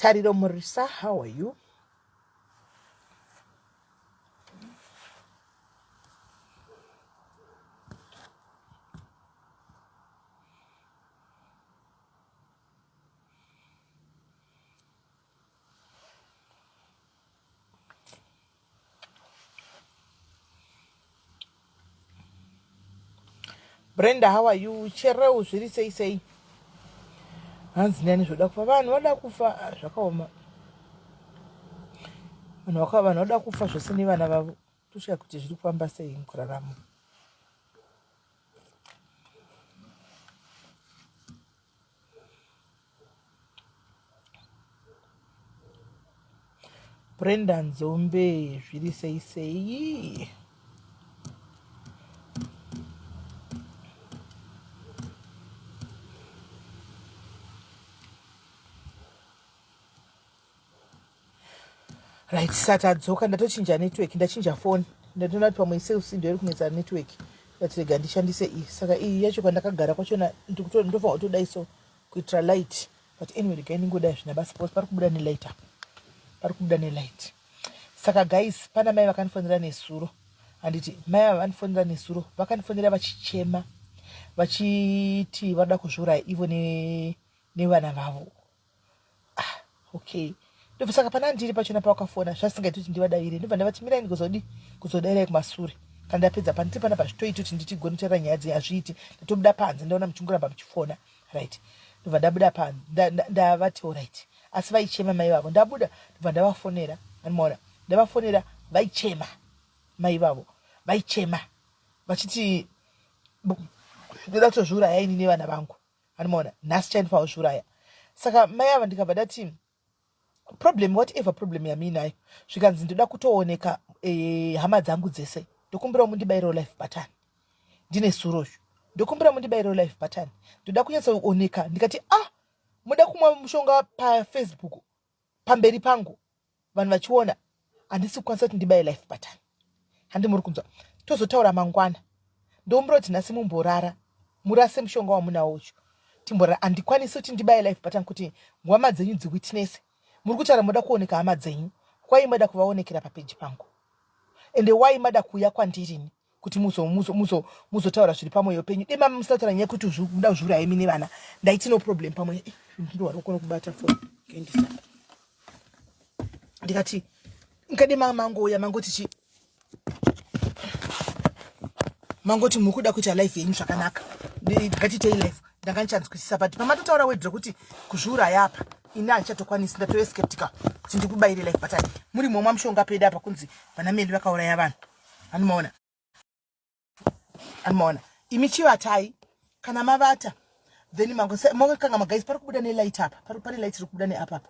Tariro Murisa, how are you? Brenda, how are you? Chereu zviri sei sei? Hanzi nani zvoda kufa vanhu vada kufa ah, zvakaoma. Vanhu vaka vanhu vada kufa zvose nevana vavo. Toshaya kuti zviri kufamba sei mukurarama. Brenda Nzombe zviri sei sei? Right, sati adzoka ndatochinja network, ndachinja phone. Ndatoona kuti pamwe sales ndo iri kunetsa network. Ndati rega ndishandise iyi. Saka iyi yacho kwandakagara kwachona ndofanira kutodai so kuitira light. But anyway regai ndingodai zvina basa because pari kubuda nelight apa. Pari kubuda nelight. Saka guys, pana mai vakandifonera nesuro. Handiti mai ava vandifonera nesuro, vakandifonera vachichema vachiti vanoda kuzviuraya ivo nevana vavo. Ah, okay ndobva saka pana ndiri pachona pawakafona zvasingaiti kuti ndivadavire ndobva ndavati mirai ndikuzodi kuzodairai kumasure kana ndapedza pandiri panapa zvitoiti kuti nditi gone kutaura nyaya dzenyu hazviiti ndatobuda panze ndaona muchingoramba muchifona right ndobva ndabuda panze ndavati orit asi vaichema mai vavo ndabuda ndobva ndavafonera anomaona ndavafonera vaichema mai vavo vaichema vachiti ndoda kutozviuraya ini nevana vangu anomaona nhasi chaindifanira kuzviuraya saka mai ava ndikabva ndati problem whatever problem yamiinayo zvikanzi ndoda kutooneka eh, hama dzangu dzese ndokumbirawo mundibayirewo life button ndine surozvo ndokumbira mundibayirewo life button ndoda kunyatsooneka ndikati ah muda kumwa mushonga pafacebook pamberi pangu vanhu vachiona handisi kukwanisa kuti ndibaye life button handi muri kunzwa tozotaura mangwana ndokumbira kuti nhasi mumborara murase mushonga wamunawo uchu timborara handikwanisi kuti ndibaye life button kuti hama dzenyu dziwitness muri kutaura moda kuoneka hama dzenyu kwai mada kuvaonekera papeji pangu ende wai mada kuuya kwandirini kuti muzotaura zviri pamwoyo penyu dema musataura nyaya yekuti muda kuzviuraya imi nevana ndaiti no problem pamwe eh, ndindowarokona kubata foni kuendesa ndikati nkadema mangouya mangoti chi mangoti muri kuda kuita life yenyu zvakanaka ngatitei life ndanga ndichanzwisisa but pamatotaura word rekuti kuzviuraya apa ini handichatokwanisi ndatove skeptical kuti ndikubaire life button muri momwa mushonga pedu apa kunzi vana meli vakauraya vanhu anomaona anomaona imi chivatai kana mavata then mangokanga magaisi pari kubuda nelight apa pane light iri kubuda neapa apa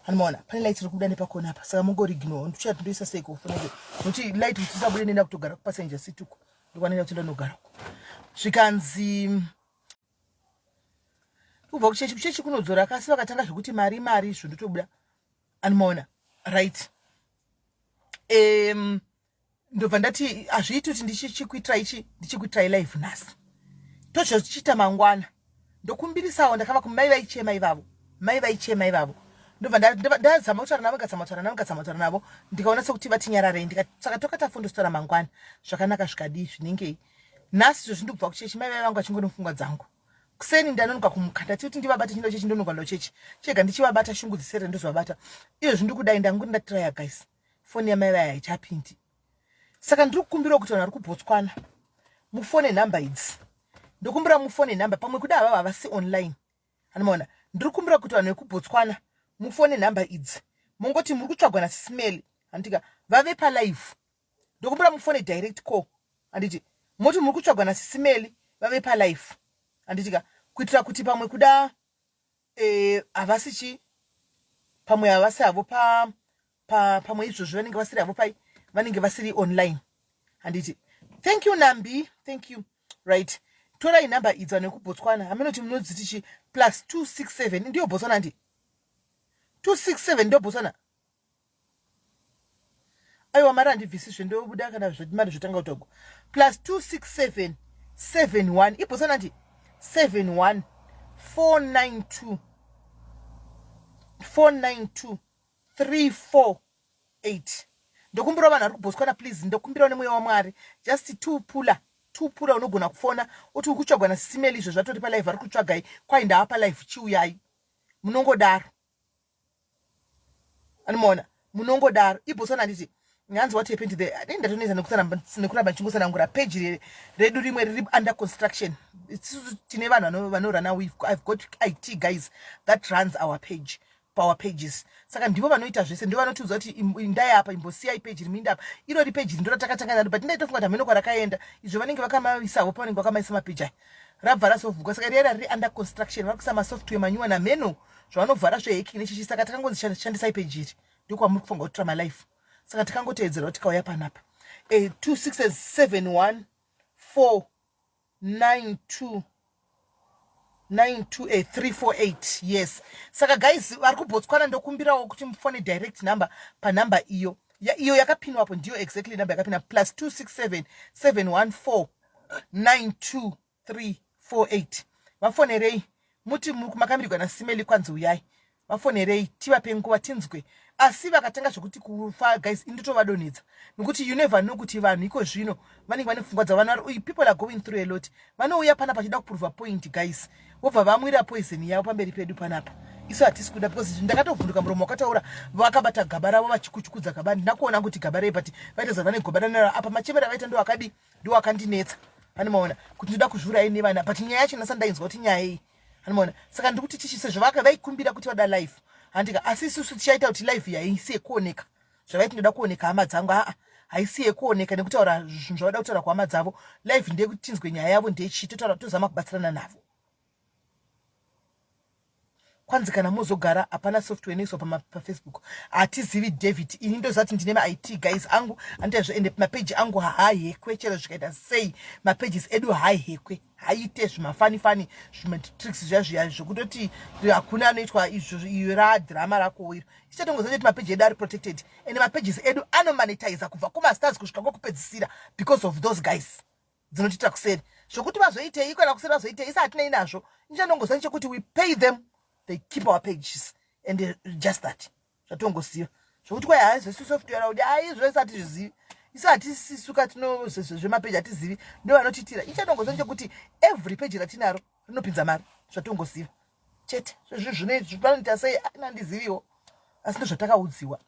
anomaona pane light iri kubuda nepakona apa saka mungorignore ndichati ndoisa sei kufoneke nokuti light kuti isabude nenda kutogara kupassenger seat uko ndokwanenda kuti ndonogara uko zvikanzi kubva kuchechi kuchechi kunodzora kasi vakatanga zvekuti mari mari izvo ndotobuda anomaona right um, ndobva ndati hazviiti kuti ndichichikuitirai chi ndichikuitirai live nhasi tozvochiita mangwana ndokumbirisawo ndakava kumai vaichema ivavo mai vaichema ivavo ndobva ndazama kutaura navo ngazama kutaura navo ngazama kutaura navo ndikaona sekuti vatinyararei ndikati saka tokata fondostaura mangwana zvakanaka zvikadii zvinengei nhasi izvozvi ndikubva kuchechi mai vai vangu vachingori mupfungwa dzangu kuseni ndanonoka kumuka ndati kuti ndivabate chindo chechi ndonoka ndochechi chega ndichivabata shungu dzisere ndozovabata izvozvi ndikudai ndanguri ndatiraya guys foni yamai vaya haichapindi saka ndiri kukumbirawo kuti vanhu vari kubotswana mufone nhamba idzi ndokumbira mufone nhamba pamwe kuda havava havasi online anomaona ndiri kukumbira kuti vanhu vekubotswana mufone nhamba idzi mongoti muri kutsvagwa nasisimeli handitika vave palive ndokumbira mufone direct call handiti moti muri kutsvagwa nasisimeli vave palife handitika kuitira kuti pamwe kuda eh, havasi chi pamwe havasi havo pa, pa pamwe izvozvo vanenge vasiri havo pai vanenge vasiri online handiti thank you nambi thank you right torai nhamba idzi vanhu vekubotswana haminoti munodziti chi plus 267 ndiyo botswana handi 267 ndiyo botswana aiwa mari handibvisi zve ndobuda kana mari zvotanga kutogwa plus 267 71 ibhosana ndi 71 492 492 348. Ndokumbirawo vanhu vari kuBotswana, please, ndokumbirawo nemweya waMwari, just two pula, two pula. Unogona kufona uti uri kutsvagwa naSimeli, izvo zvatori palive, vari kutsvagai, kwai ndava palive, chiuyai. Munongodaro, anomaona, munongodaro iBotswana, handiti? Nyanzi, what happened there? Dei ndatonetsa nekuramba ndichingotsanangura. Peji redu rimwe riri under construction. Isusu tine vanhu vanorana. I've got IT guys that runs our page, our pages. Saka ndivo vanoita zvese, ndivo vanotiudza kuti indai apa, imbosiyai peji rimwe, apa irori peji ndo ratakatanga naro, but ndaitofunga kuti hameno kwarakaenda. Izvo vanenge vakamaisawo, pavanenge vakamaisa mapeji aya, rabva razovhugwa. Saka riera riri under construction, vari kuisa masoftware manyuwa nameno zvavanovhara zvehacking nechichi. Saka takangonzi shandisai peji iri, ndokwamuri kufunga kutora malife. Saka tikangoteedzerawo, tikauya panapa, 267 4 9 2 9 2 3 4 8. Yes. Saka guys vari kuBotswana, ndokumbirawo kuti mufone direct number panhamba iyo iyo yakapinwapo. Ndiyo exactly number yakapinwa, +267 714 92 348. Vafonerei muti makamirirwa naSimeli, kwanzi uyai. Vafonerei, tivape nguva tinzwe. Asi vakatanga zvekuti kufa, guys, indotovadonhedza, nekuti you never know kuti vanhu iko zvino vanenge vane pfungwa dzavo. Vanhu, people are going through a lot. Vanouya panapa vachida kuprova point, guys, vobva vamwira poison yavo pamberi pedu panapa. Isu hatisi kuda, because ndakatovhunduka muromo wakataura, vakabata gaba ravo vachikuchukudza gaba. Ndina kuona kuti gaba rei, but vaita zvavane goba ranaro apa. Machemera vaita ndo akadi, ndo akandinetsa. Anomaona kuti ndoda kuzviurai nevana, but nyaya yacho nasa ndainzwa kuti nyaya iyi, anomaona. Saka ndikuti tichi sezvo vaikumbira kuti vada live, handika? Asi isusu tichaita kuti live haisi yekuoneka. Zvavaiti ndoda kuoneka hama dzangu, aa, haisi yekuoneka nekutaura zvinhu zvavada kutaura kuhama dzavo. Live ndeyekuti tinzwe nyaya yavo ndechii, totaura, tozama kubatsirana navo. Kwanzi kana mozogara, hapana software inoiswa paFacebook. Hatizivi, David. Ini ndoziva kuti ndine maIT guys angu anoita. Ende mapeji angu haahekwe, chero zvikaita sei. Mapages edu haahekwe, haite zvimafunny funny, zvimatricks zviya zviya zvekutoti hakuna anoitwa izvo. Iyo radhirama rako iro, ichatongoziva kuti mapeji edu ari protected, ende mapages edu anomonetiza kubva kumastars kusvika kwekupedzisira because of those guys dzinotiita kuseri. Zvokuti vazoitei kana kuseri vazoitei, isi hatinei nazvo. Ichandongoziva chekuti we pay them, they keep our pages, and just that. Zvatongoziva zvokuti kwai hai, zvesu software kuti ai, zvese hatizvizivi isu, hatisisuka tino zvemapeji hatizivi, ndo vanotiitira. Ichandongoziva chekuti every page ratinaro rinopinza mari, zvatongoziva chete. Zvinoita sei nandiziviwo, asi ndo zvatakaudziwa,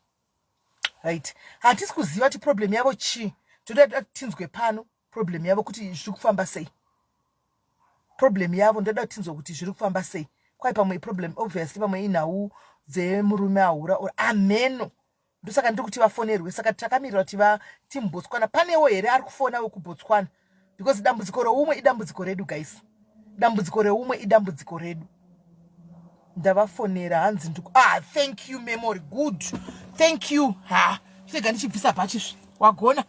right? Hatisi kuziva kuti problem yavo chii. Toda tinzwe pano problem yavo kuti zviri kufamba sei. Problem yavo ndoda tinzwe kuti zviri kufamba sei. Kwai pamwe iproblem, obviously pamwe inhau dzemurume ahura or ameno. Ndosaka ndiri kuti vafonerwe. Saka takamirira kuti vatimuBotswana, panewo here ari kufona wekuBotswana? Because dambudziko reumwe idambudziko redu, guys. Dambudziko reumwe idambudziko redu. Ndavafonera, hanzi ndiku, ah, thank you, Memory. Good, thank you. Ha, chitega ndichibvisa bhachizvi, wagona.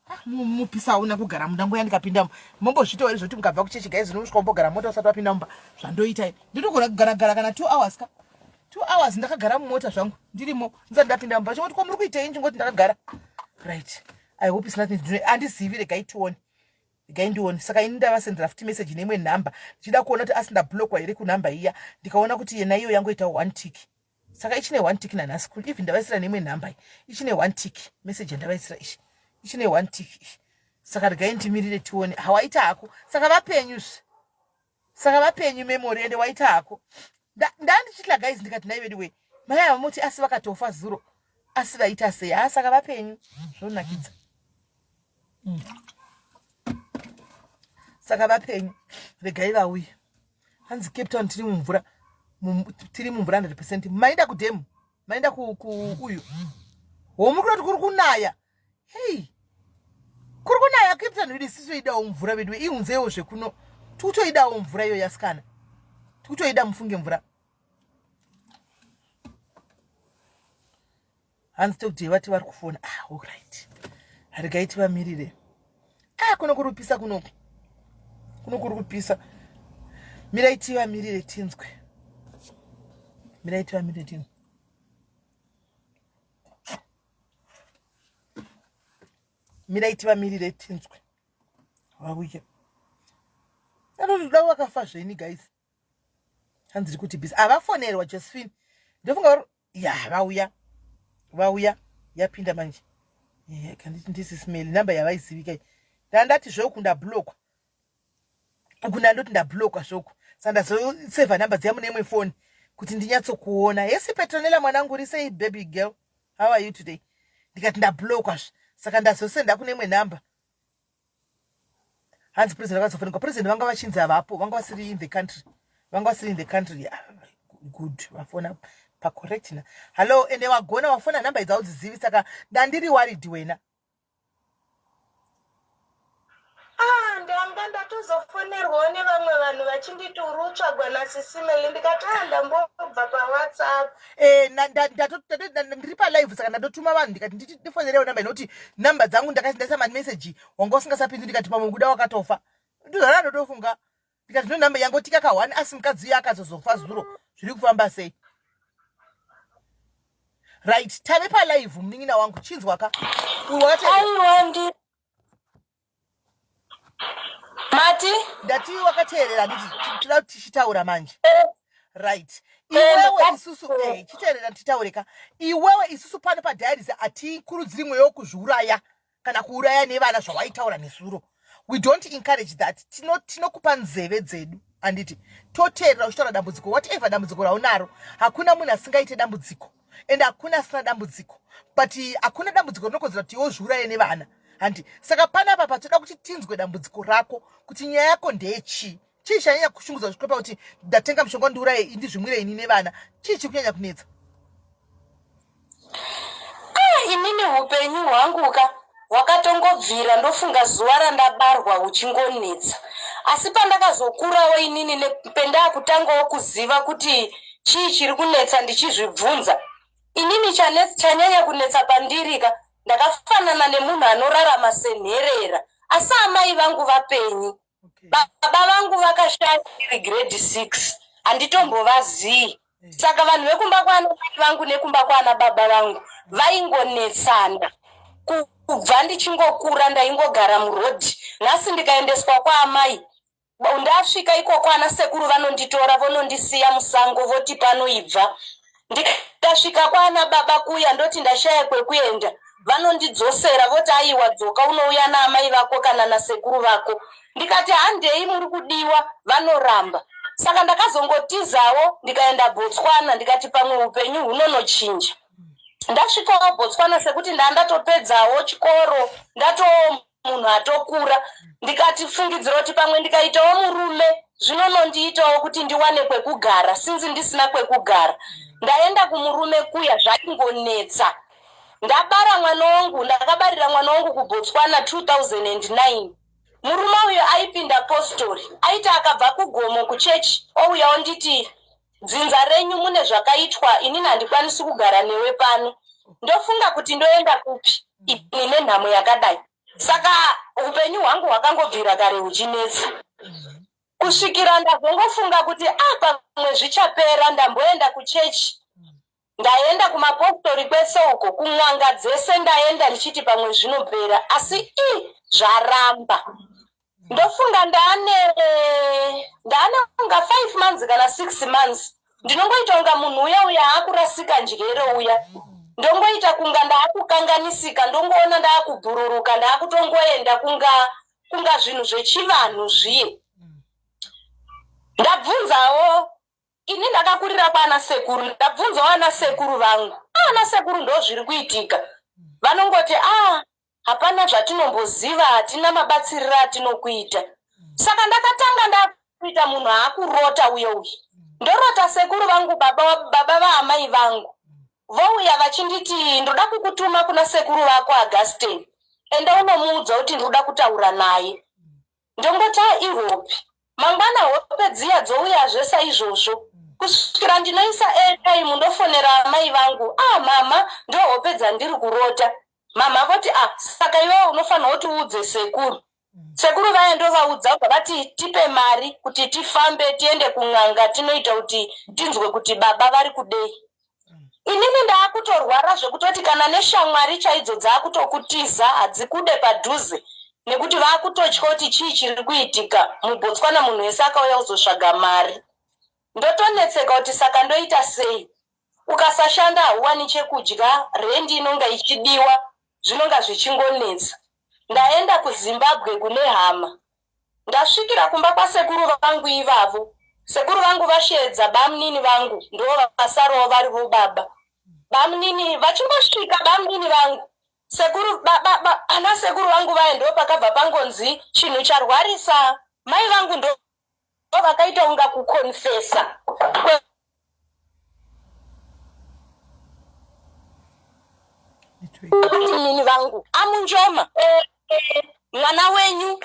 Ah, mupisa hauna kugara munda. Nguya ndikapinda, mombozviitawo here zvekuti mukabva kuchechi, guys, unosvika umbogara mota usati wapinda mumba? Zvandoita, ndinogona kugaragara kana 2 hours ka, 2 hours ndakagara mumota zvangu ndirimo, ndisati ndapinda mumba. Chingoti, kwamuri kuitei? Chingoti ndakagara. Right, I hope it's nothing. Handizivi, regai tione, regai ndione. Saka ini ndavasendera futi message neimwe nhamba, ndichida kuona kuti asi ndablockwa here kunhamba iya. Ndikaona kuti yena iyo yangoita one tick, saka ichine one tick nanhasi. Even ndavaisira neimwe nhamba iyi, ichine one tick. Message yandavaisira ichi ichine one tick. Saka regai ndimirire tione. Hawaita hako. Saka vapenyu zve, saka vapenyu, Memory. Ende waita hako. Ndandichitla, guys, ndikati nai vedu we, mai ava muti asi vakatofa zuro, asi vaita sei? Ha, saka vapenyu, zvonakidza. Saka vapenyu, regai vauye. Hanzi Cape Town tiri mumvura, tiri mumvura 100%. Maenda kudhemu, maenda kuuyu homu, kunoti kuri kunaya. Hei, kuri kunaya Cape Town vedu. Isisu idawo mvura vedu, iunzewo zvekuno. Tikutoidawo mvura iyo yasikana, tikutoida, mufunge mvura. Hanzi tokuti vati vari kufona. Ah, alright, regai tivamirire. Ah, kuno kuri kupisa, kunoku kuno kuri kupisa. Mirai tivamirire tinzwe, mirai tivamirire tinzwe, mirai tivamirire tinzwe vauye. Anotoda vakafa zveni, guys. Hanzi ri kuti bisi havafonerwa. Josephine. Ndofunga ya vauya vauya yapinda manje. Kanditi ndisi smell number yavaizivika iyi. Ndandati zveku ndablockwa. Uku ndandoti ndablockwa zvoku. Saka ndazoseva number dziya mune imwe phone kuti ndinyatsokuona. Hesi Petronella mwanangu uri sei baby girl? How are you today? Ndikati ndablockwa zve. Saka ndazosenda kune imwe number. Hanzi president vakazofonekwa. President vanga vachinzi havapo, vanga vasiri in the country. Vanga vasiri in the country. Ah, good, vafona pa correct na. Hello, ende wagona wafona number idzi haudzizivi saka ndandiri worried wena. Ah, ndanga ndatozofonerwawo nevamwe vanhu vachinditi uri utsvagwa nasisimeli ndikati ah ndambobva pawhatsapp eh, ndiri palive saka ndatotuma vanhu ndikati ndifonerewo namba inoti namba dzangu ndakati ndaisa mameseji wanga usingasapindi ndikati pamwe kuda wakatofa ndozvana ndotofunga ndikati no namba yangotika ka one asi mukadzi uyo akazozofa zuro zviri kufamba sei right tave palive munin'ina wangu chinzwa ka uyu mati ndati wakateerera handiti tinoda kuti tichitaura manje eh. right eh, iwewe isusu eh, chiteerera titaure ka iwewe isusu pano padiaries hatikurudziri mweya wokuzviuraya kana kuuraya nevana zvawaitaura nezuro we don't encourage that tinokupa tino nzeve dzedu handiti toteerera uchitaura dambudziko whatever dambudziko raunaro hakuna munhu asingaite dambudziko and hakuna asina dambudziko but hakuna dambudziko rinokodzera kuti iwe zviuraye nevana handi saka panapa patoda kuti tinzwe dambudziko rako kuti nyaya yako ndeyechii chii chanyanya kushungudza zvikuru pakuti ndatenga mushonga ndiuraye ndizvimwire ini nevana chii chiri kunyanya kunetsa ah, inini upenyu hwangu ka hwakatongobvira ndofunga zuva randabarwa huchingonetsa asi pandakazokurawo inini pendakutangawo kuziva kuti chii chiri kunetsa ndichizvibvunza inini chanyanya kunetsa pandirika ndakafanana nemunhu anorarama senherera asi amai vangu vapenyu Baba vangu vakashaya ndiri grade 6 handitombovazii eh. saka vanhu vekumba kwaana mai vangu nekumba kwaana baba vangu vaingonetsana kubva ndichingokura ndaingogara murodhi nhasi ndikaendeswa kwaamai ndasvika ikoko ana sekuru vanonditora vonondisiya musango voti panoibva ndikasvika kwaana baba kuya ndoti ndashaya kwekuenda vanondidzosera voti aiwa dzoka unouya naamai vako kana nasekuru vako ndikati handei muri kudiwa vanoramba saka ndakazongotizawo ndikaenda botswana ndikati pamwe upenyu hunonochinja ndasvikawo botswana sekuti ndandatopedzawo chikoro ndatoo munhu atokura ndikati fungidzira kuti pamwe ndikaitawo murume zvinonondiitawo kuti ndiwane kwekugara sinzi ndisina kwekugara ndaenda kumurume kuya zvaingonetsa ndabara mwana wangu ndakabarira mwana wangu kubotswana 2009 murume uyo aipinda postori aiti akabva kugomo kuchechi ouya onditi dzinza renyu mune zvakaitwa inini handikwanisi kugara newe pano ndofunga kuti ndoenda kupi ini nenhamo yakadai saka upenyu hwangu hwakangobvira kare huchinetsa kusvikira ndazongofunga kuti a ah, pamwe zvichapera ndamboenda kuchechi ndaenda kumapostori kwese uko kun'anga dzese ndaenda ndichiti pamwe zvinopera asi i zvaramba ndofunga ndaane ndaane kunga five months kana six months ndinongoita kunga munhu uya uya aakurasika njere uya ndongoita kunga ndaakukanganisika ndongoona ndaakubhururuka ndaakutongoenda kunga kunga zvinhu zvechivanhu zviye ndabvunzawo ini ndakakurira kwana sekuru ndabvunzawo ana sekuru vangu ana sekuru ndo zviri kuitika vanongoti a ah, hapana zvatinomboziva hatina mabatsiriro atinokuita saka ndakatanga ndakuita munhu aakurota uye uye ndorota sekuru vangu baba, baba vaamai vangu vouya vachinditi ndoda kukutuma kuna sekuru vako augustin enda unomuudza kuti ndinoda kutaura naye Ndongoti ah ihope. Mangwana hope dziya dzouyazve saizvozvo. Kusvikira ndinoisa airtime ndofonera amai vangu. Ah mhamha ndohope dzandiri kurota. Mhamha voti ah saka iwewe unofanirwa kuti uudze sekuru. Sekuru vaya ndovaudza vobva vati tipe mari kuti tifambe tiende kun'anga tinoita kuti tinzwe kuti baba vari kudei. Inini ndaakutorwara zvekutoti kana neshamwari chaidzo dzaakutokutiza hadzikude padhuze nekuti vaakutotya kuti chii chiri kuitika muBotswana munhu wese akauya kuzosvaga mari. Ndotonetseka kuti saka ndoita sei? Ukasashanda hauwani chekudya, rendi inonga ichidiwa, zvinonga zvichingonetsa. Ndaenda kuZimbabwe kune hama. Ndasvikira kumba kwasekuru vangu ivavo. Sekuru vangu vasheedza bamnini vangu ndovasarawo vari vobaba. Bamnini vachingosvika bamnini vangu sekuru ba, ba, ba, ana sekuru vangu vaye ndo pakabva pangonzi chinhu charwarisa mai vangu ndo vakaita kunga kuconfesa nini vangu amunjoma mwana wenyu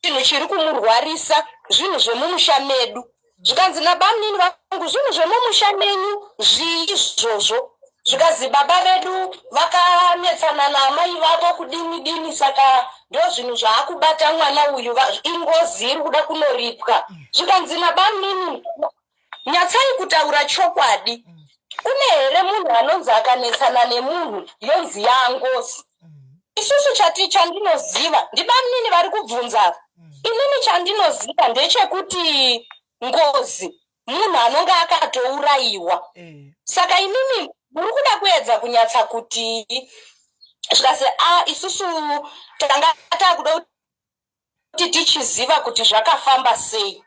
chinhu chiri kumurwarisa zvinhu zvemumusha medu zvikanzi nabamnini vangu zvinhu zvemumusha menyu zvii izvozvo zvikazi baba vedu vakanetsana naamai vavo kudini dini saka ndo zvinhu zvaakubata mwana uyu ingozi iri kuda kunoripwa zvikanzi nabamnini nyatsai kutaura chokwadi kune here munhu anonzi akanetsana nemunhu yonzi yaangozi isusu chati chandinoziva ndibamnini vari kubvunza inini chandinoziva ndechekuti ngozi munhu anonge akatourayiwa eh. Saka inini muri kuda kuedza kunyatsa kuti zvikasi a ah, isusu tanga takuda kuti tichiziva kuti zvakafamba sei.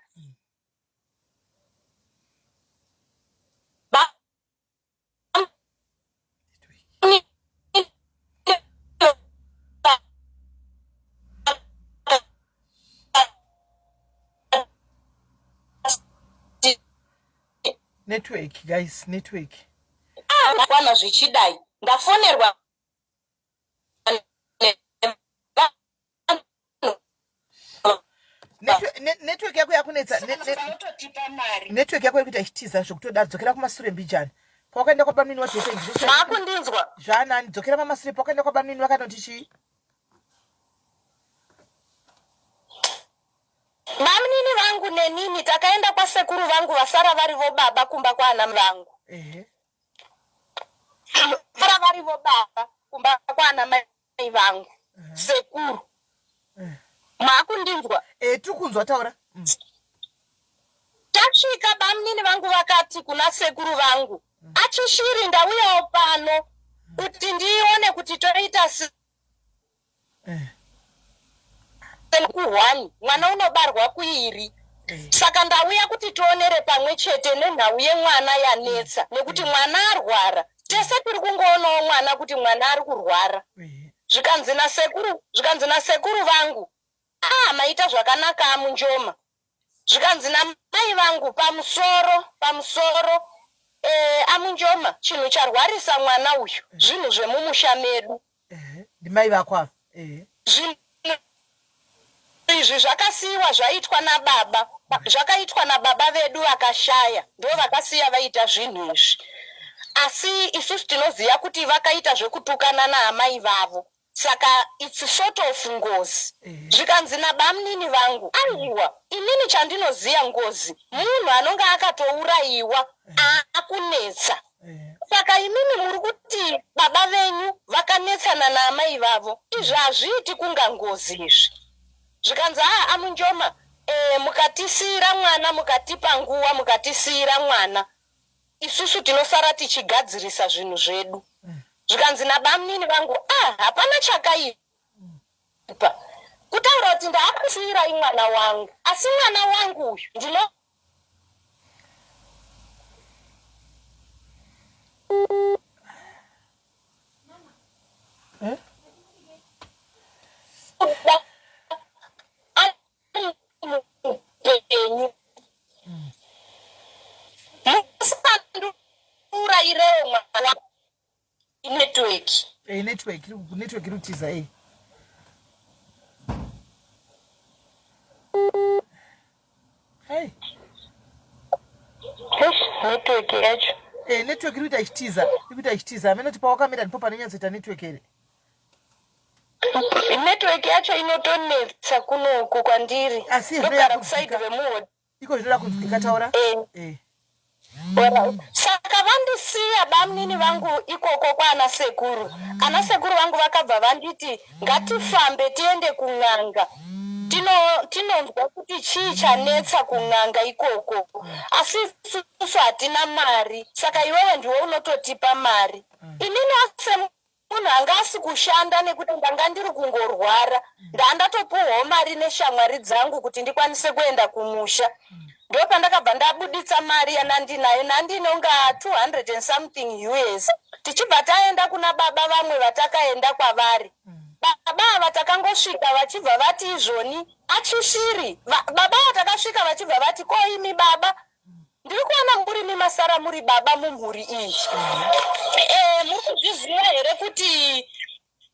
Network guys, network. Ah, kwana zvichidai ndafonerwa. Network yako yakunetsa, network yako iri kuita ichitiza zvekutodaro. Dzokera kumasure mbijana pawakaenda kwabamnini wamakundinzwa zvaanani. Dzokera pamasure pawakaenda kwabamnini vakanoti chii? Bamnini vangu nenini takaenda kwasekuru vangu vasara vari vobaba kumba kwaana vangu. Vasara vari vobaba kumba kwaana mai vangu. Sekuru. Makundinzwa? Eh, tiri kunzwa, taura. Tasvika bamnini vangu vakati kuna sekuru vangu, achishiri ndauyawo pano kuti ndione kuti toita kuhwani mwana unobarwa kuiri. Saka ndauya kuti tionere pamwe chete nenhau yemwana yanetsa nekuti mwana arwara. Tese tiri kungoonawo mwana kuti mwana ari kurwara. Zvikanzi nasekuru, zvikanzi nasekuru vangu, ah, maita zvakanaka amunjoma. Zvikanzi namai vangu, pamusoro pamusoro eh, amunjoma, chinhu charwarisa mwana uyu zvinhu zvemumusha medu. Ndimai vako ava. Zvinhu izvi zvakasiyiwa zvaitwa nababa, zvakaitwa nababa vedu vakashaya, ndo vakasiya vaita zvinhu izvi. Asi isusu tinoziva kuti vakaita zvekutukana naamai vavo, saka its sort of ngozi. Zvikanzi nabamnini vangu, aiwa, inini chandinoziva ngozi munhu anonge akatourayiwa aakunetsa. Saka imimi muri kuti baba venyu vakanetsana naamai vavo, izvi hazviiti kunga ngozi izvi. Zvikanzi haa amunjoma, e, mukatisiyira mwana, mukatipa nguva, mukatisiyira mwana isusu tinosara tichigadzirisa zvinhu zvedu. Zvikanzi nabamnini vangu, ah, hapana chakaipa kutaura kuti ndaakusiyirai mwana wangu, asi mwana wangu uyu ndino Eh? Ari mupenyu, musandiurayirewo mwana. Network. Eh, network, network iri kutiza eh. Hey. Network yacho. Eh, network iri kuita ichitiza, iri kuita ichitiza. Amene kuti pawakamira ndipo panonyatsoita network here. Network yacho inotonetsa kunoku kwandiri. Asi ndogara kusaidi remuhoti. Iko zvinoda kunzwika, taura. Eh. Eh. Saka vandisiya bamnini vangu ikoko kwaana sekuru. Ana sekuru vangu vakabva vanditi ngatifambe tiende kun'anga. Tinonzwa kuti chii chanetsa kun'anga ikoko, asi isusu hatina mari, saka iwewe ndiwe unototipa mari. Inini semunhu anga asi kushanda, nekuti ndanga ndiri kungorwara, ndandatopuhwawo mari neshamwari dzangu kuti ndikwanise kuenda kumusha. Ndo pandakabva ndabuditsa mari yanandinayo, nandinonga 200 and something US. Tichibva taenda kuna baba vamwe vatakaenda kwavari. Baba ava takangosvika vachibva vati izvoni achisviri. Baba ava takasvika vachibva vati, "Ko imi baba, ndiri kuona murimi masara muri baba mumhuri iyi. Muri kuzviziva here kuti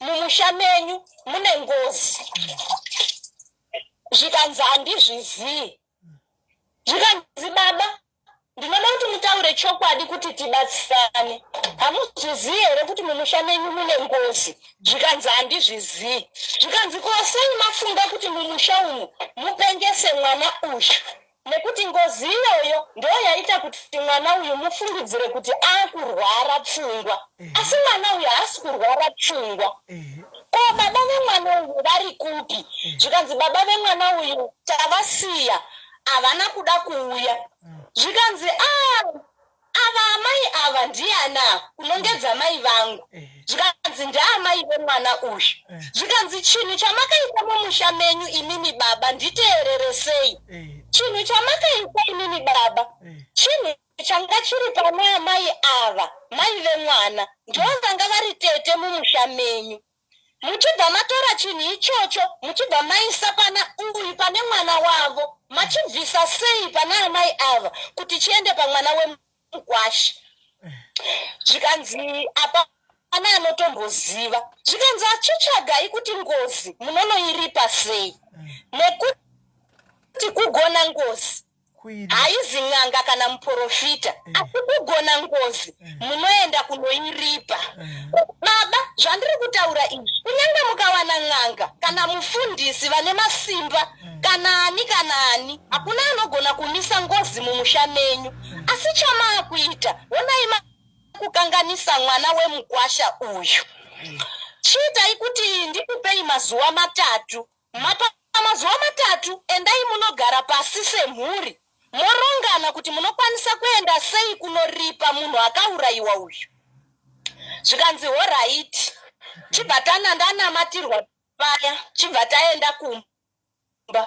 mumusha menyu mune ngozi?" Zvikanzi, "Handizvizii." Zvikanzi, "Baba, ndinoda kuti mutaure chokwadi kuti tibatsirane. Hamuzvizii here kuti mumusha menyu mune ngozi?" Zvikanzi, "Handizvizii." Zvikanzi, "Ko sei mafunga kuti mumusha umu mupengese mwana uyu? Nekuti ngozi iyoyo ndo yaita kuti mwana uyu mufungidzire kuti aakurwara pfungwa, asi mwana uyu haasi kurwara pfungwa. Ko baba vemwana uyu vari kupi?" Zvikanzi, "Baba vemwana uyu tavasiya, havana kuda kuuya." Zvikanzi, "A, ava amai ava ndiana?" Kunongedza mai vangu. Zvikanzi, "Ndaamai vemwana uyu." Zvikanzi, "Chinhu chamakaita mumusha menyu imimi baba, nditeereresei. Chinhu chamakaita imimi baba, chinhu changa chiri pana amai ava, mai vemwana, ndo vanga vari tete mumusha menyu. Muchibva matora chinhu ichocho, muchibva maisa pana uyu, pane mwana wavo. Machibvisa sei pana amai ava kuti chiende pamwana wemukwasha?" Zvikanzi, "Hapana anotomboziva." Zvikanzi, "Achitsvagai kuti ngozi munonoiripa sei, nekuti kugona ngozi haizi n'anga kana muprofita, asi kugona ngozi munoenda kunoiripa. Baba, zvandiri kutaura izvi, kunyange mukawana n'anga kana mufundisi vane masimba, kana ani kana ani, hakuna anogona kumisa ngozi mumusha menyu. Asi chamaakuita, honai makukanganisa mwana wemukwasha uyu. Chiitai kuti ndikupei mazuva 3. Mazuva 3, endai munogara pasi semhuri, morongana kuti munokwanisa kuenda sei kunoripa munhu akaurayiwa uyu." Zvikanzi, "Alright." Chibva tana ndanamatirwa paya, chibva taenda kumba.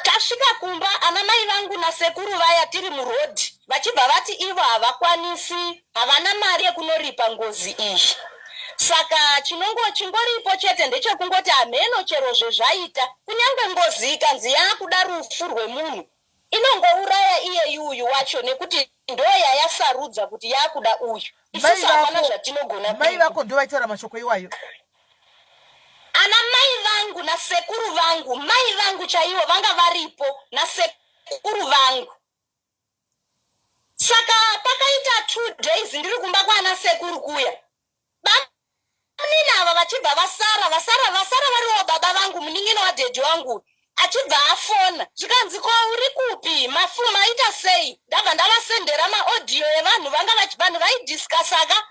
Tasvika kumba, ana mai vangu nasekuru vaya tiri murodhi, vachibva vati ivo havakwanisi, havana mari yekunoripa ngozi iyi. Saka chinongo chingoripo chete ndechekungoti hamheno chero zvezvaita, kunyange ngozi ikanzi yaakuda rufu rwemunhu, inongouraya iyeyu uyu wacho, nekuti ndo yayasarudza kuti yaakuda uyu. Mai Isusu hapana zvatinogona mai kuita." vako ndo vaitaura mashoko iwayo? Ana mai vangu nasekuru vangu, mai vangu chaivo vanga varipo nasekuru vangu. Saka pakaita 2 days ndiri kumba kwaana sekuru kuya, bamunini ava vachibva vasara vasara vasara variwo baba vangu, munin'ina wadhedhi wangu achibva afona. Zvikanzi, "Ko uri kupi? Mafu maita sei?" Ndabva ndavasendera maaudio evanhu vanga vanhu vaidiscussaka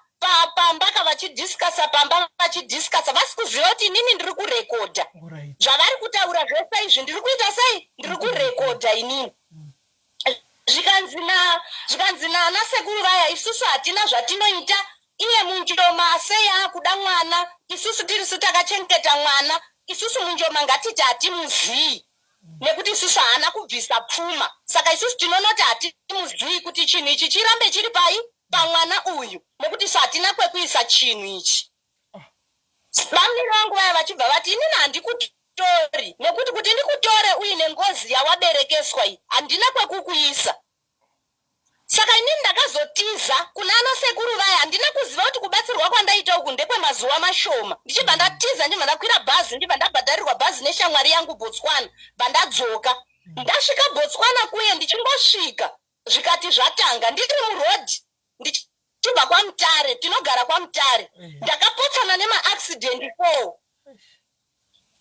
pamba ka, vachidiscussa pamba, vachidiscussa vasi kuziva kuti inini ndiri kurekodha zvavari kutaura zvese izvi. Ndiri kuita sei? Ndiri kurekodha inini. Zvikanzi nana sekuru vaya, "Isusu hatina zvatinoita. Iye Munjoma sei akuda mwana? Isusu tirisu takachengeta mwana. Isusu Munjoma ngatiti hatimuzii, nekuti isusu haana kubvisa pfuma. Saka isusu tinonoti hatimuzii kuti chinhu ichi chirambe chiri pai pamwana uyu, nekuti isu hatina kwekuisa chinhu ichi." Bamnini vangu vaya vachibva vati, "Inini handikutori, nekuti kuti ndikutore uine ngozi yawaberekeswa iyi, handina kwekukuisa." Saka inini ndakazotiza kuna ana sekuru vaya. Handina kuziva kuti kubatsirwa kwandaita uku ndekwemazuva mashoma. Ndichibva ndatiza, ndibva ndakwira bhazi, ndibva ndabhadharirwa bhazi neshamwari yangu Botswana, bva ndadzoka. Ndasvika Botswana kuye, ndichingosvika zvikati zvatanga. Ndiri murodhi ndichibva kwaMutare, tinogara kwaMutare, ndakapotsana nemaaccident four,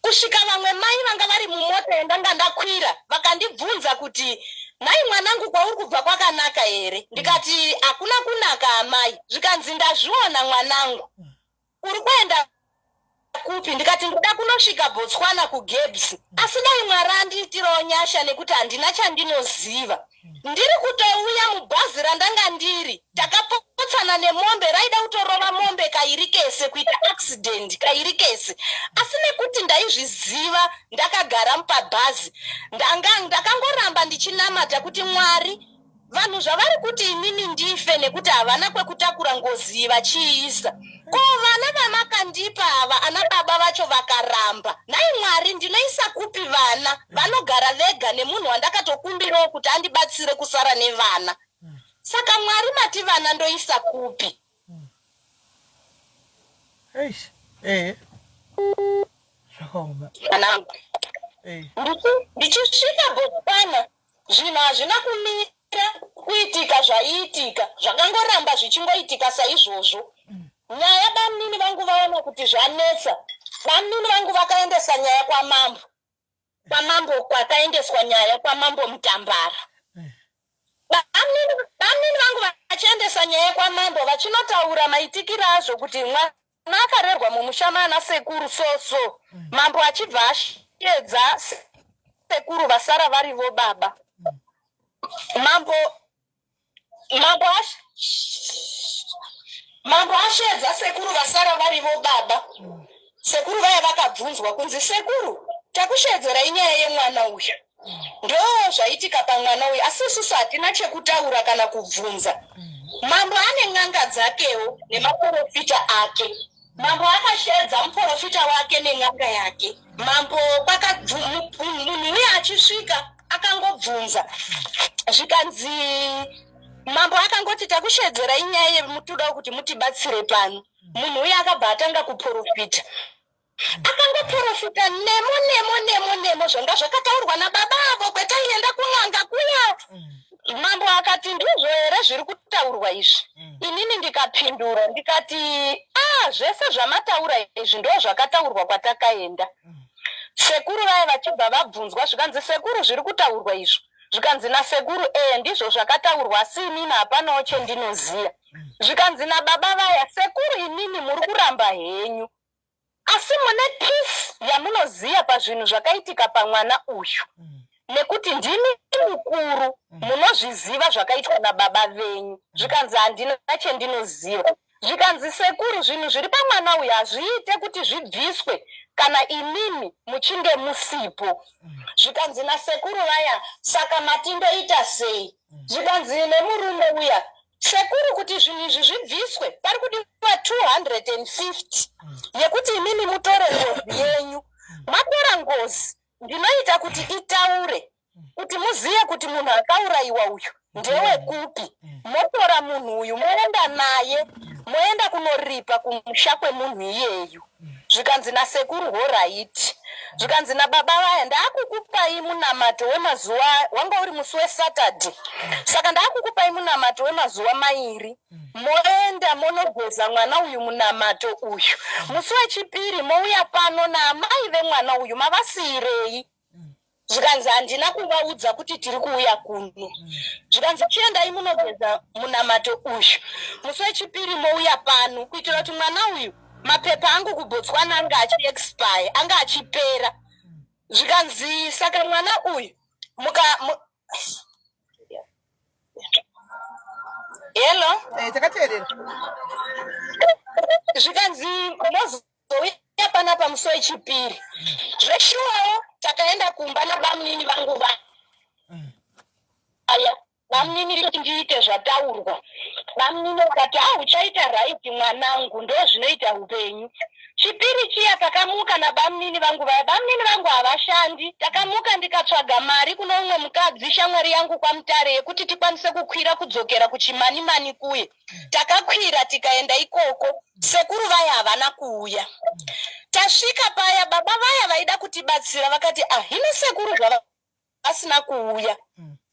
kusvika vamwe mai vanga vari mumota yandanga ndakwira vakandibvunza kuti, "Nhai mwanangu, kwauri kubva kwakanaka here?" Ndikati, "Hakuna kunaka, amai." Zvikanzi, "Ndazviona mwanangu, uri kuenda." kupi? Ndikati ndoda kunosvika Botswana kuGabs, asi dai Mwari andiitirawo nyasha nekuti handina chandinoziva. Ndiri kutouya mubhazi randanga ndiri, takapotsana nemombe, raida kutorova mombe kairi kese, kuita accident kairi kese, asi nekuti ndaizviziva ndakagara mupabhazi, ndanga ndakangoramba ndichinamata kuti Mwari, Vanhu zvavari kuti inini ndife nekuti havana kwekutakura ngozi iyi vachiiisa. Ko vana vamakandipa ava ana baba vacho vakaramba. Nhai Mwari ndinoisa kupi vana vanogara vega nemunhu wandakatokumbirawo kuti andibatsire kusara nevana. Saka Mwari mati vana ndoisa kupi? Eish, eh. Zvakaoma. Mwanangu. Eh. Ndichisvika Botswana Zvinhu hazvina kumira kuitika zvaiitika, zvakangoramba zvichingoitika saizvozvo. Nyaya bamnini vangu vaona kuti zvanetsa, bamnini vangu vakaendesa nyaya kwamambo. Kwamambo kwakaendeswa nyaya kwamambo Mutambara. Bamnini, bamnini vangu vachiendesa nyaya kwamambo vachinotaura maitikiro azvo kuti mwana akarerwa mumusha maana sekuru so so. Mambo achibva asheedza sekuru vasara varivo baba. Mambo mambo ash mambo asheedza sekuru vasara varivo baba. Sekuru vaya vakabvunzwa kunzi sekuru takusheedzerai nyaya yemwana uyu. Ndo zvaitika pamwana uyu asi isusu hatina chekutaura kana kubvunza. Mambo ane n'anga dzakewo nemaporofita ake. Mambo akasheedza muporofita wake nen'anga yake. Mambo munhu uya achisvika akangobvunza zvikanzi mambo akangoti takusheedzerai nyaya yemutodawo kuti mutibatsire pano. Munhu uya akabva atanga kuporofita. Akangoporofita nemo nemo nemo nemo zvanga zvakataurwa nababa avo kwetaienda kun'anga kuya. Mambo akati ndizvo here zviri kutaurwa izvi? Inini ndikapindura ndikati ah zvese zvamataura izvi ndo zvakataurwa kwatakaenda. Sekuru vaya vachibva vabvunzwa zvikanzi sekuru zviri kutaurwa izvo zvikanzi nasekuru ee ndizvo zvakataurwa asi inini hapanawo chendinoziya. Zvikanzi nababa vaya sekuru imimi muri kuramba henyu Asi mune peace yamunoziya pazvinhu zvakaitika pamwana uyu nekuti ndimi mukuru munozviziva zvakaitwa nababa venyu. Zvikanzi handina chendinoziva. Zvikanzi sekuru zvinhu zviri pamwana uyu hazviite kuti zvibviswe kana imimi muchinge musipo. Zvikanzi nasekuru vaya saka mati ndoita sei? Zvikanzi nemurume uya Sekuru kuti zvinhu izvi zvibviswe pari kudiwa 250 yekuti imimi mutore ngozi yenyu. Matora ngozi ndinoita kuti itaure kuti muzive kuti munhu akaurayiwa uyu ndewekupi. Motora munhu uyu moenda naye moenda kunoripa kumusha kwemunhu iyeyu. Zvikanzi nasekuru horaiti. Zvikanzi nababa vaya ndaakukupai munamato wemazuva wanga uri musi weSaturday saka ndaakukupai munamato wemazuva mairi moenda monogeza mwana uyu munamato uyu musi wechipiri mouya pano naamai vemwana uyu mavasiirei Zvikanzi handina kuvaudza kuti tiri kuuya kuno. Zvikanzi chiendai munogeza munamato uyu musi wechipiri mouya pano kuitira kuti mwana uyu mapepa angu kuBotswana anga achiexpire anga achipera. Zvikanzi saka mwana uyu muka mu... Hello? Eh, takateerera. Zvikanzi mozouya panapa musi wechipiri. Zveshuwawo takaenda kumba nabamunini vangu vaya. Bamunini kuti ndiite zvataurwa. Bamunini vakati ah uchaita right mwanangu ndozvinoita upenyu. Chipiri chiya takamuka nabamunini vangu vaya. Bamunini vangu havashandi. Takamuka ndikatsvaga mari kune umwe mukadzi shamwari yangu kwaMutare yekuti tikwanise kukwira kudzokera kuChimanimani kuye. Takakwira tikaenda ikoko. Sekuru vaya havana kuuya. Tasvika paya baba vaya vaida kutibatsira vakati ah hino sekuru zvavasina kuuya.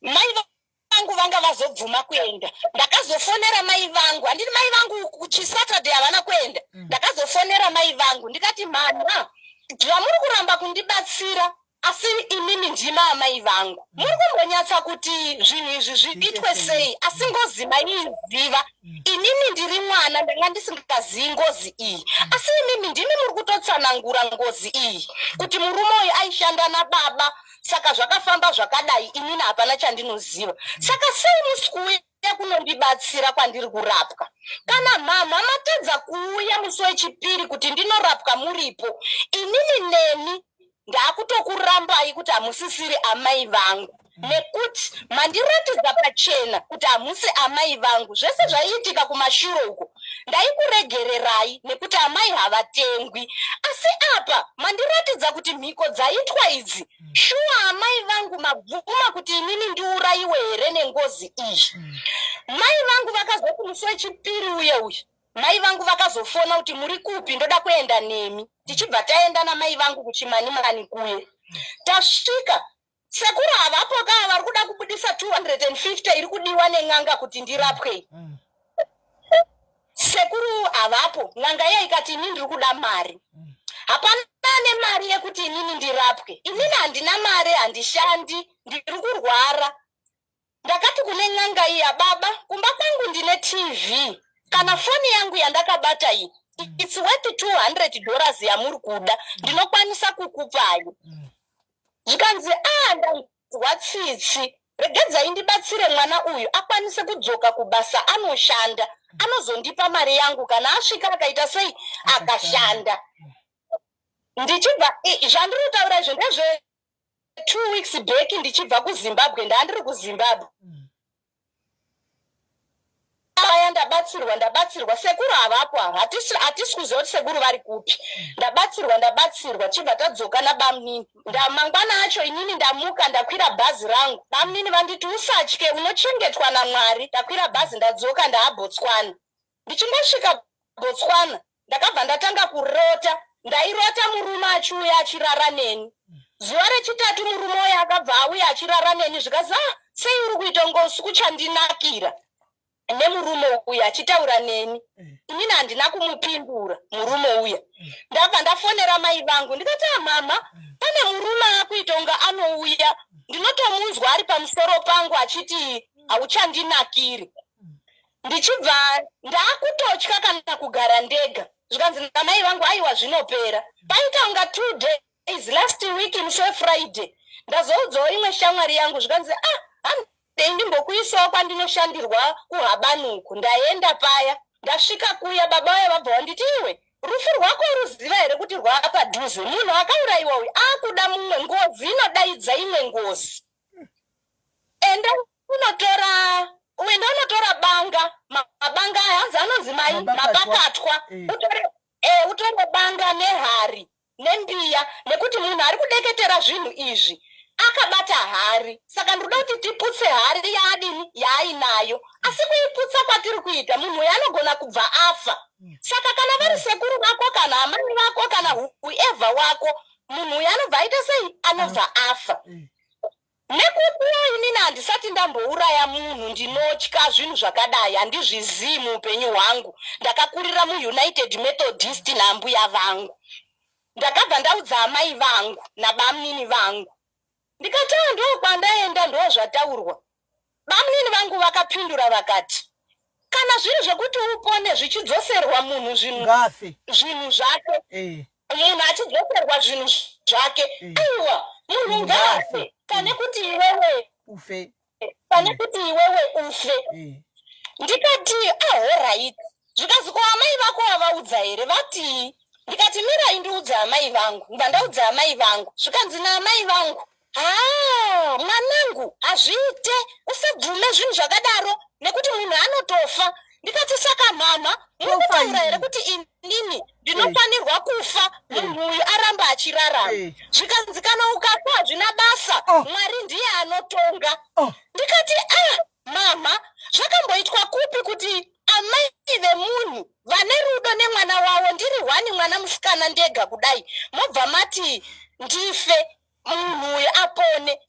Mai vangu vanga vazobvuma kuenda. Ndakazofonera mai vangu. Handiti mai vangu kuchisaturday havana kuenda. Ndakazofonera mai vangu ndikati mhamha zvamuri kuramba kundibatsira. Asi imimi ndima amai vangu, muri kumbonyatsa kuti zvinhu izvi zviitwe sei, asi ngozi maiiziva. Inini ndiri mwana, ndanga ndisingazivi ngozi iyi, asi imimi ndimi muri kutotsanangura ngozi iyi kuti murume uyu aishanda nababa, saka zvakafamba zvakadai. Inini hapana chandinoziva. Saka sei musi kuuya kunondibatsira kwandiri kurapwa? Kana mhamha matadza kuuya musi wechipiri kuti ndinorapwa muripo, inini neni ndaakutokurambai kuti hamusisiri amai vangu, nekuti mandiratidza pachena kuti hamusi amai vangu. Zvese zvaiitika kumashure uko ndaikuregererai nekuti amai havatengwi, asi apa mandiratidza kuti mhiko dzaitwa idzi, shuwa amai vangu mabvuma kuti inini ndiurayiwe here nengozi iyi? Mai vangu vakazoti musi wechipiri uye uye mai vangu vakazofona kuti, "Muri kupi? Ndoda kuenda nemi." Tichibva taenda namai vangu kuChimanimani kuye. Tasvika, sekuru havapo kaa, vari kuda kubudisa 250 iri kudiwa nen'anga kuti ndirapwe. Sekuru havapo. N'anga iya ikati, "Inini ndiri kuda mari. Hapana nemari yekuti inini ndirapwe. Inini handina mari, handishandi, ndiri kurwara." Ndakati kune n'anga iya, "Baba, kumba kwangu ndine TV. Kana foni yangu yandakabata iyi, it's worth $200 yamuri kuda, ndinokwanisa kukupai." Zvikanzi, "A, ndanzwa tsitsi. Regedzai ndibatsire mwana uyu akwanise kudzoka kubasa anoshanda. Anozondipa mari yangu kana asvika akaita sei, akashanda." Ndichibva zvandiri kutaura izvo ndezve 2 weeks back, ndichibva kuZimbabwe. Ndaandiri kuZimbabwe aya. Ndabatsirwa, ndabatsirwa. Sekuru havapo ava, hatisi kuziva kuti sekuru vari kupi. Ndabatsirwa, ndabatsirwa. Chibva tadzoka nabamunini. Ndamangwana acho inini ndamuka, ndakwira bhazi rangu. Bamunini vanditi, "Usatye, unochengetwa naMwari." Ndakwira bhazi, ndadzoka, ndaaBotswana. Ndichingosvika Botswana, ndakabva ndatanga kurota. Ndairota murume achiuya achirara neni. Zuva rechitatu murume uyo akabva auya achirara neni. Zvikazi, "Ah, sei uri kuita ngosi kuchandinakira?" Nemurume uyu achitaura neni, inini handina kumupindura murume uya. Ndabva ndafonera mai vangu, ndikati, "Amama, pane murume akuita kunge anouya. Ndinotomunzwa ari pamusoro pangu achiti hauchandinakiri. Ndichibva ndaakutotya kana kugara ndega." Zvikanzi namai vangu, "Aiwa, zvinopera." Paita kunga 2 days, last week musi weFriday, ndazoudzawo imwe shamwari yangu. Zvikanzi, "Ah, handei ndimbokuisawo kwandinoshandirwa kuHabanuku." Ndaenda paya, ndasvika kuya, baba vaya vabva vanditi, "Iwe, rufu rwako ruziva here kuti rwava padhuze? Munhu akaurayiwa uyu akuda mumwe. Ngozi inodaidza imwe ngozi. Enda unotora, uenda unotora banga." Mabanga aya hanzi anonzi mai Mabakatwa. Mabakatwa. Utore banga nehari nembiya, nekuti munhu ari kudeketera zvinhu izvi akabata hari. Saka ndinoda kuti tiputse hari yaadini, yaainayo. Asi kuiputsa kwatiri kuita, munhu uyu anogona kubva afa. Saka kana vari sekuru vako, kana amai vako, kana whoever wako, munhu uyu anobva aita sei? Anobva afa." Nekutiwo inini handisati ndambouraya munhu, ndinotya zvinhu zvakadai, handizvizii muupenyu hwangu. Ndakakurira muUnited Methodist nambuya vangu. Ndakabva ndaudza amai vangu nabamunini vangu, ndikati, "A, ndo kwandaenda, ndo zvataurwa." Bamunini vangu vakapindura vakati, "Kana zviri zvekuti upone zvichidzoserwa munhu zvinhu Ngafe. zvinhu zvake, munhu achidzoserwa zvinhu zvake, aiwa, munhu Munhu ngaafe ngaafe. pane kuti iwewe Ufe. pane kuti iwewe ufe." Ndikati, "Alright." Zvikazi, "Ko amai vako wavaudza here? Vatii?" Ndikati, "Mirai ndiudze amai vangu." Ndibva ndaudza amai vangu. Zvikanzi naamai vangu, "Ha, mwanangu, hazviite. Usabvume zvinhu zvakadaro nekuti munhu anotofa." Ndikati, "Saka mama, muri Tofa kutaura here ini. kuti inini ndinofanirwa kufa, munhu uyu aramba achirarama?" Zvikanzi, "Kana ukafa hazvina basa. Mwari ndiye anotonga." Ndikati, "Ah, mama, zvakamboitwa kupi kuti amai vemunhu vane rudo nemwana wavo, ndiri hwani mwana musikana ndega kudai, mobva mati ndife, munhu uyu apone?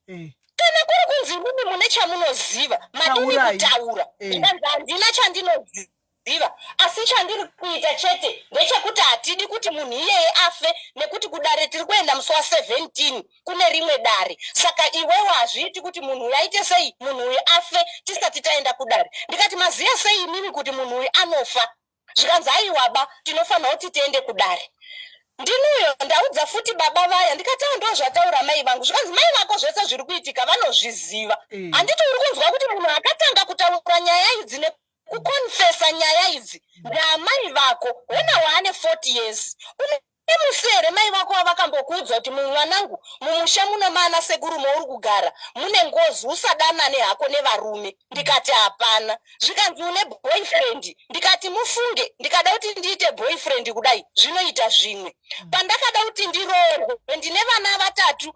Kana kuri kunzi imimi mune chamunoziva, madini Taurai. kutaura?" Zvikanzi, "Handina chandinoziva." Ziva asi chandiri kuita chete ndechekuti hatidi kuti munhu iyeye afe nekuti kudare tiri kuenda musi wa 17 kune rimwe dare saka iwewe hazviiti kuti munhu uyu aite sei munhu uyu afe tisati taenda kudare. Ndikati maziva sei imimi kuti munhu uyu anofa? Zvikanzi aiwaba tinofanira kuti tiende kudare. Ndini uyo ndaudza futi baba vaya ndikati awo ndozvataura mai vangu zvikanzi mai vako zvese zviri kuitika vanozviziva. Handiti uri kunzwa kuti munhu akatanga kutaura nyaya idzi kukonfesa nyaya idzi ndaamai vako hona waane 40 years une musi here mai vako wavakambokuudza kuti mwanangu mumusha muno maana sekuru mauri kugara mune ngozi usadanane hako nevarume ndikati hapana zvikanzi une boyfriend ndikati mufunge ndikada kuti ndiite boyfriend kudai zvinoita zvimwe pandakada kuti ndiroorwe ndine vana vatatu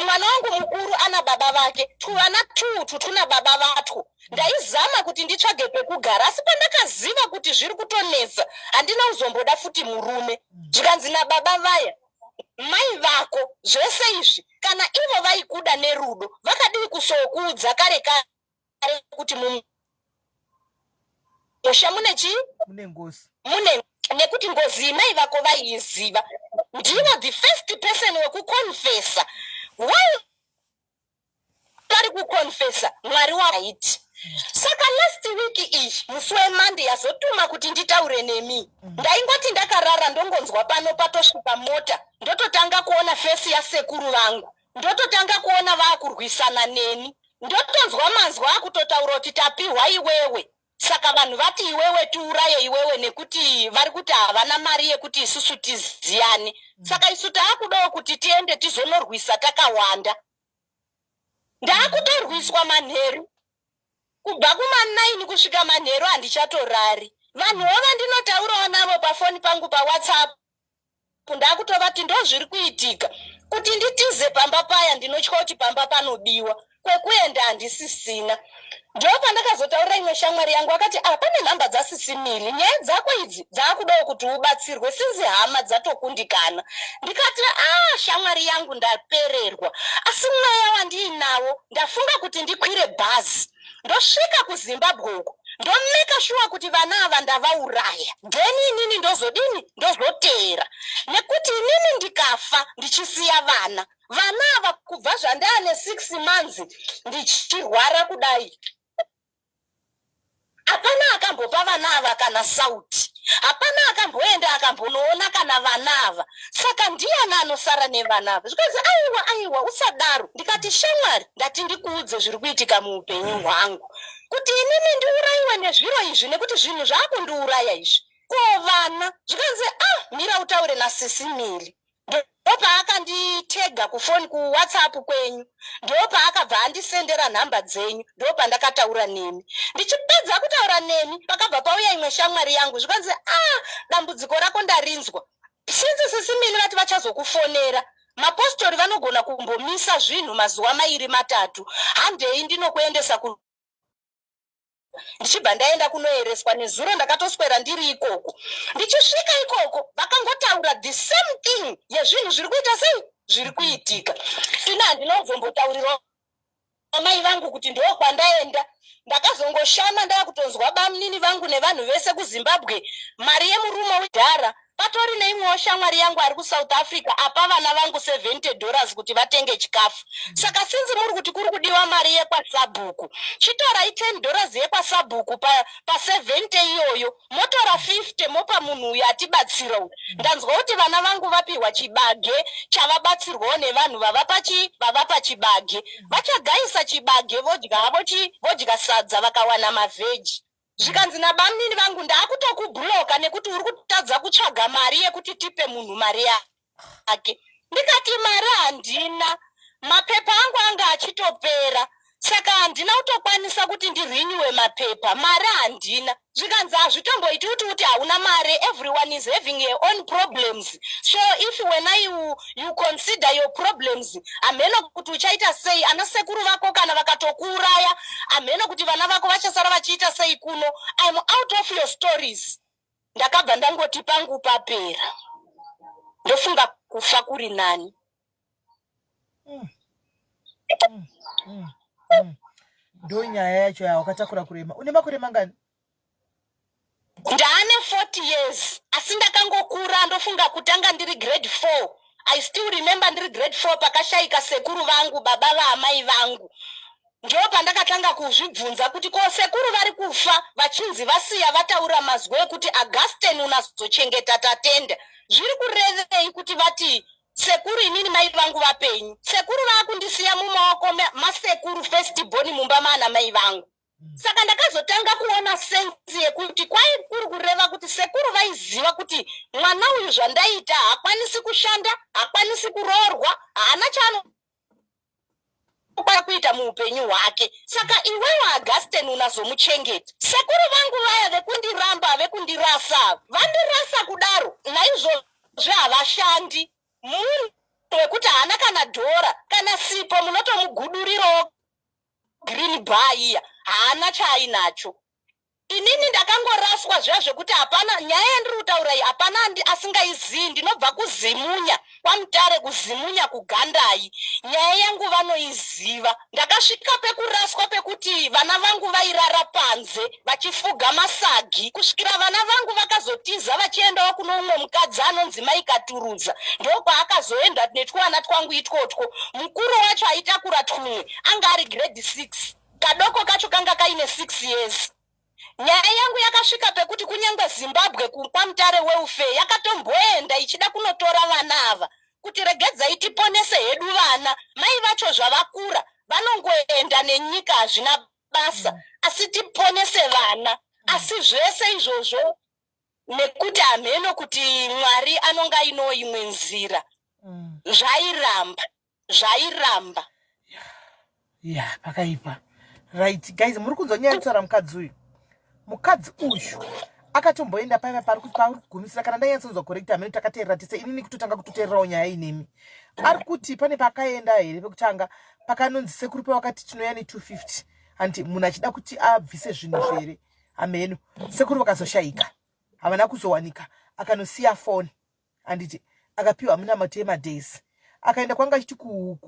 mwana wangu mukuru ana baba vake tuvana tutu tuna baba vatwo ndaizama kuti nditsvage pekugara asi pandakaziva kuti zviri kutonetsa handina kuzomboda futi murume zvikanzi nababa vaya mai vako zvese izvi kana ivo vaikuda nerudo vakadii kusokuudza kare kare kuti mumusha mune chii mune ngozi mune nekuti ngozi iyi mai vako vaiiziva ndivo the first person wekukonfesa why vari kukonfesa mwari waiti saka last week iyi musi weMonday yazotuma kuti nditaure nemi ndaingoti ndakarara ndongonzwa pano patosvika mota ndototanga kuona face yasekuru vangu ndototanga kuona vaakurwisana neni ndotonzwa manzwa akutotaura kuti tapiwa iwewe saka vanhu vati iwewe tiuraye iwewe nekuti vari kuti havana mari yekuti isusu tiziyane saka isu taakudawo kuti tiende tizonorwisa takawanda ndaakutorwiswa manheru kubva kuma9 kusvika manheru handichatorari vanhuwo vandinotaurawo navo pafoni pangu paWhatsApp ndakutovati ndo zviri kuitika kuti nditize pamba paya ndinotya kuti pamba panobiwa kwekuenda handisisina ndo pandakazotaurira imwe shamwari yangu akati ah pane nhamba dzasisi Mili nyaya dzako idzi dzaakudawo kuti ubatsirwe sinzi hama dzatokundikana ndikati ah shamwari yangu ndapererwa asi mweya wandiinawo ndafunga kuti ndikwire bhazi ndosvika kuZimbabwe uko ndomeka sure kuti vana ava ndavauraya then inini ndozodini ndozoteera nekuti inini ndikafa ndichisiya vana vana ava kubva zvandaane 6 months ndichirwara kudai hapana akambopa vana ava kana sauti hapana akamboenda akambonoona kana vana ava saka ndiani anosara nevana ava zvikanzi aiwa aiwa usadaro ndikati shamwari ndati ndikuudze zviri kuitika muupenyu hwangu kuti inini ndiurayiwe nezviro izvi nekuti zvinhu zvaakundiuraya izvi ko vana zvikanzi ah mira utaure nasisi Mili ndopaakanditega kufoni kuWhatsApp kwenyu ndopaakabva andisendera nhamba dzenyu ndopandakataura nemi ndichipedza kutaura nemi pakabva pauya imwe shamwari yangu zvikanzi ah dambudziko rako ndarinzwa sinzi sisi Mili vati vachazokufonera mapostori vanogona kumbomisa zvinhu mazuva mairi matatu handei ndinokuendesa ku ndichibva ndaenda kunoereswa nezuro ndakatoswera ndiri ikoko ndichisvika ikoko vakangotaura the same thing yezvinhu zviri kuita sei zviri kuitika ini handinozombotaurirawo mai vangu kuti ndo kwandaenda ndakazongoshama ndaakutonzwa bamunini vangu nevanhu vese kuZimbabwe mari yemurume wedhara patori neimwewo shamwari yangu ari kuSouth Africa apa vana vangu $70 kuti vatenge chikafu saka sinzi muri kuti kuri kudiwa mari yekwasabhuku chitorai $10 yekwasabhuku pa70 pa iyoyo motora 50 mopa munhu uyu atibatsira uyu ndanzwa kuti vana vangu vapiwa chibage chavabatsirwawo nevanhu vavapa chi vavapa chibage vachagayisa chibage vodya havo chi vodya sadza vakawana mavheji zvikanzi nabamunini vangu ndaakutokubhuloka nekuti uri kutadza kutsvaga mari yekuti tipe munhu mari yake ndikati mari handina mapepa angu anga achitopera saka handina kutokwanisa kuti ndirinyiwe mapepa mari handina zvikanzi hazvitomboiti kuti kuti hauna mari everyone is having your own problems so if when you, you consider your problems hameno kuti uchaita sei ana sekuru vako kana vakatokuuraya hameno kuti vana vako vachasara vachiita sei kuno I'm out of your stories ndakabva ndangoti pangu papera ndofunga kufa kuri nani Ndo nyaya yacho ya wakatakura kurema une makore mangani? Ndaane 40 years asi ndakangokura ndofunga kutanga ndiri grade 4. I still remember ndiri grade 4 pakashaika sekuru vangu baba vaamai vangu. Ndopandakatanga kuzvibvunza kuti ko sekuru vari kufa vachinzi vasiya vataura mazwi ekuti Augustine unazochengeta Tatenda. Zviri kurevei kuti vati sekuru inini mai vangu vapenyu. Sekuru vaakundisiya mumaoko masekuru first born mumba maana mai vangu. Saka ndakazotanga kuona sense yekuti kwai kuri kureva kuti sekuru vaiziva kuti mwana uyu zvandaita haakwanisi kushanda, haakwanisi kuroorwa, haana chaano kuita muupenyu hwake. Saka iwewe Augustine unazomuchengeta. Sekuru vangu vaya vekundiramba vekundirasa, vandirasa kudaro, naizvozvi havashandi. Munhu wekuti haana kana dhora kana sipo munotomugudurirawo green bar iya haana chaainacho. Inini ndakangoraswa zviya zvekuti hapana nyaya yandiri kutaura iyi hapana asingaizii ndinobva kuzimunya kwamutare kuzimunya kugandai nyaya yangu vanoiziva ndakasvika pekuraswa pekuti vana vangu vairara panze vachifuga masagi kusvikira vana vangu vakazotiza vachiendawo kuno umwe mukadzi anonzi mai Katurudza ndokwaakazoenda netwana twangu itwotwo mukuru wacho aitakura twumwe anga ari grade 6 kadoko kacho kanga kaine 6 years nyaya yangu yakasvika pekuti kunyange Zimbabwe kwaMutare welfare yakatomboenda ichida kunotora vana ava kuti regedzai tiponese hedu vana mai vacho zvavakura vanongoenda nenyika hazvina basa mm. asi tiponese vana mm. asi zvese izvozvo nekuti hamheno kuti mwari anonga aino imwe nzira mm. zvairamba zvairamba ya yeah, pakaipa right guys muri kunzwa nyaya yekutaura mukadzi uyu mukadzi uyu akatomboenda paiva pari kugumisira kana ndainyatsonzwa correct hameno takateerera tese inini kutotanga kutoteererawo nyaya inemi ari kuti pane paakaenda here pekutanga pakanonzi sekuru pavakati tinoya ne250 hanti munhu achida kuti abvise zvinhu zvere hameno sekuru vakazoshaika havana kuzowanika akanosiya foni handiti akapiwa minamato yemadays akaenda kwanga achiti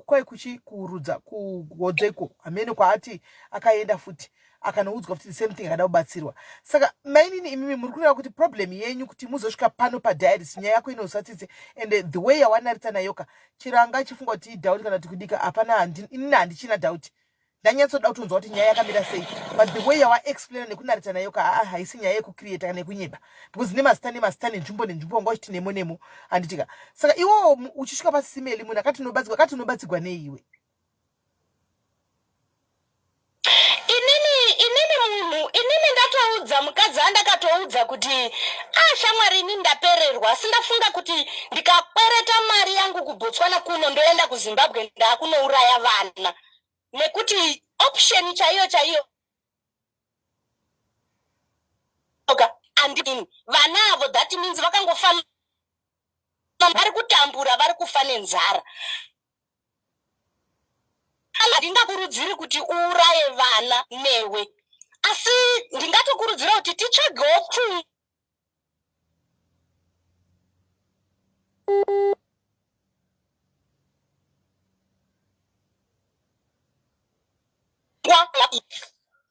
kwai kuchi kurudza kuhodzeko hameno kwaati akaenda futi akanoudzwa futi the same thing akada kubatsirwa saka mainini imimi muri kureva kuti problem yenyu kuti muzosvika pano padiaries nyaya yako inosatsitse and the way yawanaritsa nayoka chero anga achifunga kuti idoubt kana kuti kudika hapana inini handichina doubt ndanyatsoda kutonzwa kuti nyaya yakamira sei but the way yawaexplaina nekunarita nayo ka aa haisi nyaya yekucreata kana yekunyeba because nemazita nemazita nenzvimbo nenzvimbo wanga uchiti nemo nemo handitika saka iwowo uchisvika pasisimeli munhu akati unobatsigwa akati unobatsigwa nei iwe inini inini munhu inini ndatoudza mukadzi andakatoudza kuti ah shamwari inini ndapererwa asi ndafunga kuti ndikakwereta mari yangu kubotswana kuno ndoenda kuzimbabwe ndaakunouraya vana nekuti option chaiyo chaiyo andini vana avo that means vakangofana vari kutambura vari kufa nenzara handingakurudziri kuti uuraye vana newe asi ndingatokurudzira kuti titsvagewo pfungwa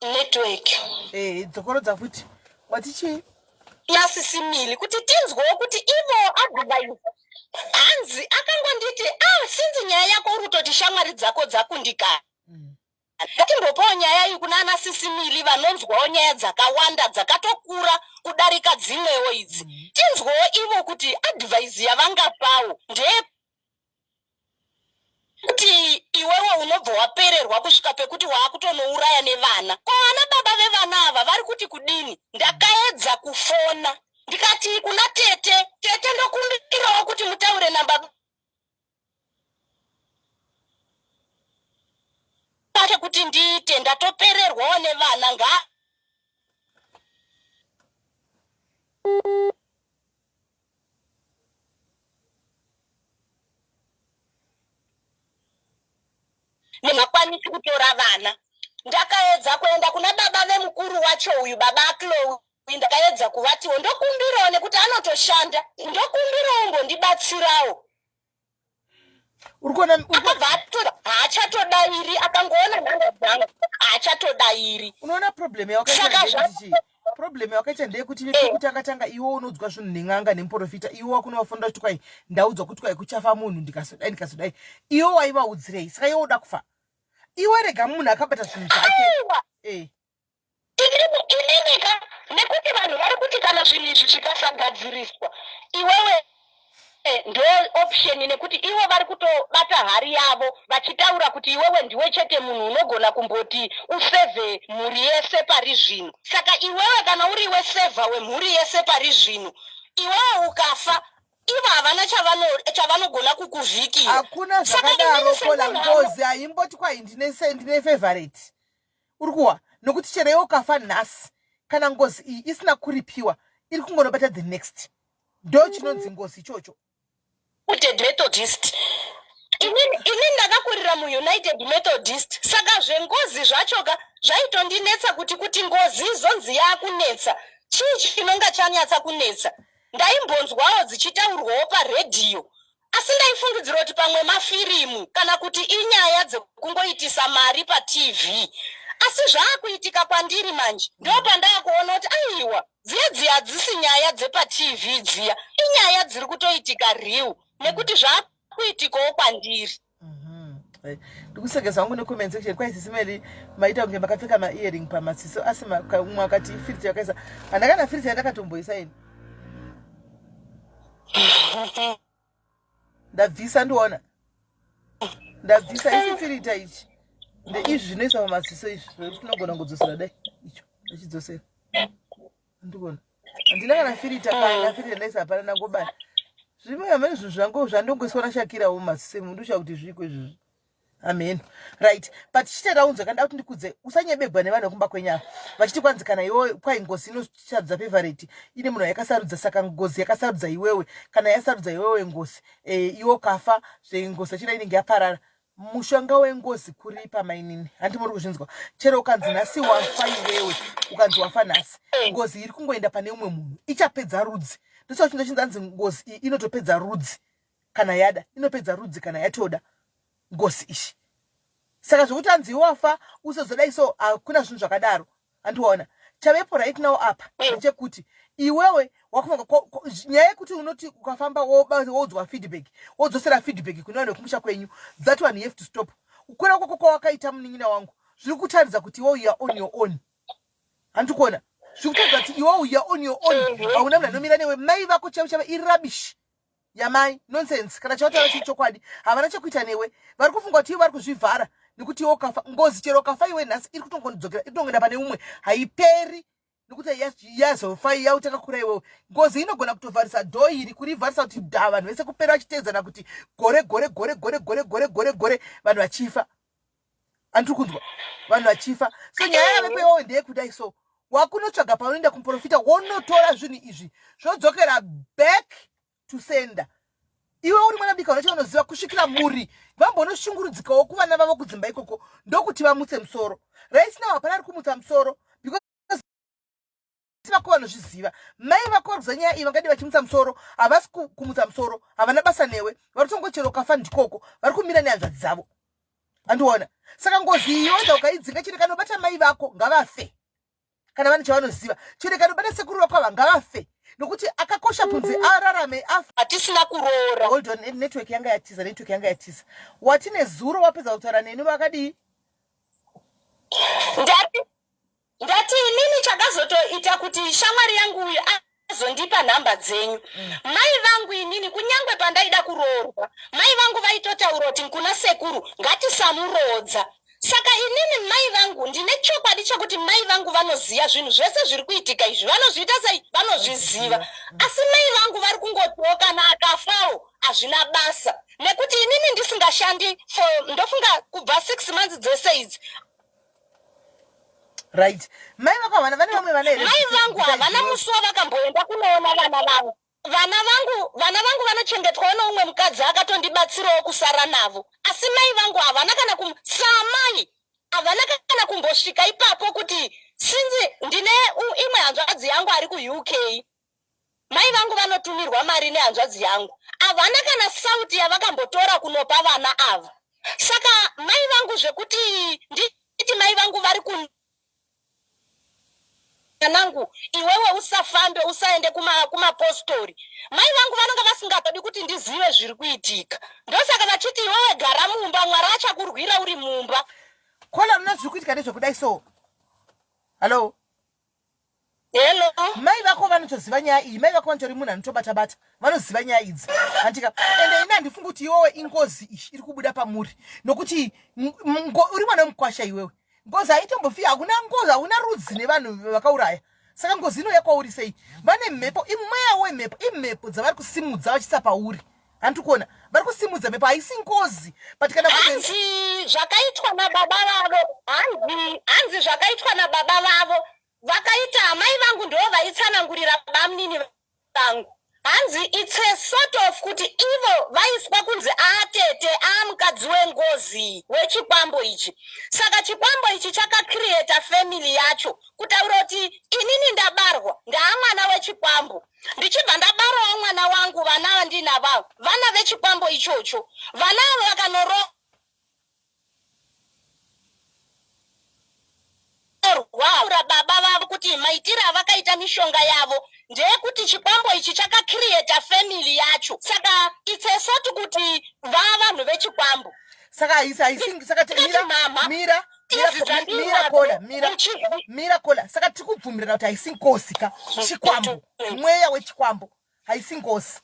network eh dzokorodza futi wati chii yasisimili kuti tinzwewo kuti ivo advice hanzi akangonditi ah sinzi nyaya yako uri kutoti shamwari dzako dzakundikana mm. Ngatimbopawo nyaya iyi kuna ana sisi Milly vanonzwawo nyaya dzakawanda dzakatokura kudarika dzimwewo idzi. Mm. Tinzwewo ivo kuti advice yavangapawo ndeye kuti iwewe unobva wapererwa kusvika pekuti waakutonouraya nevana. Ko ana baba vevana ava vari kuti kudini? Ndakaedza kufona ndikati kuna tete, tete ndokumbirawo kuti mutaure nababa pake kuti ndiite ndatopererwawo nevana nga ndingakwanisi kutora vana ndakaedza kuenda kuna baba vemukuru wacho uyu baba acloe ndakaedza kuvatiwo ndokumbirawo nekuti anotoshanda ndokumbirawo umbondibatsirawo uri kuona akabva atora haachatodairi akangoona nhanga dzangu haachatodairi unoona problem yawakaita chii Problem yawakaita ndeyekuti pekutanga tanga iwe unoudzwa zvinhu nen'anga nemuprofita, iwe wakunovafonera kuti kwai ndaudzwa kuti kwai kuchafa munhu ndikazodai ndikazodai, iwe waivaudzirei? Saka iwe uda kufa iwe, rega munhu akabata zvinhu zvake. Eh. Inini ka, nekuti vanhu vari kuti kana zvinhu izvi zvikasagadziriswa, iwewe ndo option, nekuti ivo vari kutobata hari yavo vachitaura kuti iwewe ndiwe chete munhu unogona kumboti usevhe mhuri yese pari zvino. Saka iwewe kana uriwe savior wemhuri yese pari zvino, iwewe ukafa, ivo havana chavanogona kukuvhikira. Hakuna zvakadaro, Kola. Ngozi haimboti kwai ndine favorite, uri kuwa, nokuti chero iwe ukafa nhasi, kana ngozi iyi isina kuripiwa, iri kungonobata the next. Ndo chinonzi ngozi ichocho. United Methodist. Ini ndakakurira muUnited Methodist, saka zvengozi zvachoka zvaitondinetsa kuti ngozi izonzi yaakunetsa, chii chinonga chanyatsa kunetsa? Ndaimbonzwawo dzichitaurwawo paredhiyo, asi ndaifungidzira kuti pamwe mafirimu kana kuti inyaya dzekungoitisa mari paTV. Asi zvaakuitika kwandiri manje, ndo pandaakuona kuti aiwa, dziya dziya hadzisi nyaya dzepaTV, dziya inyaya dziri kutoitika real, nekuti zvaakuitikawo kwandiri. Ndikusekesa hangu necomment section. Kwai Sisi Mary, maita kunge makapfeka maearing pamaziso, asi umwe akati ifilter yakaisa. Handakana filter yandakatomboisa ini. Ndabvisa, ndiona ndabvisa isi filter ichi, ndeizvi zvinoiswa pamaziso izvi zvekuti tinogona kudzosera. Dai icho ndachidzosera, ndikuona handina kana filter, kana filter ndaisa hapana. Ndangobaya zvimwe hamene zvinhu zvangu zvandongoiswa naShakirawo mumaziso emu, ndoshaa kuti zviko izvozvi, ameno. Right, but chiteraunzwa kanda kuti ndikudze, usanyebegwa nevanhu vekumba kwenyava vachiti kwanzi kana iwe kwai ngozi inosarudza favorite, ine munhu yakasarudza. Saka ngozi yakasarudza iwewe, kana yasarudza iwewe ngozi, iwe ukafa, zvengozi yachina inenge yaparara. Mushonga wengozi kuripa, mainini, handi muri kuzvinzwa? Chero ukanzi nhasi wafa iwewe, ukanzi wafa nhasi, ngozi iri kungoenda pane umwe munhu, ichapedza rudzi. Ndosaka chinhu chinzi anzi ngozi iyi inotopedza rudzi kana yada, inopedza rudzi kana yatoda ngozi ishi. Saka zvekuti anzi iwe wafa usazodai, so hakuna zvinhu zvakadaro, handiwaona? Chavepo right now apa ndechekuti iwewe wakufunga nyaya yekuti unoti ukafamba woudzwa feedback, wodzosera feedback kune vanhu vekumusha kwenyu. That one you have to stop. Kukwira kwako kwawakaita, munin'ina wangu, zviri kutaridza kuti iwe you are on your own, handikuona? Zviri kutaridza kuti iwe you are on your own, hauna munhu anomira newe. Mai vako chaivo chaivo irubbish yamai, nonsense. Kana chavataura chiri chokwadi, havana chekuita newe. Vari kufunga kuti ivo vari kuzvivhara nekuti iwe ukafa, ngozi chero ukafa iwe nhasi iri kutongodzokera, iri kutongoenda pane umwe, haiperi nekuti yazofa yautakakura iwewe. Ngozi inogona kutovharisa door iri, kurivharisa kuti dha, vanhu vese kupera vachiteedzana kuti gore gore gore gore gore gore gore gore, vanhu vachifa, andiri kunzwa? Vanhu vachifa. So nyaya yavepo iwewe ndeyekudai, so wakunotsvaga paunoenda kumuprofita, wonotora zvinhu izvi, zvodzokera back to sender. Iwe uri mwana mudiki, unacho unoziva kusvikira muri vambonoshungurudzikawo kuvana vavo kudzimba ikoko, ndokuti vamutse musoro. Right now hapana ari kumutsa musoro because vako vanozviziva. Mai vako vari kuziva nyaya iyi, vangadi vachimutsa musoro, havasi kumutsa musoro, havana basa newe. Vari kutongochero ukafa ndikoko, vari kumira nehanzvadzi dzavo, andiona? Saka ngozi iyi yoda ukaidzinga, chete kanobata mai vako ngavafe kana vane chavanoziva, chete kanobata sekuru vako ava ngavafe, nokuti akakosha kunzi ararame afa. Hatisina kuroora. Hold on, network yanga yatiza, network yanga yatiza. Wati nezuro wapedza kutaura neni vakadii? Ndati inini chakazotoita kuti shamwari yangu uyu azondipa nhamba dzenyu, mai vangu inini kunyange pandaida kuroorwa, mai vangu vaitotaura kuti kuna sekuru ngatisamuroodza. Saka inini mai vangu, ndine chokwadi chekuti mai vangu vanoziva zvinhu zvese zviri kuitika izvi. Vanozviita sei? Vanozviziva. Asi mai vangu vari kungotiwo kana akafawo hazvina basa, nekuti inini ndisingashandi for ndofunga kubva 6 months dzese idzi. Right, mai vako havana, vane vamwe vana here? Mai vangu havana musi wavakamboenda kunoona vana vavo. Vana vangu vanochengetwawo noumwe mukadzi akatondibatsirawo kusara navo, asi mai vangu havana kana kum saamai havana kana kumbosvika ipapo kuti sinzi ndine imwe hanzvadzi yangu ari kuUK. Mai vangu vanotumirwa mari nehanzvadzi yangu, havana kana sauti yavakambotora kunopa vana ava. Saka mai vangu, zvekuti nditi mai vangu vari Mwanangu, iwewe usafambe, usaende kumapostori. Kuma mai vangu vanonga vasingatodi kuti ndizive zviri kuitika, ndosaka vachiti iwewe gara mumba, Mwari achakurwira uri mumba. Kola muna zviri kuitika ndezvekudai so. Hallo. Hello. Mai vako vanotoziva nyaya iyi. Mai vako vanotori munhu anotobata bata. Vanoziva nyaya idzi. Andika. Ende ini handifungi kuti iwewe ingozi iyi iri kubuda pamuri. Nokuti uri mwana wemukwasha iwewe. Ngozi haitombofi, hakuna ngozi, hakuna rudzi nevanhu vakauraya. Saka ngozi inouya kwauri sei? Vane mhepo, imweya wemhepo, imhepo dzavari kusimudza vachiisa pauri. Handiri kuona vari kusimudza mhepo, haisi ngozi but kana hanzi zvakaitwa nababa vavo, hanzi zvakaitwa nababa vavo vakaita amai vangu ndo vaitsanangurira bamunini vangu, hanzi it's a sort of kuti ivo vaiswa kunzi aatete aamukadzi wengozi wechikwambo ichi. Saka chikwambo ichi chakacreata family yacho, kutaura kuti inini ndabarwa ndaamwana wechikwambo, ndichibva ndabarawo mwana wangu, vana vandinavavo vana vechikwambo ichocho. Vana avo vakanoroorwa baba vavo kuti maitiro avakaita mishonga yavo ndeyekuti chikwambo ichi chakacreata family yacho, saka it's a sort kuti vaa vanhu vechikwambo. Saka haisi saka mira, mira, mira kola, mira, mira kola. Saka tiri kubvumirana kuti haisi ngozi ka, chikwambo, mweya wechikwambo, haisi ngozi.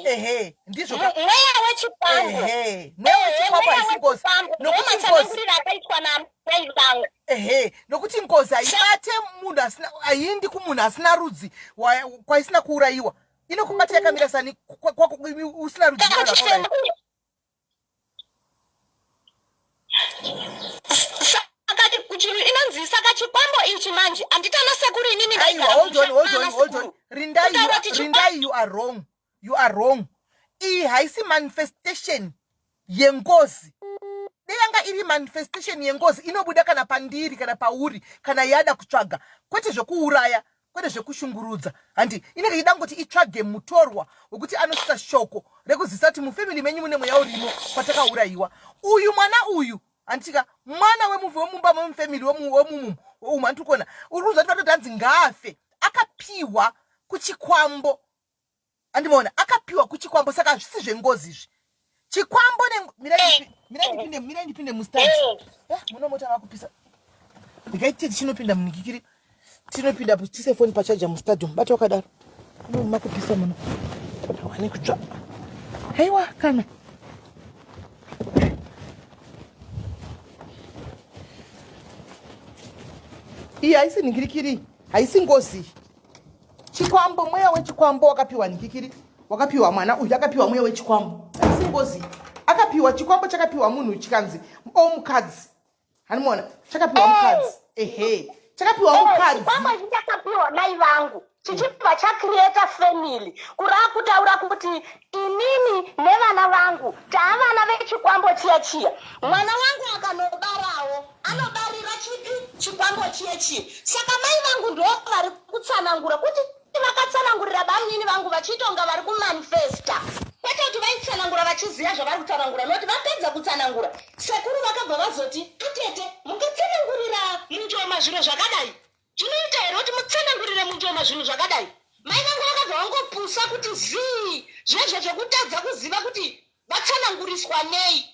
Ehe, ndizvo. Mweya wechikwambo. Ehe, mweya wechikwambo, haisi ngozi, nokuti ngozi akaitwa namai vangu. Ehe, nokuti ngozi haibate munhu asina, haiendi kumunhu asina rudzi kwaisina kuurayiwa. Inokubata yakamira sani usina rudzi? Inonzi saka chikwambo ichi manje handitana sekuru inini. Aiwa, hold on, hold on, hold on, Rindai, Rindai, you are wrong, you are wrong. Iyi haisi manifestation yengozi. Deyanga iri manifestation yengozi, inobuda kana pandiri kana pauri kana yada kutsvaga, kwete zvekuuraya, kwete zvekushungurudza. Handi inenge ichida kungoti itsvage mutorwa wekuti anosvitsa shoko rekuzivisa kuti mufamily menyu mune mweya urimo kwatakaurayiwa. Uyu mwana uyu, handitika, mwana wemumba memufamily wemumumu umu, handiri kuona uri kunzwa kuti vatoti hanzi ngaafe, akapiwa kuchikwambo. Andimaona akapiwa kuchikwambo, saka hazvisi zvengozi izvi, chikwambo. Mira ndipinde mustadi muno, mota vakupisa. Ndikaiti tichinopinda munikikiri, tinopinda tise foni pachaja mustadium. Bata wakadaro, makupisa muno, wane kutsva. Haiwa, kana iyi haisi nhingirikiri, haisi ngozi. Chikwambo, mweya wechikwambo wakapiwa nhikikiri, wakapiwa mwana uyu, akapiwa mweya wechikwambo, haisi ngozi. Akapiwa chikwambo, chakapiwa munhu chikanzi o mukadzi, hanimona chakapiwa mukadzi. Ehe, chakapiwa mukadzi. Chikwambo ichi chakapiwa mai vangu chichibva chacreata family, kurava kutaura kuti inini nevana vangu taavana vechikwambo chiya chiya. Mwana wangu akanobarawo anobarira chipi? Chikwambo chiye chiye. Saka mai vangu ndo vari kutsanangura kuti vakatsanangurira bamunini vangu vachiitonga vari kumanifesta, kwete kuti vaitsanangura vachiziva zvavari kutsanangura, nokuti vapedza kutsanangura sekuru vakabva vazoti, "Atete, mungatsanangurira munjoma zviro zvakadai? Zvinoita here kuti mutsanangurire munjoma zvinhu zvakadai?" Mai vangu vakabva vangopusa kuti zii, zvezvo zvekutadza kuziva kuti vatsananguriswa nei.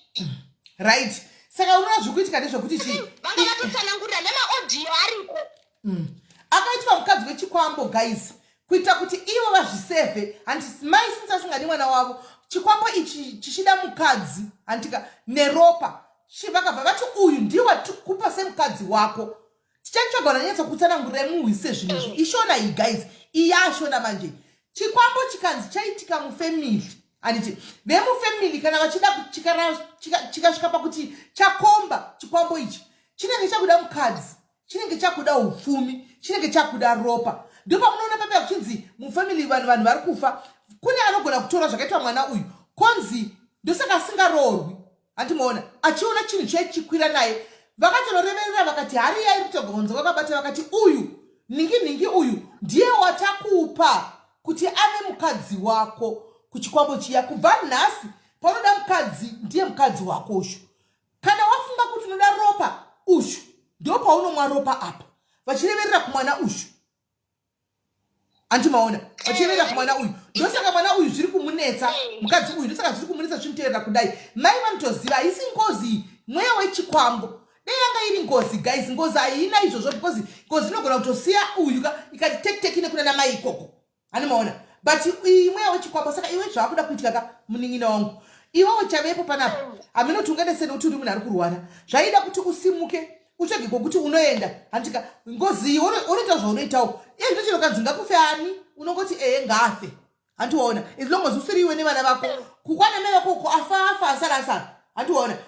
Right, saka unoona zviri kuitika ndezvekuti chii? Vanga vatotsanangurira nemaaudio ariko. Akaitwa mukadzi wechikwambo, guys, kuita kuti ivo vazvisevhe. Handi mai since asingadi mwana wavo, chikwambo ichi chichida mukadzi, handika, neropa, vakabva vati uyu ndiye watikupa semukadzi wako, tichatsvaga vanonyatsa kutsanangurira muhwise zvinhu izvi. Ishona iyi, guys, iyi yashona manje. Chikwambo chikanzi chaitika mufamily, handiti vemufamily kana vachida chikasvika pakuti chakomba, chikwambo ichi chinenge chakuda mukadzi, chinenge chakuda upfumi, chinenge chakuda ropa. Ndopamunoona papaya kuchinzi mufamily vanhu vari kufa, kune anogona kutora zvakaitwa mwana uyu, konzi ndosaka asingaroorwi. Handimaona achiona chinhu chaichikwira naye, vakatonoreverera vakati hari yairi kutogonza vakabata, vakati uyu nhingi nhingi uyu ndiye watakupa kuti ave mukadzi wako kuchikwambo chiya. Kubva nhasi paunoda mukadzi, ndiye mukadzi wako ushu. Kana wafunga kuti unoda ropa, ushu. Ndopaunomwa ropa apa vachireverera kumwana uyu. Anti maona vachireverera kumwana uyu, ndosaka mwana uyu zviri kumunetsa, mukadzi uyu ndosaka zviri kumunetsa zvichimuteverera kudai. Mai vanotoziva haisi ngozi, mweya wechikwambo. Dai yanga iri ngozi, guys, ngozi haina izvozvo, because ngozi inogona kutosiya uyu ka ikati tekiteki nekunana mai ikoko. Ani maona? But iyi mweya wechikwambo. Saka iwe zvaakuda kuitika ka, munin'ina wangu, iwewo chavepo panapa, hameno kuti ungaita sei nekuti uri munhu ari kurwara. Zvaida kuti usimuke utsvage kwokuti unoenda, handika? Ngozi iyi unoita zvaunoitawo iye zvino, chero kanzi ngakufe ani, unongoti ehe, ngaafe. Handiwaona? As long as usiri iwe nevana vako, kukwana mai vako uko, afa afa, asara asara. Handiwaona?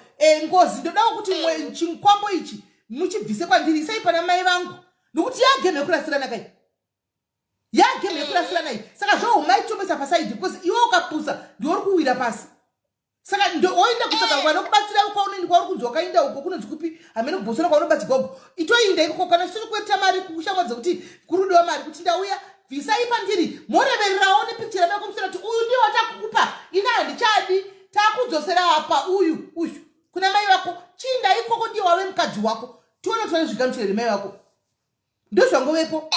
Ngozi ndodawo kuti chikwambo ichi muchibvise kwandiri, isai pana mai vangu, nokuti yagame yekurasirana kai, yagame yekurasirana iyi. Saka zvoumaitomesa paside, because iwe ukapusa ndiwe uri kuwira pasi. Saka oenda kutsvaka vanokubatsira kwaunoenda, kwauri kunzi wakaenda uko kunonzi kupi, hamene, kuBotswana kwaunobatsirwa uko. Itoinda ikoko kana chichitokwetera mari kushamwa dzekuti kuri kudiwa mari, kuti ndauya, bvisai pandiri, morevererawo nepicture ramai kumusera kuti uyu ndiye watakukupa, ini handichadi, takudzosera apa uyu uyu kuna mai vako. Chiinda ikoko, ndiye wave mukadzi wako, tione kuti vanozvigamuchira mai vako. Ndozvangovepo.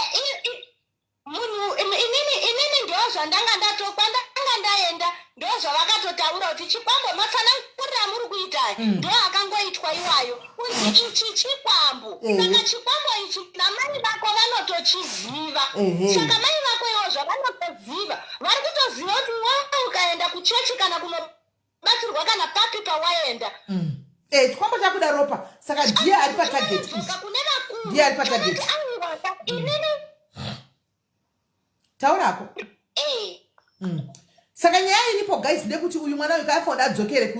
Munhu inini ndo zvandanga ndato kwandanga ndaenda, ndo zvavakatotaura kuti chikwambo, matsananguriro amuri kuita ndo akangoitwa iwayo, kunzi ichi chikwambo. Saka chikwambo ichi namai vako vanotochiziva. Saka mai vako iwo zvavanotoziva, vari kutoziva kuti iwewe ukaenda kuchechi kana kunobatsirwa kana papi pawaenda, Chikwambo chakuda ropa, saka ndiye ari patarget. Dzoka kune vakuru. Ndiye ari patarget. Kana kuti aiwa, inini Taurako. Saka nyaya iripo, guys, ndekuti uyu mwana uyu kaafanira adzokere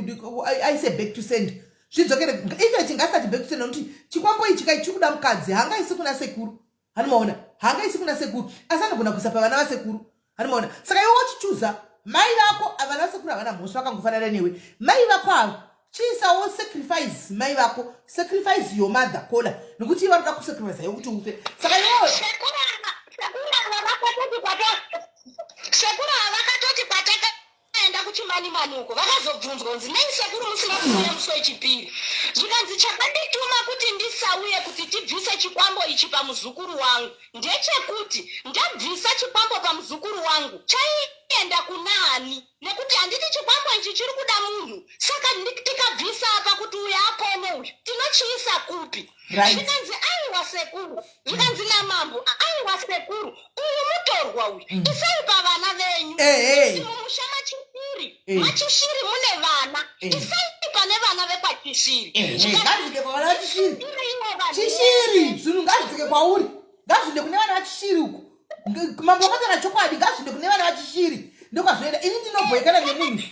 aise back to send, zvidzokere. Ife tingasati back to send nokuti chikwambo ichi kai chiri kuda mukadzi, haangaisi kuna sekuru. Hanimaona? Haangaisi kuna sekuru, asi anogona kuisa pavana vasekuru. Hanimaona? Saka iwe wachichuza mai vako, vana vasekuru havana mhosva, vakangofanana newe. Mai vako ava, chiisawo sacrifice mai vako, sacrifice your mother, kola, nekuti ivo vanoda kusacrifice iwe kuti ufe. Saka iwewe Sekuru ava vakatoti patakaenda kuChimanimani uko, vakazobvunzwa kunzi, "Nei sekuru musina kuuya musi wechipiri?" Zvikanzi, "Chakandituma kuti ndisauye kuti tibvise chikwambo ichi pamuzukuru wangu ndechekuti ndabvisa chikwambo pamuzukuru wangu, chaienda kunaani? Nekuti handiti chikwambo ichi chiri kuda munhu? Saka tikabvisa apa kuti uyu apone uyu, tinochiisa kupi?" Zvikanzi, "Aiwa sekuru," zvikanzi namambo, "Aiwa sekuru, uyu mutorwa uyu, isai pavana venyu." Eh, eh. Mumusha maChishiri, maChishiri mune vana, isai pane vana vekwaChishiri. Ngazvide kwavana vaChishiri. Chishiri, zvinhu ngazvidzike kwauri, ngazvide kune vana vaChishiri uku. Mambo wakataura chokwadi, ngazvide kune vana vaChishiri, ndokwazvinoenda. Ini ndinobhoekana nemunhu,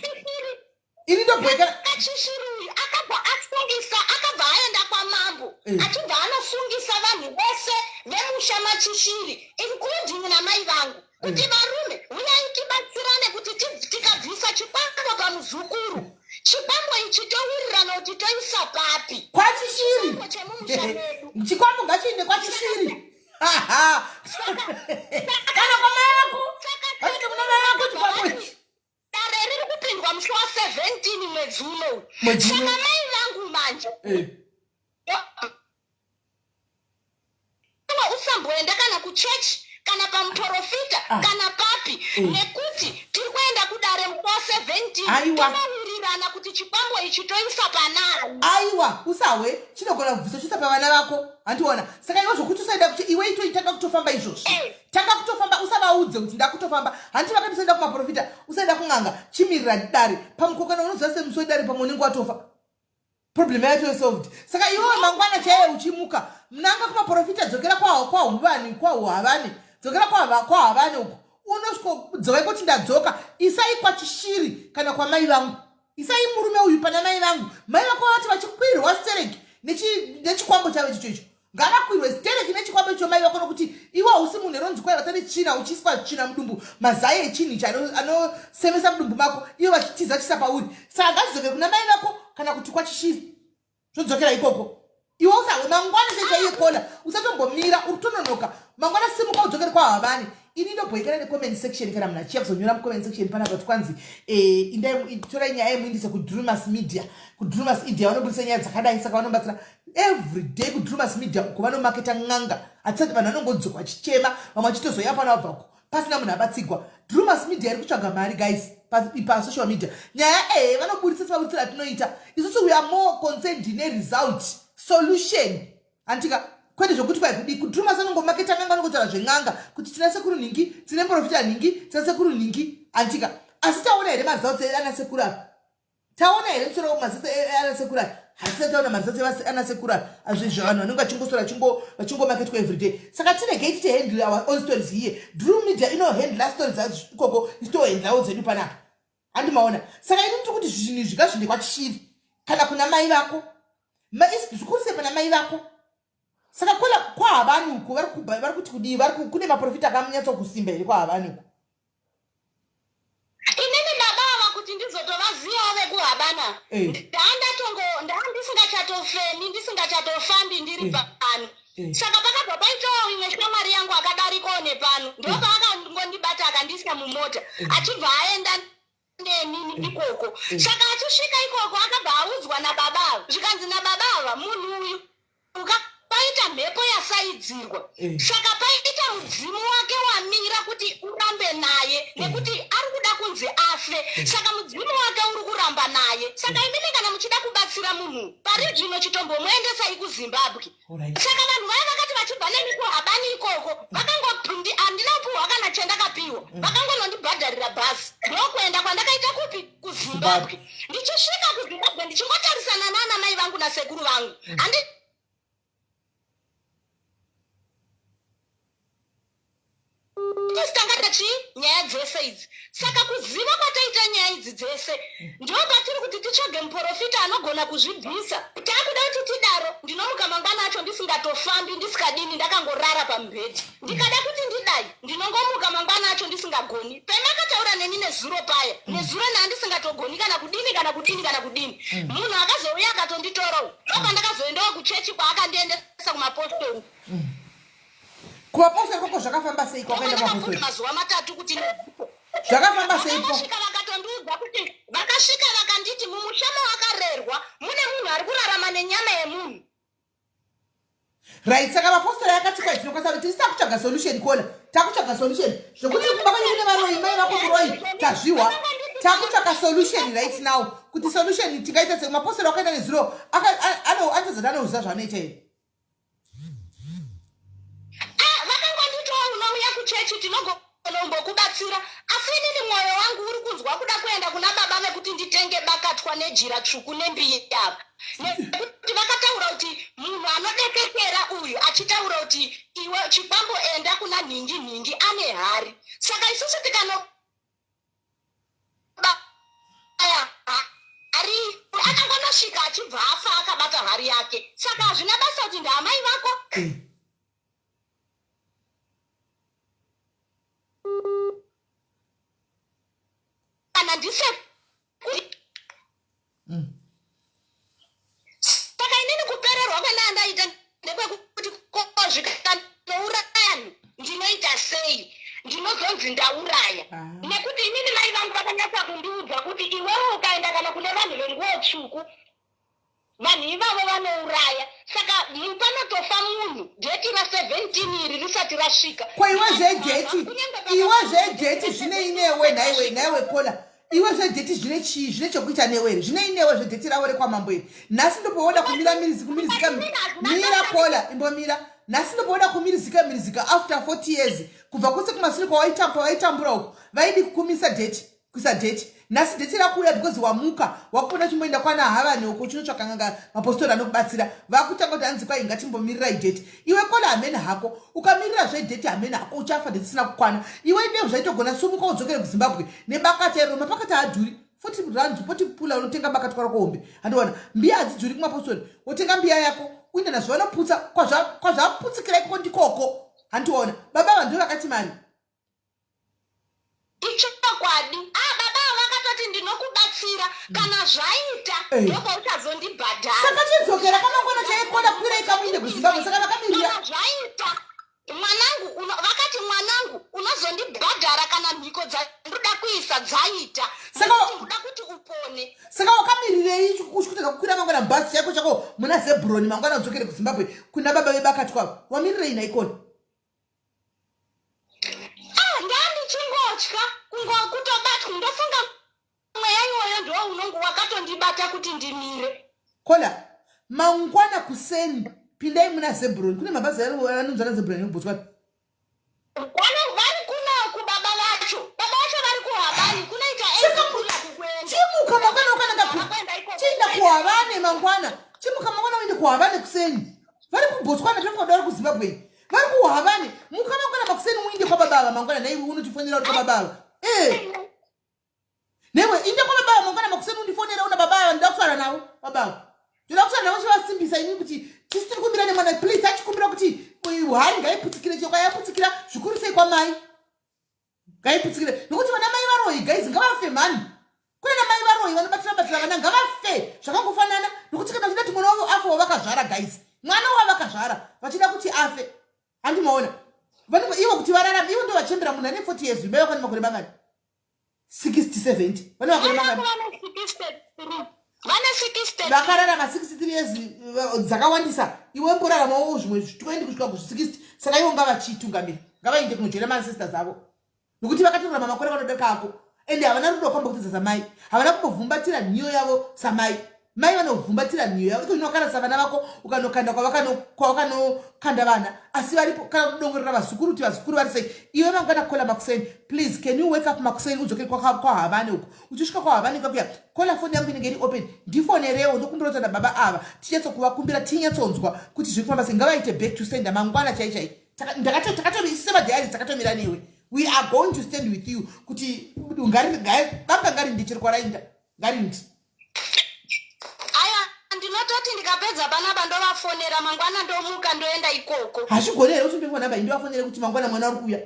ini ndobhoekana. Kachishiri uyu akabva asungisa, akabva aenda kwamambo, achibva anosungisa vanhu vese vemusha maChishiri, including namai vangu, kuti, "Varume, uyai tibatsirane kuti tikabvisa chikwambo pamuzukuru, chikwambo ichi towirirana kuti toisa papi." KwaChishiri. Chikwambo chemumusha medu. Chikwambo ngachiende kwaChishiri kana kwamai vako, vachiende kuna mai vako chikwambo ichi. Dare riri kupindwa musi wa17 mwedzi unou. Mwedzi uno. Saka mai vangu manje, iwe usamboenda kana kuchechi kana pamuprofita kana papi, nekuti tiri kuenda kudare musi wa17. Aiwa. Tonowirirana kuti chikwambo ichi toisa panani. Aiwa, usahwe, chinogona kubvisa chiisa pavana vako. Handiona? Saka iwe zvokuti usaenda kuti iwe itoi, tanga kutofamba izvozvi. Tanga kutofamba, usavaudze kuti ndakutofamba. Handiti vakati usaenda kumaprofita, usaenda kun'anga, chimirira dare pamukokana. Unoziva semusi wedare pamwe unenge watofa, problem yacho isolved. Saka iwewe mangwana chaiye uchimuka, nanga kumaprofita, dzokera kwahuvani, kwaHuhavani, dzokera kwaHavani uko, unosvikodzoka ikoti, "Ndadzoka, isai kwaChishiri kana kwamai vangu, isai murume uyu pana mai vangu." Mai vako vati vachikwirwa stereki nechikwambo chavo ichicho icho, ngavakwirwe stereki nechikwambo icho mai vako, nokuti iwe hausi munhu ronzi kwai vatane tsvina, uchiiswa tsvina mudumbu, mazai echinhu ichi anosemesa mudumbu mako, ivo vachitiza chisa pauri. Saka ngazvidzoke kuna mai vako kana kuti kwaChishiri, zvodzokera ikoko. Iwe usahwe, mangwana chaichaiye kola, usatombomira, uri kutononoka. Mangwana simuka udzokere kwaHavani. Ini ndobhoikana necomment section kana munhu achiya kuzonyora mucomment section panapa kuti kwanzi eh, indai torai nyaya yemuindise kudrumas media. KuDrumas Media vanobudisa nyaya dzakadai saka vanobatsira every day kuDrumas Media uko vanomaketa n'anga. Hatisati vanhu vanongodzoka vachichema vamwe vachitozoya pano vabvako pasina munhu abatsigwa. Drumas Media iri kutsvaga mari guys pasocial media. Nyaya ehe vanoburitsa semaburitsiro atinoita isusu, we are more concerned neresult solution hantika, kwete zvokuti kwai kudii. KuDrumas anongomaketa n'anga, anongotaura zven'anga kuti tina sekuru nhingi, tine profita nhingi, tina sekuru nhingi hantika. Asi taona here maresults ana sekuru apa? Taona here musoro maziso ana sekuru aya? Hatisati taona maziso ana sekuru aya. Azvizvo vanhu vanenge vachingosora vachingomaketwa everyday. Saka tiregei tite handle our own stories here. Drew Media inohandla stories dzacho ikoko, ichitohandlawo dzedu panapa, handimaona? Saka ini ndiri kuti zvinhu izvi ngazviende kwachishiri kana kuna mai vako, zvikuru sei pana mai vako. Saka kola kwaHavani uko vari kuti kudii? Kune maprofita akanyatsokusimba here kwaHavani uko? Inini baba ava kuti ndizotovazivawo vekuHabana, ndandisingachatofemi, ndisingachatofambi, ndiri pano. Saka pakabva paitawo imwe shamwari yangu akadarikawo nepano, ndopaakangondibata akandiisa mumota achibva aenda nenini ikoko. Saka achisvika ikoko akabva audzwa nababa ava, zvikanzi nababa ava, munhu uyu paita mhepo yasaidzirwa, saka paita mudzimu wake wamira kuti urambe naye nekuti ari kuda kunzi afe. Saka mudzimu wake uri kuramba naye. Saka imimi kana muchida kubatsira munhu pari zvino, chitombomuendesai kuZimbabwe. Saka vanhu vaya vakati vachibva neni kuHabani ikoko, vakangondi handina kupiwa kana chandakapiwa. Vakangonondibhadharira bhasi, ndokuenda kwandakaita kupi? KuZimbabwe. Ndichisvika kuZimbabwe, ndichingotarisana nana mai vangu nasekuru vangu, handi tanga chii nyaya dzese idzi. Saka kuziva kwataita nyaya idzi dzese, ndo patiri kuti titsvage muprofita anogona kuzvibvisa. Takuda kuti tidaro, ndinomuka mangwana acho ndisingatofambi, ndisikadini, ndakangorara pamubhedhi. Ndikada kuti ndidai, ndinongomuka mangwana acho ndisingagoni. Pemakataura neni nezuro paya, nezuro nandisingatogoni kana kudini, kana kudini, kana kudini. Munhu akazouya akatonditora, ndopandakazoendawo kuchechi kwaakandiendesa kumapostori. Kumapostori koko zvakafamba sei? Kwakaenda kumapostori? Mazuva 3 kuti Zvakafamba sei? Vakasvika vakatondiudza kuti, vakasvika vakanditi mumusha mawakarerwa mune munhu ari kurarama nenyama yemunhu. Right, saka vapostori akati kwai tinokwanisa kuti tisi takutsvaga solution. Kola, takutsvaga solution zvokuti kumba kwenyu kune varoyi, mai vako muroyi, tazvihwa. Takutsvaka solution right now kuti solution tingaita sei. Mapostori akaenda nezuro anotozoti anoziva zvaanoita here? Ah, vakangonditowo unouya kuchechi tinogonombokubatsira, asi inini mwoyo wangu uri kunzwa kuda kuenda kuna baba vekuti nditenge bakatwa nejira tsvuku nembiya, nekuti vakataura kuti munhu anodekekera uyu achitaura kuti iwe chikwambo enda kuna nhingi nhingi ane hari. Saka isusu tikano aya hari, akangonosvika achibva afa akabata hari yake. Saka hazvina basa kuti ndaamai vako kana ndise. Saka inini kupererwa kwandandaita ndekwekuti kozvikanouraya ndinoita sei? Ndinozonzi ndauraya. Nekuti inini mai vangu vakanyatsa kundiudza kuti iwewe ukaenda kana kune vanhu venguo tsvuku, vanhu ivavo vanouraya. Saka panotofa munhu date ra17 iri risati rasvika. Ko iwe zvedate, iwe zvedate zvinei newe nhaiwe? Nhaiwe Kola, iwe zvedate zvine chii, zvine chokuita newe here? Zvinei newe zvedate ravo rekwamambo iri? Nhasi ndopowoda kumira mirizi kumirizika. Mira Kola, imbomira. Nhasi ndopowoda kumirizika mirizika after 40 years kubva kwose kumashure kwawaitambura uko, vaidi kukumisa date, kuisa date. Nhasi date rakuuya because wamuka wakupona, chimboenda kwana Havani uko uchinotsvaka n'anga, mapostori anokubatsira. Vakutanga kuti hanzi kwai ngatimbomirira idate. Iwe Kola, hamene hako. Ukamirira zvedate, hamene hako, uchafa date isina kukwana. Iwe ndeu zvaitogona, sumuka udzokere kuZimbabwe nebakata iro. Mapakata haadhuri, 40 rand poti pula, unotenga bakatwa rako hombe, handiwana? Mbiya hadzidzuri kumapostori. Wotenga mbiya yako uinde nazvo, vanoputsa kwazvaputsikira ikoko ndikoko, handiona? Baba vanhu vakati mari. Ichokwadi. Ah, baba ava vakatoti ndinokubatsira kana zvaita, ndopauchazondibhadhara. Saka chidzokera kamangwana chaikona, kwirai kamuinde kuZimbabwe. Saka vakamirira Kana zvaita. Mwanangu uno, vakati mwanangu unozondibhadhara kana mhiko dzandoda kuisa dzaita. Saka ndoda kuti upone. Saka wakamirirei kutanga kukwira mangwana bhazi chako chako muna Zebroni mangwana udzokere kuZimbabwe kuna baba vebakatwa wamirirei naikona? Ah, ndandichingotya kungokutobatwa ndofunga mweya iwoyo ndiwo unonge wakatondibata kuti ndimire. Kola mangwana kuseni pindai muna Zebroni kune mabhazi anonzi ana Zebroni ekuBotswana. Vari kunoku baba vacho, baba vacho vari kuHabani kunoita Chimuka mangwana ukananga chienda kuHavane mangwana, chimuka mangwana uende kuHavane kuseni. Vari kuBotswana tofunga kuti vari kuZimbabwe, vari kuHavane. Muka mangwana makuseni uinde kwababa ava mangwana. Naiwe unotifonera uri kwababa ava eh. Newe inde kwababa ava mangwana makuseni undifonera una baba ava, ndinoda kutaura navo baba ava, ndoda kutaura navo chivasimbisa ini kuti tisi tiri kumira nemwana please. Achikumbira kuti hari ngaiputsikire chekwa yaputsikira zvikuru sei kwamai ngaiputsikire nokuti vana mai varoyi guys ngavafe mhani. Kune namai varoyi vanobatira batira vana ngavafe zvakangofanana nokuti kana vachida kuti mwana wavo afe wavakazvara guys, mwana wavakazvara vachida kuti afe handimaona ivo kuti vararame ivo ndo vachembera munhu ane 40 years mai vakane makore mangani 60 70 vane makore mangani Vane 60. Vakararama 63 years dzakawandisa iwe mboraramawo zvimwe 20 kusvika ku60 saka ivo ngavachitungamira ngavaende kunojoina maancestors avo nokuti vakatorarama makore vanodarika ako ende havana rudo kwambokutidza samai havana kumbovhumbatira nhiyo yavo samai mai vanovhumbatira nhiyo yavo iko zvino wakarasa vana vako ukanokanda kwawakanokanda vana asi varipo kana kudongorera vazukuru kuti vazukuru vari sei iwe mangwana kola makuseni please can you wake up makuseni udzokere kwaHavane uko uchisvika kwaHavane kwakuya kola foni yangu inenge iri open ndifonerewo ndokumbira kuti baba ava tinyatsokuvakumbira tinyatsonzwa kuti zviri kufamba sei ngavaite back to sender mangwana chai chai takatomisa semadiaries takatomira newe we are going to stand with you kuti baba ngarindi chiri kwarainda ngarindi Aya ndinototi ndikapedza panapa ndovafonera mangwana ndomuka ndoenda ikoko. Hazvigoni here kuti ndifona namba ndivafonere kuti mangwana mwana uri kuuya?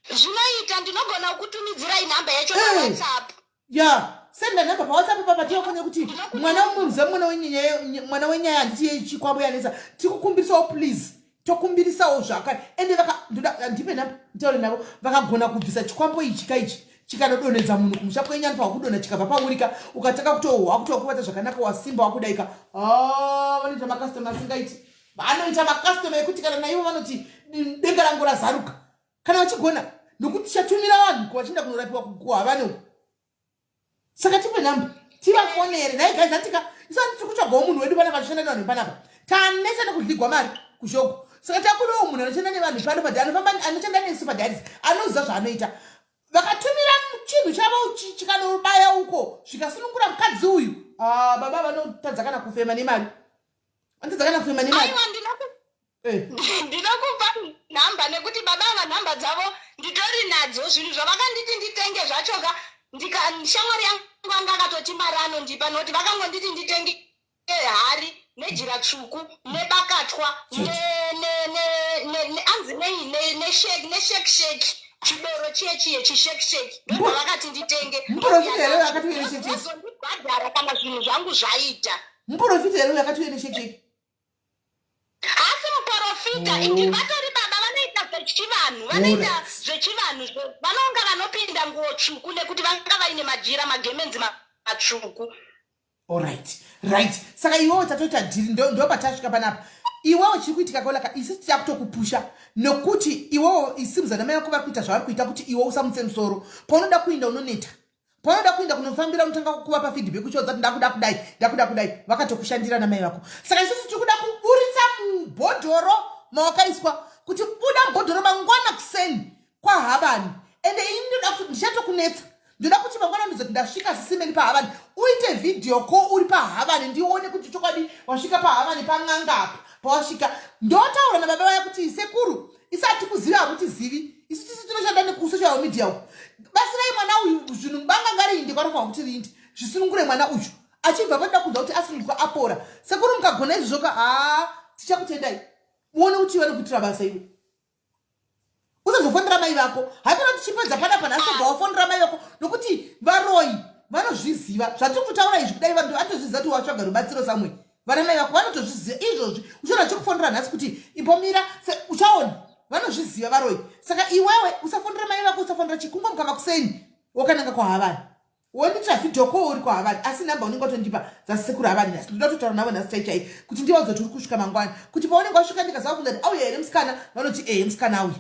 Zvinoita, ndinogona kukutumidzirai nhamba yacho paWhatsApp. Ya, senda nhamba paWhatsApp papa tivafonere kuti mwana umuze mwana wenyaya mwana wenyaya handiti chikwambo yanetsa tikukumbirisawo please tokumbirisawo zvakare ende ndoda ndipe nhamba nditaure navo vakagona kubvisa chikwambo ichi kaichi chikanodonhedza munhu kumusha kwenyu anofanwa kudonha chikabva paurika ukatanga kutohwa kuti wakubata zvakanaka wasimba wakudaika ah, vanoita makastoma asingaiti vanoita makastoma ekuti kana naivo vanoti denga rangu razaruka kana vachigona nokuti tichatumira vanhu kuvachienda kunorapiwa kuHavane uku saka tipe nhamba tivafonere nhai guys atika isati tiri kutsvagawo munhu wedu panapa anoshanda nevanhu panapa taneta nekudligwa mari kuzhogo saka takudawo munhu anoshanda nevanhu pano padhi anofamba anoshanda nesu padiaries anoziva zvaanoita vakatumira chinhu chavo chikanobaya uko zvikasunungura mukadzi uyu ah, baba vanotadza kana kufema nemari vanotadza kana kufema nemari Eh. Ndinokupa nhamba nekuti baba ava nhamba dzavo nditori nadzo zvinhu zvavakanditi nditenge zvachoka ndika shamwari yangu anga akatoti mari anondipa nokuti vakangonditi nditenge hari nejira tsvuku nebakatwa anzi nei nesheksheki chidoro chiye chiye chisheksheki ndozvavakati nditenge Muprofita here akati nesheksheki? Vazondibhadhara kana zvinhu zvangu zvaita. Muprofita here uyo akati nesheksheki? Haasi muprofita. Oh. Vatori baba vanoita zvechivanhu vanoita zvechivanhu vanonga vanopinda nguo tsvuku nekuti vanga vaine majira magemenzi matsvuku. Alright, right. Saka iwewe tatoita dhiri ndo patasvika panapa. Iwewe chiri kuitika kolaka isu tichakutokupusha nokuti iwewe isimuza namai vako vari kuita zvavari kuita kuti iwe usamutse musoro paunoda kuinda unoneta paunoda kuinda kunofambira unotanga kuvapa feedback uchiodza kuti ndakuda kudai ndakuda kudai vakatokushandira namai vako saka isusu tiri kuda kuburitsa mubhodhoro mawakaiswa kuti buda mubhodhoro mangwana kuseni kwaHavani ende ini ndoda kuti ndichatokunetsa ndoda kuti mangwana ndizoti ndasvika sisimeni paHavani uite video call uri paHavani ndione kuti chokwadi wasvika paHavani pan'anga apa pawasvika ndotaura nababa vaya kuti sekuru isati kuziva hakutizivi isu tisi tinoshanda nekusocial media uku basirai mwana uyu zvinhu banga ngariinde kwanofanwa kuti riinde zvisunungure mwana uyu achibva panoda kunzwa kuti asununguka apora sekuru mukagona izvozvoka haa tichakutendai muone kuti vanokuitira basa iwe usazofonera mai vako haikona tichipedza panapa nhasi obva wafonera mai vako nokuti varoyi vanozviziva zvatiri kutaura izvi kudai vanhu vanotozviziva kuti watsvaga rubatsiro samwe. Vana mai vako vanotozviziva izvozvi. Uchaona chekufonera nhasi kuti imbomira, uchaona vanozviziva varoyi. Saka iwewe usafonera mai vako, usafonera chikungomuka makuseni wakananga kwaHavani, wondiitira video call uri kwaHavani, asi nhamba unenge watondipa dzasekuru Havani nhasi. Ndoda kutotaura navo nhasi chai chai kuti ndivaudze kuti uri kusvika mangwana, kuti paunenge wasvika ndikazava kunza kuti auya here musikana, vanoti ehe, musikana auya.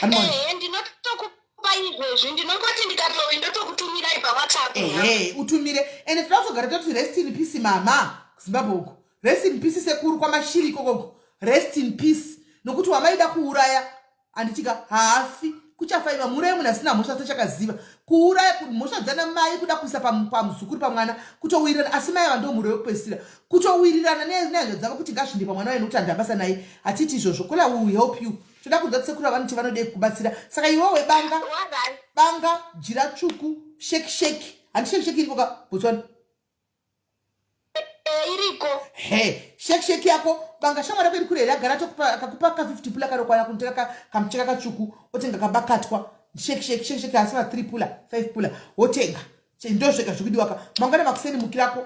Ehe, ndinotokupa izvezvi, ndinongoti ndikatovi ndotokutumirai paWhatsApp. Ehe, utumire. Ende toda kutogara toti rest in peace mama kuZimbabwe uko, rest in peace sekuru kwaMashiri ikokoko, rest in peace, nokuti wamaida kuuraya handitika haafi, kuchafa iva muraye munhu asina mhosva. Sechakaziva kuuraya mhosva dzana mai kuda kuisa pamuzukuru, pamwana, kutowirirana, asi mai ava ndo mhuri wekupedzisira kutowirirana nehanzva dzavo kuti ngazvinde pamwana wayo nokuti handina basa naye. Hatiti izvozvo kola, we will help you. Toda kunzwa sekuru vanoti vanodei kubatsira. Saka iwewe banga banga, jira tsvuku, sheki sheki, handi sheki sheki iriko ka Botswana? Iriko. He, sheki sheki yako, banga, shamwari yako iri kure here agara akakupa ka 50 pula kanokwana kunotenga kamucheka katsvuku, otenga kabakatwa, sheki sheki, sheki sheki, asi ma 3 pula, 5 pula wotenga. Ndo zvega zvikudiwa ka. Mangwana makuseni mukirako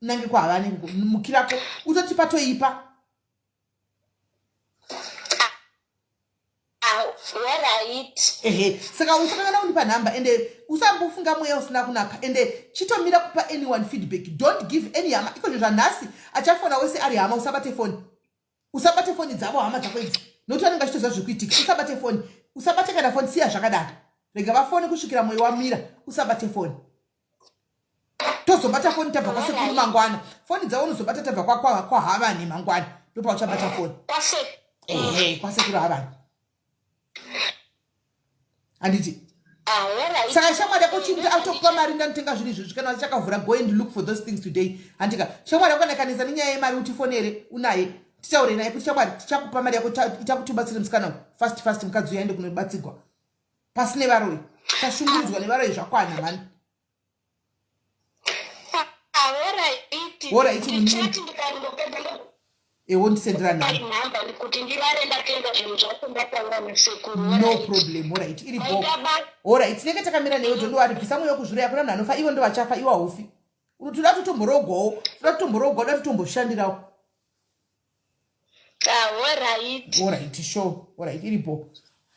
nange kwaHavani, mukirako utotipa toipa. Alright. Ehe, saka usakangana kundipa nhamba, ende usambofunga mweya usina kunaka, ende chitomira kupa anyone feedback. Don't give any hama ikozvo zvanhasi. Achafona wese ari hama, usabate foni, usabate foni dzavo hama dzako idzi, nokuti vanenge vachitoziva zviri kuitika. Usabate foni, usabate kana foni, siya zvakadaro, rega vafoni kusvikira mwoyo wamira. Usabate foni, tozobata foni tabva kwasekuru mangwana. Foni dzavo unozobata tabva kwaHavani mangwana, ndopauchabata foni. Ehe, kwasekuru Havani, handiti? Saka shamwari yako chikuti autokupa mari, ndanotenga zvinhu izvozvi kana chakavhura. Go and look for those things today, handika? Shamwari yako kana nenyaya yemari, utifonere unaye, titaure naye kuti shamwari, tichakupa mari yako, ita kuti ubatsire musikana fast fast, mukadzi uyu aende kunobatsirwa pasine varoyi. Tashungurudzwa nevaroyi, zvakwana mani. Alright, munini. Ewo, ndisendera nhamba kuti ndirare ndatenga zvinhu zvacho, ndataura nesekuru. No problem, alright, iri bo. Alright, tinenge takamira newe, don't worry. Bvisa mwoyo wekuzviroya, kuna munhu anofa, ivo ndo vachafa, iwe haufi. Toda kutomborogwawo, toda kutomborogwa, toda kutomboshandirawo. Alright. Alright, sure, alright, iripo.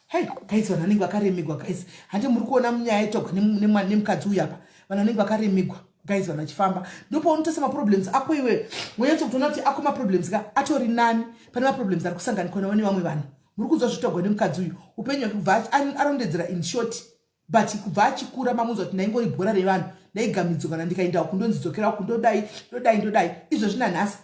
Hai guys, vanhu vanenge vakaremegwa guys, handi muri kuona munyaya yetogwa nemukadzi uyu apa? Vanhu vanenge vakaremegwa guys, vanhu vachifamba, ndopaunotosa maproblems ako iwe, wonyatso kutoona kuti ako maproblems ka atori nani pane maproblems ari kusanganikwa nawo nevamwe vanhu. Muri kunzwa zvitogwa nemukadzi uyu, upenyu hwake kubva arondedzera in short, but kubva achikura mamunzwa kuti ndaingori bhora revanhu, ndaigamidzwa, kana ndikaenda uku ndonzi dzokera uku, ndodai, ndodai, ndodai. Izvozvi nanhasi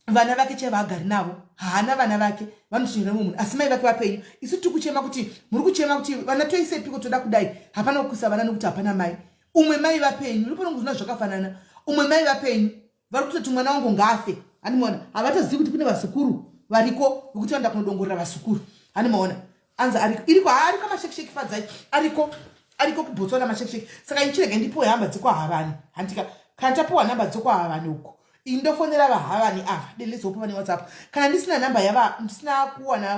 vana vake chaivo agari navo, haana vana vake, vanotochengeta mumwe munhu, asi mai vake vapenyu. Isu tiri kuchema kuti, muri kuchema kuti vana toisepiko, toda kudai, hapana kukuisa vana nokuti hapana mai. Umwe mai vapenyu, ndopanongozvona zvakafanana, umwe mai vapenyu vari kutoti mwana wangu ngaafe, handimaona? Havatozivi kuti kune vazukuru variko vekuti vanoda kunodongorera vazukuru, handimaona? Anzi ariko, iriko, ariko mashekisheki, fadzai, ariko, ariko kuBotswana mashekisheki. Saka ichirega ndipiwe hamba dzekwaHavani, handika? Kana tapiwa nhamba dzekwaHavani uko, indofonera vaHavani ava, delezopa vane WhatsApp. Kana ndisina nhamba yava, ndisina kuwana,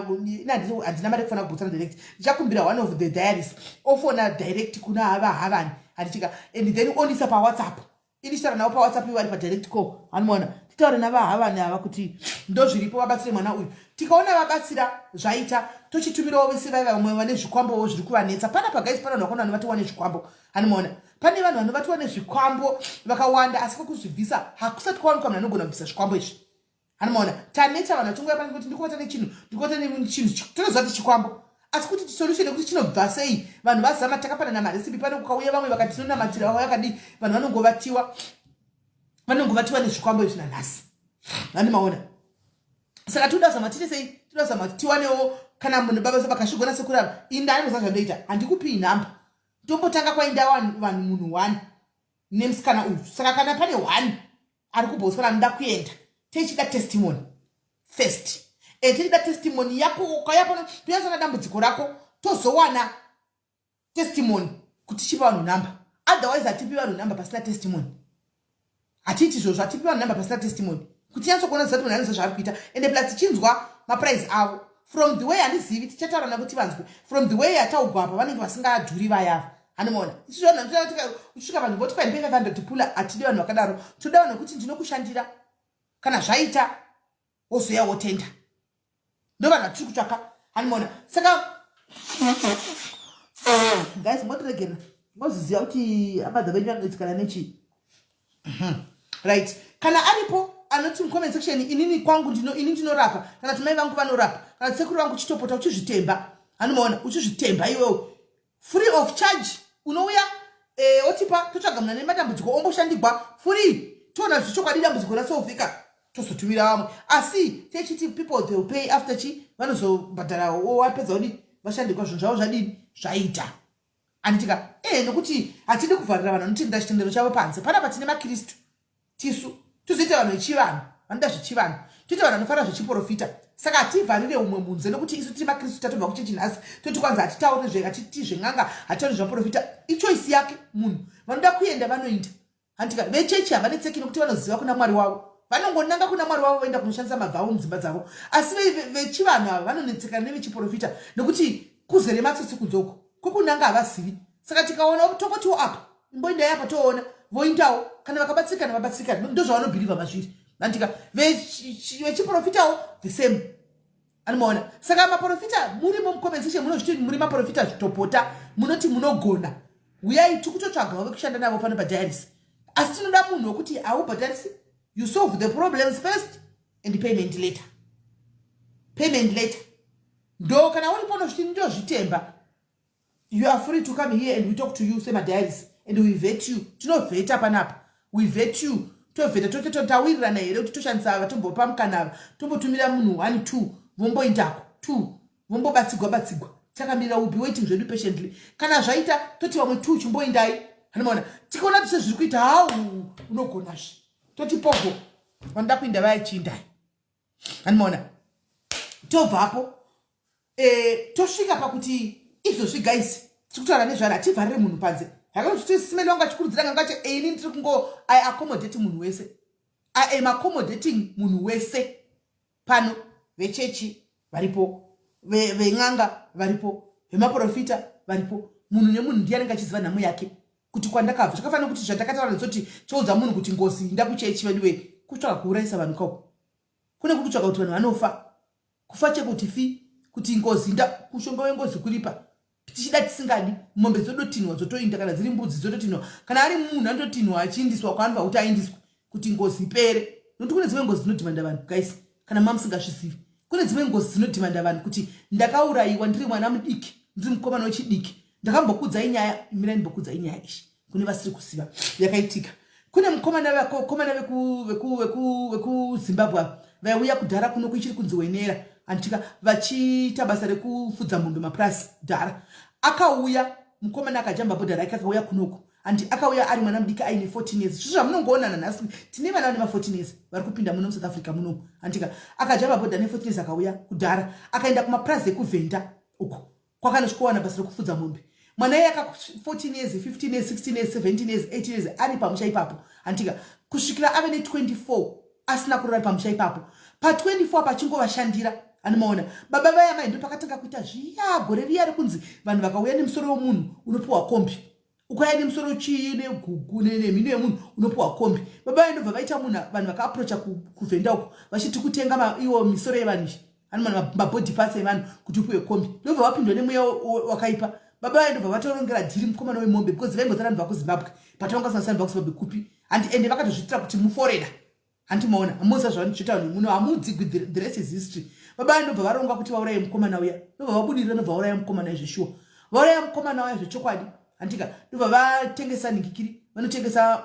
handina mari yekufona kuBotswana direct, ndichakumbira one of the diaries ofona direct kuna vaHavani, handichika? And then onisa paWhatsApp, indichitaura navo paWhatsApp, ivo vari padirect call, handimaona? Titaure navaHavani ava kuti ndo zviripo, vabatsire mwana uyu. Tikaona vabatsira, zvaita, tochitumirawo vese vaiva vamwe vane zvikwambowo zviri kuvanetsa panapa guys. Pane vanhu vakona vanovatiwa nezvikwambo, handimaona? Pane vanhu vanovatiwa nezvikwambo vakawanda, asi kwekuzvibvisa hakusati kwawanikwa munhu anogona kubvisa zvikwambo izvi, handimaona? Tanetsa vanhu vachingouya pano kuti ndikuvata nechinhu, ndikuvata nechinhu, totoziva kuti chikwambo, asi kuti solution yekuti chinobva sei, vanhu vazama. Takapanana marecipe pano, kukauya vamwe vakati tinonamatira, vakauya kadii, vanhu vanongovatiwa, vanongovatiwa nezvikwambo izvi nanhasi, handimaona? Saka tinoda zama tiite sei? Tinoda zama tiwanewo kana munhu baba vakasvigona sekurava. Inda anoziva zvandoita, handikupii nhamba, tombotanga kwainda vanhu munhu one nemusikana uyu. Saka kana pane one ari kuBotswana anoda kuenda, tichida testimony first, e tichida testimony yako. Ukauya pano toyatsana dambudziko rako, tozowana testimony kuti tichipa vanhu nhamba. Otherwise hatipi vanhu nhamba pasina testimony, hatiiti izvozvo, hatipi vanhu nhamba pasina testimony kuti nyatsokuona zati munhu anoziva zvaari kuita. Ende plus tichinzwa maprice avo from the way, handizivi, tichataura navo tivanzwe. From the way yataugwa apa, vanenge vasingadhuri vayava. Handimaona isu vanhu uchisvika vanhu voti kwaimbe 500 pula. Hatidi vanhu vakadaro. Toda vanhu vekuti ndinokushandira, kana zvaita wozoya wotenda. Ndo vanhu vatiri kutsvaka, handimaona. Saka guys, motiregerera, moziziva kuti amadha venyu vanonetsekana nechii. Right, kana aripo anoti mucomment section, "Inini kwangu ndino, ini ndinorapa," kana kuti, "Mai vangu vanorapa," kana kuti, "Sekuru vangu," chitopota uchizvitemba, handimaona, uchizvitemba iwewe, free of charge. Unouya otipa, totsvaga munhu ane matambudziko, omboshandigwa free, toona zvichokwadi dambudziko rasolvika, tozotumira vamwe. Asi techiti people, they will pay after chi vanozobhadhara wapedza kudi vashandigwa, zvinhu zvavo zvadini, zvaita, handitika? Nokuti hatidi kuvharira vanhu vanotenda chitendero chavo panze. Panapa tine makristu tisu, tozoita vanhu vechivanhu vanoda zvechivanhu, toita vanhu vanofanira zvechiprofita. Saka hativharire umwe munze nokuti isu tiri makristu, tatobva kuchechi nhasi, toti kwanzi hatitauri, hatiti zven'anga, hatitauri zvevaprofita. Ichoice yake munhu. Vanoda kuenda vanoenda, handitika? Vechechi havanetseki nokuti vanoziva kuna Mwari wavo, vanongonanga kuna Mwari wavo, voenda kunoshandisa mabva avo mudzimba dzavo. Asi vechivanhu ava vanonetsekana nevechiprofita nokuti kuzere matsotsi kunze uko, kwekunanga havazivi. Saka tikaona tokotiwo apa, imboendai apa, toona voindawo. Kana vakabatsirikana, vabatsirikana, ndozvavanobhilivha mazviri, andika? Vechiprofitawo the same, anomaona. Saka maprofita murimo mucomment section, munozviti muri maprofita, zvitopota, munoti munogona, uyai. Tikutotsvagawo vekushanda navo pano padiaries, asi tinoda munhu wekuti haubhadharisi. You solve the problems first and payment later, payment later. Ndo kana uripo unozviti ndozvitemba, you are free to come here and we talk to you semadiaries and we vet you. Tinovheta panapa, we vet you, tovheta, tototi tawirirana here kuti toshandisa ava, tombopa mukana ava, tombotumira munhu one, two, vomboindako two, vombobatsigwa batsigwa. Takamirira, will be waiting zvedu patiently. Kana zvaita, toti vamwe two chimboindai, hanomaona. Tikaona tise zviri kuita, hau, unogonazve, toti pogo, vanoda kuinda vaya, chiindai, hanomaona. Tobvapo, tosvika pakuti izvozvi guys, tiri kutaura nezvaro, hativharire munhu panze. Hakanoti simeli wangu achikurudzira nganga che ini ndiri kungo, I accommodate munhu wese. I am accommodating munhu wese pano. Vechechi varipo, ven'anga varipo, vemaprofita varipo. Munhu nemunhu ndiye anenge achiziva nhamo yake kuti kwandakabva. Zvakafanira kuti zvandakataura nezoti choudza munhu kuti ngozi, inda kuchechi, veduwe, kutsvaka kuurayisa vanhu kako kune kuri kutsvaka kuti vanhu vanofa, kufa chekuti fi, kuti ngozi nda kushonga wengozi kuripa, tichida tisingadi. Mombe dzodotinhwa, dzotoinda, kana dziri mbudzi dzototinhwa, kana ari munhu anototinhwa achiindiswa kwaanobva kuti aindiswe kuti ngozi ipere. Nokuti kune dzimwe ngozi dzinodhimanda vanhu guys, kana mamusingazvizivi. Kune dzimwe ngozi dzinodhimanda vanhu kuti ndakaurayiwa ndiri mwana mudiki, ndiri mukomana wechidiki. Ndakambokudzai nyaya, mirai ndimbokudzai nyaya ishi kune vasiri kuziva yakaitika. Kune mukomana, vakomana vekuZimbabwe vaiuya kudhara kuno kuichiri kunzi Wenera, anditika, vachiita basa rekufudza mombe mapurasi dhara. Akauya mukomana, akajamba bhodha rake, akauya kunoko, andi akauya ari mwana mudiki aine 14 years. Zvi zvamunongoona nanhasi, tine vana vane ma14 years vari kupinda muno muSouth Africa munomu, andika. Akajamba bhodha ne14 years, akauya kudhara, akaenda kumapurazi ekuVhenda uko kwakanosvikowana basa rekufudza mombe. Mwana iye aka 14 years, 15 years, 16 years, 17 years, 18 years, ari pamusha ipapo, handika, kusvikira ave ne24 asina kurara pamusha ipapo. Pa24 pachingovashandira, anomaona. Baba vaya mai ndo pakatanga kuita zviya gore riya rekunzi vanhu vakauya nemusoro wemunhu unopiwa kombi, ukauya nemusoro chii, negugu, nemhino yemunhu unopiwa kombi. Baba vaya ndobva vaita munhu, vanhu vakaapproacha kuVhenda uko vachiti kutenga iwo misoro yevanhu izvi, anomana, mabody parts evanhu kuti upiwe kombi. Ndobva vapindwa nemweya wakaipa. Baba vaya ndobva vatorongera dhiri mukomana wemombe, because vaimbozara vanhu vakuZimbabwe, but vanga vasina vanhu vakuZimbabwe kupi, handi? Ende vakatozviitira kuti muforeigner, handimaona, hamuziva zvavanochiita vanhu muno, hamudzigwi. The rest is history. Baba ndobva varonga kuti vauraye mukomana uya, ndobva vabudirira, ndobva vauraya mukomana izveshuwa, vauraya mukomana uya zvechokwadi, handika. Ndobva vatengesa ningikiri, vanotengesa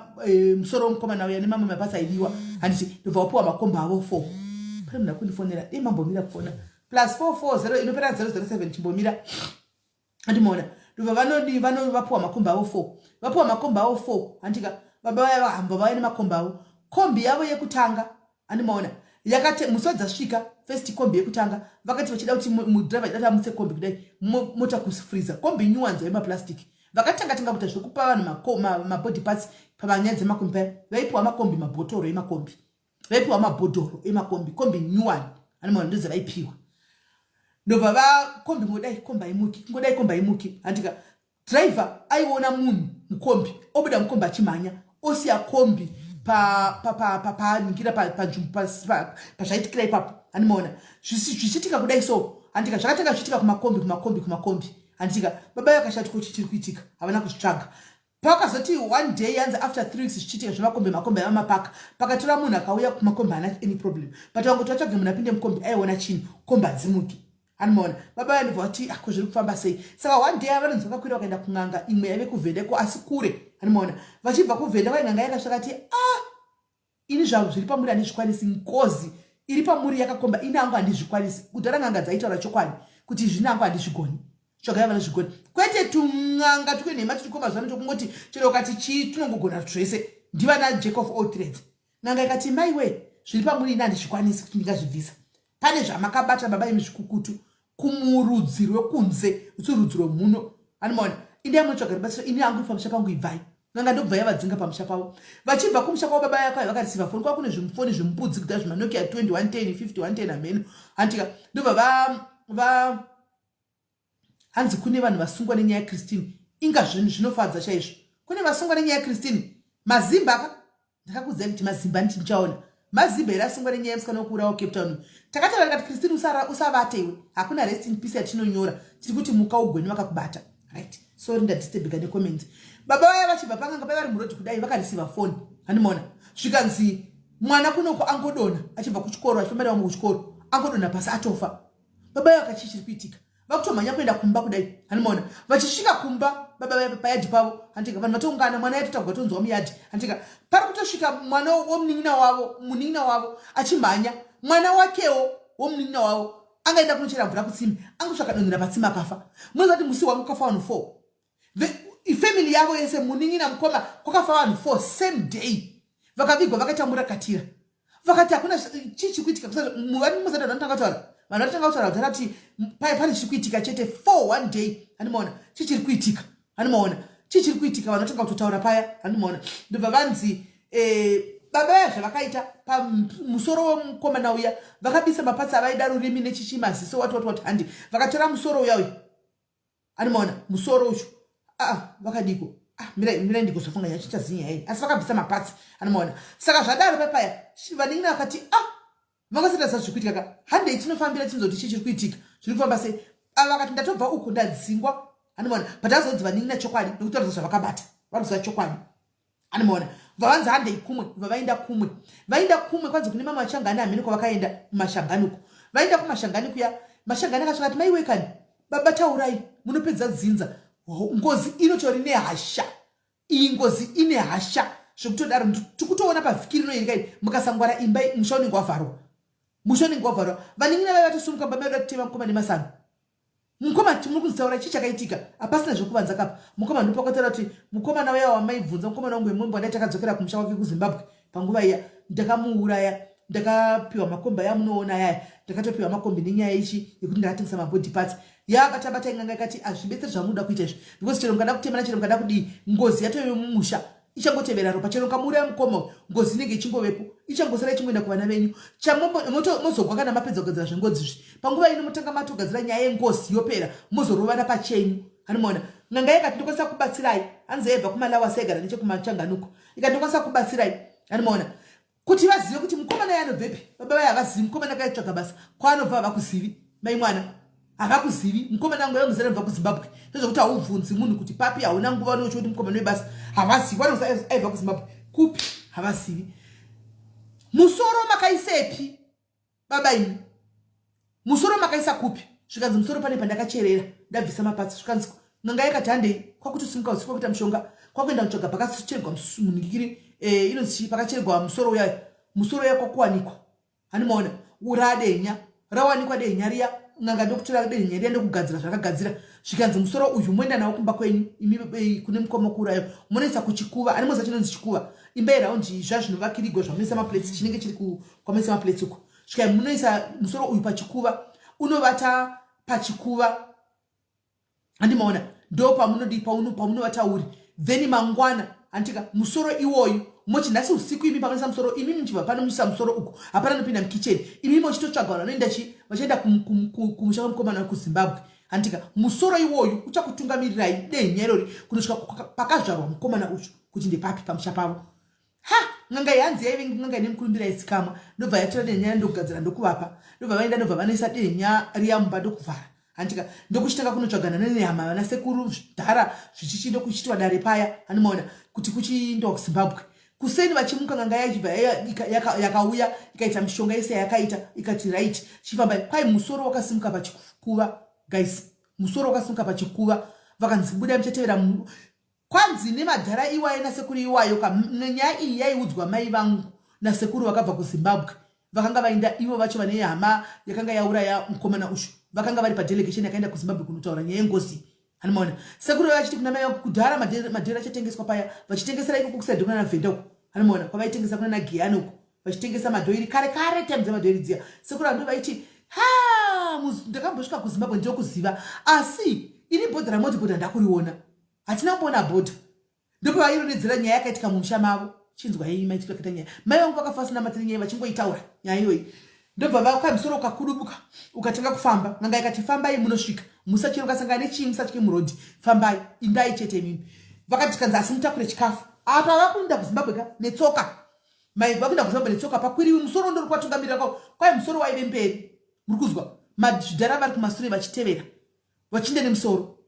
musoro wemukomana uya nemamwe mabasa aidiwa, handiti. Ndobva vapiwa makomba avo four. Pane munhu akundifonera, dei mambomira kufona. +440 inopera 007, chimbomira, andimaona. Ndobva vanodi vapiwa makomba avo four, vapiwa makomba avo four, handika. Baba vaya vahamba, vauya nemakomba avo. Kombi yavo yekutanga, andimaona, yakati musi wadzasvika first kombi yekutanga, vakati vachida kuti mudhiraivha achida kuti amutse kombi kudai, mota kufriza. Kombi nyuwanzo yemaplastic. Vakatanga tanga kuita zvekupa vanhu mabody parts pamanyaya dzemakombi paya, vaipiwa makombi, mabhotoro emakombi, vaipiwa mabhodhoro emakombi, kombi nyuwani, andimaona, ndodzavaipiwa. Ndobva vakombi ngodai, kombi haimuki, ngodai, kombi haimuki, handika. Driver aiona munhu mukombi obuda mukombi achimhanya osiya kombi paningira panzvimbo pazvaitikira ipapo handimaona zvichiitika kudai so handika zvakatanga zvichiitika kumakombi kumakombi kumakombi handika baba vakashati ko chichiri kuitika havana kuzvitsvaga pakazoti one day yanzi after three weeks zvichiitika zvemakombi makombi avamapaka pakatora munhu akauya kumakombi haana any problem but vangoti vatsvage munhu apinde mukombi aiona chinhu kombi hadzimuki Anomaona baba vaya ndobva vati ako zviri kufamba sei saka one day vanonzi vakakwira vakaenda kun'anga imwe yaive kuvhenda iko asi kure anomaona vachibva kuvhenda kwaye n'anga yakasvika kati ah ini zvangu zviri pamuri handizvikwanisi ngozi iri pamuri yakakomba ini angu handizvikwanisi kudhara n'anga dzaitaura chokwadi kuti izvi nangu handizvigoni tsvagai vanozvigoni kwete tun'anga tukwenhema tiri ko mazuva ano tokungoti chero ukati chii tunongogona zvese ndivana jack of all trades N'anga ikati mai wee zviri pamuri ini handizvikwanisi kuti ndingazvibvisa. Pane zvamakabata baba imi zvikukutu kumurudzi rwekunze usi rudzi rwemuno. Anomaona indai munotsvaga rubatsiro ini hangu pamusha pangu ibvai. N'anga ndobva yavadzinga pamusha pavo. Vachibva kumusha kwavo baba yako vakareceiva foni kwava kune zvimufoni zvembudzi kudhara zvimanokia 20 110 50 110 hameno. Hantika ndobva va va hanzi kune vanhu vasungwa nenyaya yachristine inga zvinhu zvinofadza chaizvo kune vasungwa nenyaya yachristine mazimba ka ndakakuudzai kuti mazimba nditi ndichaona mazimba here asungwa nenyaya yemusikana wekuurawa cape town takataura ndikati christine usavate iwe hakuna rest in peace yatinonyora tiri kuti muka ugweni vakakubata right sorry ndadistebika necomment baba vaya vachibva panganga paiva vari murodhi kudai vakareceiva foni handimaona zvikanzi mwana kunoko angodona achibva kuchikoro achifamba nevamwe kuchikoro angodona pasi atofa baba vaya vakachii chiri kuitika vakutomhanya kuenda kumba kudai handimaona vachisvika kumba baba vaya payadhi pavo handika vanhu vatoungana mwana yatotagwa tonzwa muyadhi handika pari kutosvika mwana womunin'ina wavo munin'ina wavo achimhanya mwana wakewo womunin'ina wavo angaenda kunochera mvura kutsime angosvaka donhera patsime akafa munoziva kuti musi wangu kafa vanhu four family yavo yese munin'ina mukoma kwakafa vanhu four same day vakavigwa vakaita murakatira vakati hakuna chii chiri kuitika muzada vanotanga kutaura vanhu vatotanga kutaura kudhara kuti pane chiri kuitika chete for one day handimaona chii chiri kuitika handimaona chii chiri kuitika vanhu vatanga kutotaura paya handimaona ndobva vanzi eh, baba vaya zvavakaita pamusoro wemukomana uya vakabisa mapatsi avaida rurimi nechichi maziso wati wati wati handi vakatora musoro uya uya Anomaona musoro ucho. Ah, ah vakadiko. Ah, mira mira ndikozofunga nyaya chichazinya yai. Asi vakabvisa mapatsi. Anomaona. Saka zvadaro papaya vanin'ina vakati ah vangasati zva zvikuitika ka. Handei tinofambira tinzoti chii chiri kuitika. Zviri kufamba sei? Ava vakati ndatobva uko ndadzingwa. Anomaona. But azonzi vanin'ina chokwadi nokutaura zvavakabata. Vanoziva chokwadi. Anomaona. Vavanzi handei kumwe, vavaenda kumwe. Vaenda kumwe kwanzi kune mamwe achangani hameno kwavakaenda kumashangani uko. Vaenda kumashangani kuya, mashangani akasvika ati maiwe kani baba taurai munopedza dzinza. Ngozi inotori nehasha. Iyi ngozi ine hasha zvekutodaro tikutoona pavhiki rino iri kai mukasangwara imba musha unenge wavharwa. Musha unenge wavharwa. Vanin'ina vaiva vatosumuka baba vaida kutema mukoma nemasano. Mukoma muri kuzitaura chii chakaitika hapasina zvekuvanza kapa mukoma ndopakataura kuti mukomana uya wamaibvunza mukomana wangu wemombe wandai takadzokera kumusha kwake kuzimbabwe panguva iya ndakamuuraya ndakapiwa makombi aya munoona ayaya ndakatopiwa makombi nenyaya ichi yekuti ndakatengesa mabody parts yabata bata inganga ikati hazvibetseri zvamunoda kuita izvi because chero mukada kutemana chero mukada kudii ngozi yatove mumusha ichangotevera ropa chero ukamuuraya mukoma uyu ngozi inenge ichingovepo ichangosara ichingoenda kuvana venyu mozogwa kana mapedza kugadzira zvengozi izvi panguva ino motanga matogadzira nyaya yengozi yopera mozorovana pachenyu anomaona n'anga yakati ndokwanisa kubatsirai hanzi yaibva kumalawi asi yaigara nechekumachanganuko ikati ndokwanisa kubatsirai anomaona kuti vazive kuti mukomana yanobvepi baba vaye havazivi mukomana kaitsvaga basa kwaanobva havakuzivi mai mwana havakuzivi mukomana wangu yamuzera anobva kuzimbabwe ndezvekuti haubvunzi munhu kuti papi hauna nguva unochi kuti mukomana webasa havazivi vanozi aibva kuzimbabwe kupi havazivi musoro makaisepi baba imi musoro makaisa kupi zvikanzi musoro pane pandakacherera ndabvisa mapatsi zvikanzi n'anga yakati handei kwakutosimuka usiku kwakuita mushonga kwakuenda kutsvaga pakacherwa munhikiri eh, inonzi chii pakacherwa musoro uyayo musoro uya kwakuwanikwa hanimaona uradenya rawanikwa dehenya riya n'anga ndokutora dehenya riya ndokugadzira zvakagadzira zvikanzi musoro uyu moenda nawo kumba kwenyu imi eh, kune mukoma kuurayo monoisa kuchikuva ani moziva chinonzi chikuva imba yeraundi zva zvinovakirigwa zvamunoisa maplates chinenge chiri kwamunoisa maplates uko svikai munoisa musoro uyu pachikuva unovata pachikuva handimaona ndo pamunodii paunovata uri then mangwana handitika musoro iwoyu mochi nhasi usiku imi pamunoisa musoro imi muchibva pano muchisa musoro uku hapana anopinda mukitchen imi mochitotsvaga vanhu vanoenda chi vachienda kumusha kwemukomana wekuzimbabwe. Handika musoro iwoyu uchakutungamirirai dehenya irori kunosvika pakazvarwa mukomana uyu kuti ndepapi pamusha pavo. Ha, n'anga iyi hanzi yaive n'anga ine mukurumbira yaizikamwa, ndobva yatora dehenya ndokugadzira ndokuvapa, ndobva vaenda ndobva vanoisa dehenya riya mumba ndokuvhara. Handika ndokuchitanga kunotsvagana nenehama vana sekuru zvidhara zvichichi ndokuchitwa dare paya, handimaona kuti kuchiindwa kuZimbabwe. Kuseni vachimuka n'anga yachibva yakauya ikaita mishonga yese yayakaita ikati right chifambai. Kwai musoro wakasimuka pachikuva guys, musoro wakasimuka pachikuva vakanzi budai muchatevera. Kwanzi nemadhara iwayo nasekuru iwayo ka nyaya iyi yaiudzwa mai vangu nasekuru vakabva kuZimbabwe vakanga vainda ivo vacho vane hama yakanga yauraya mukomana uyu vakanga vari padelegation yakaenda kuZimbabwe kunotaura nyaya yengozi. Hanimaona sekuru vachiti kuna mai vangu kudhara madhera achatengeswa paya vachitengesera ikoko kusaidhi kunana Vhenda uko. Hanimaona kwavaitengesa kunana Giyani uko vachitengesa madhoiri kare kare time dzemadhoiri dziya. Sekuru ando vaiti ha ndakambosvika kuZimbabwe ndinokuziva asi ini bhodha ramoti bhodha ndakuriona hatina kumboona bhodha. Ndopavairondedzera nyaya yakaitika mumusha mavo. Chinzwai maitika akaita nyaya. Mai vangu vakafa vasina matiri nyaya vachingoitaura nyaya iyoyi. Ndobva vakwai musoro ukakudubuka ukatanga kufamba. N'anga ikati fambai munosvika. Musachero ukasangana nechii musatye murodhi. Fambai indai chete imimi. Vakati kanzi asi mutakure chikafu. Apa vakuenda kuZimbabwe ka netsoka. Mai vakuenda kuZimbabwe netsoka pakwiriwi musoro ndori kwatungamirira kwavo. Kwai musoro waive mberi. Muri kuzwa? Mazvidhara vari kumasure vachitevera. Vachinda nemusoro.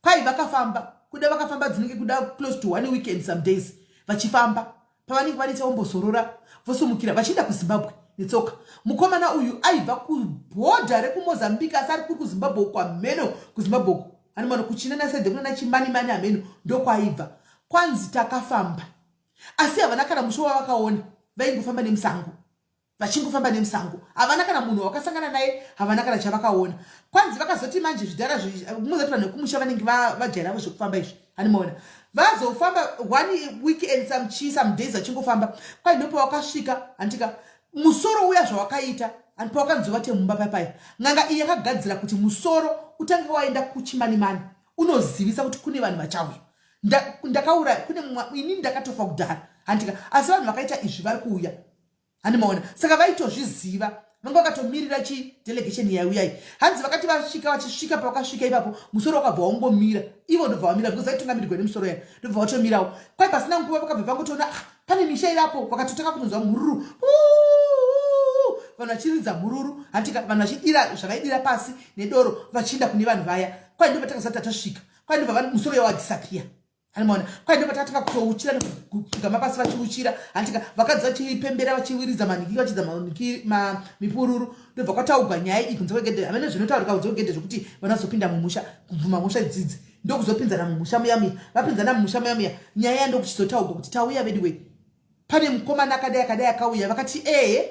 Kwai vakafamba kuda vakafamba dzinenge kuda close to one week and some days vachifamba. Pavanenge vaneta vombozorora vosumukira vachienda kuZimbabwe netsoka. Mukomana uyu aibva kubhodha rekuMozambique asi ari kuri kuZimbabwe uko hameno kuZimbabwe uko. Anomano kuchina nasaidhe kunana Chimanimani hameno ndokwaibva. Kwanzi takafamba. Asi havana kana musha wavakaona vaingofamba nemusango. Vachingofamba nemusango havana kana munhu wavakasangana naye havana kana chavakaona. Kwanzi vakazoti manje zvidhara muzati vanhu vekumusha vanenge vajaira zvekufamba izvi hanimaona vazofamba one week and some chi some days vachingofamba. Kwai ndopavakasvika handika musoro uya zvawakaita and pawakanzi vate mumba paya paya n'anga iyi yakagadzira kuti musoro utange waenda kuchimanimani unozivisa kuti kune vanhu vachauya. Ndakauraya kune ini ndakatofa kudhara handika asi vanhu vakaita izvi vari kuuya handimaona. Saka vaitozviziva vanga vakatomirira chi delegation yaiuyai. Hanzi vakati vasvika vachisvika pavakasvika ipapo musoro wakabva wangomira ivo ndobva vamira because vaitungamirirwa nemusoro ya ndobva vatomirawo. Kwai pasina nguva vakabva vangotoona ah, pane misha irapo vakatotanga kunonzwa mhururu vanhu vachiridza mhururu handika vanhu vachidira zvavaidira pasi nedoro vachiinda kune vanhu vaya. Kwai ndobva takazati tatosvika kwai ndobva musoro yawadisappear. Handimaona kwai ndobva takatanga kutouchira nekugama pasi vachiuchira handika vakadzi vachipembera vachiwiridza manhiki vachidza mipururu ndobva kwataugwa nyaya iyi kunze kwegedhe hamene zvinotaurika kunze kwegedhe zvekuti vanhu vazopinda mumusha kubvuma mhosva idzidzi ndokuzopinzana mumusha muya muya vapinzana mumusha muya muya nyaya ndokuchizotaugwa kuti tauya veduwe pane mukomana akadai akadai akauya vakati ehe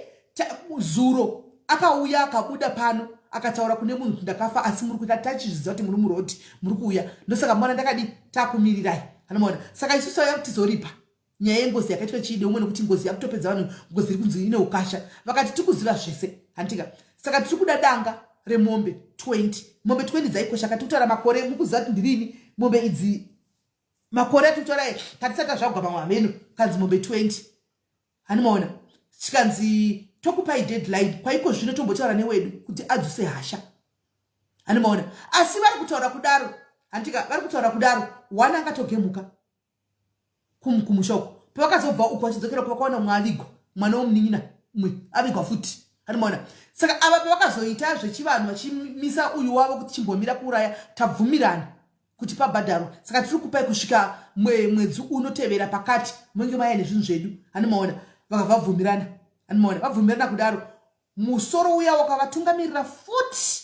zuro akauya akabuda pano akataura kune munhu kuti ndakafa asi muri kuita tachizviziva kuti muri murodhi muri kuuya ndosaka mwana ndakadi takumirirai anomaona. Saka isusu tauya kuti tizoripa nyaya yengozi yakaitwa chii neumwe nekuti ngozi yakutopedza vanhu ngozi iri kunzi ine ukasha vakati tiri kuziva zvese handitika saka tiri kuda danga remombe 20 mombe 20 dzaikosha kati kutaura makore mukuziva kuti ndirini mombe idzi makore atikutora katisati tazvagwa pamwe hameno kanzi mombe 20 hanimaona chikanzi tokupai deadline kwaiko zvino tombotaura newedu kuti adzuse hasha hanimaona. Asi vari kutaura kudaro handika vari kutaura kudaro one angatogemuka kumusha uko pavakazobva uko vachidzokera uko vakaona mumwe avigwa mwana womunin'ina umwe avigwa futi hanimaona. Saka ava pavakazoita zvechivanhu vachimisa uyu wavo kuti chimbomira kuuraya tabvumirana kuti pabhadharwa saka tiri kupai kusvika mwedzi unotevera pakati munenge maya nezvinhu zvedu hanimaona. Vakabva vabvumirana hanimaona vabvumirana kudaro musoro uya wakavatungamirira futi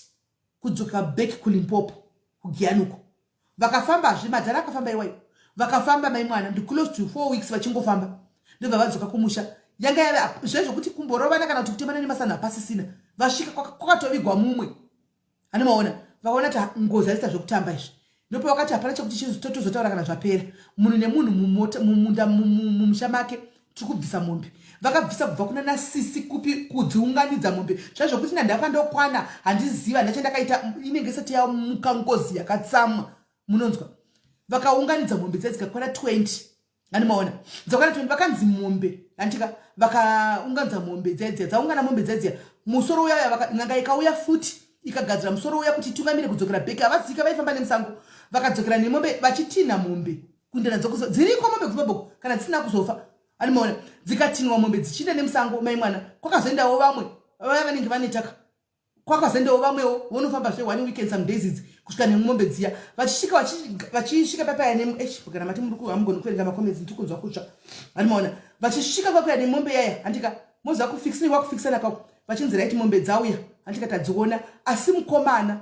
kudzoka back kuLimpopo kuGiyani uko vakafambazve madhara akafamba iwayo vakafamba mai mwana ndi close to 4 weeks vachingofamba ndobva vadzoka kumusha yanga yave zvezvokuti kumborovana kana kuti kutemana nemasanho hapasisina vasvika kwakatovigwa mumwe hanimaona vakaona kuti ngozi haisita zvekutamba izvi ndopa vakati hapana chekuti tozotaura kana zvapera munhu nemunhu mumunda mumusha make tiri kubvisa mombe vakabvisa kubva kuna nasisi kupi kudziunganidza mombe zvaizvokuti nandapa ndokwana handiziva ndacha ndakaita inenge isati yamuka ngozi yakatsamwa munonzwa vakaunganidza mombe dziya dzikakwana 20 Ani maona dzakwana 20 vakanzi mombe antika vakaunganidza mombe dziya dziya dzaungana mombe dziya dziya musoro uya uya n'anga ikauya futi Ikagadzira musoro uya kuti itungamire kudzokera back. Havazika vaifamba nemusango, vakadzokera nemombe, vachitinha mombe kuenda nadzo. Dziriko mombe kuZimbabwe kana dzisina kuzofa, animaona? Dzikatinwa mombe dzichiinda nemusango, mai mwana. Kwakazoendawo vamwe vaya vanenge vanetaka, kwakazoendawo vamwewo vonofamba zve one weekend, some days idzi, kusvika nemombe dziya. Vachisvika, vachisvika papaya kana mati muri hamugoni kuverenga macomments, ndiri kunzwa kutsva, animaona? Vachisvika kwakuya nemombe yaya, handika moziva kufixini, kwakufikisana kako, vachinzi, "Right, mombe dzauya, handika tadziona, asi mukomana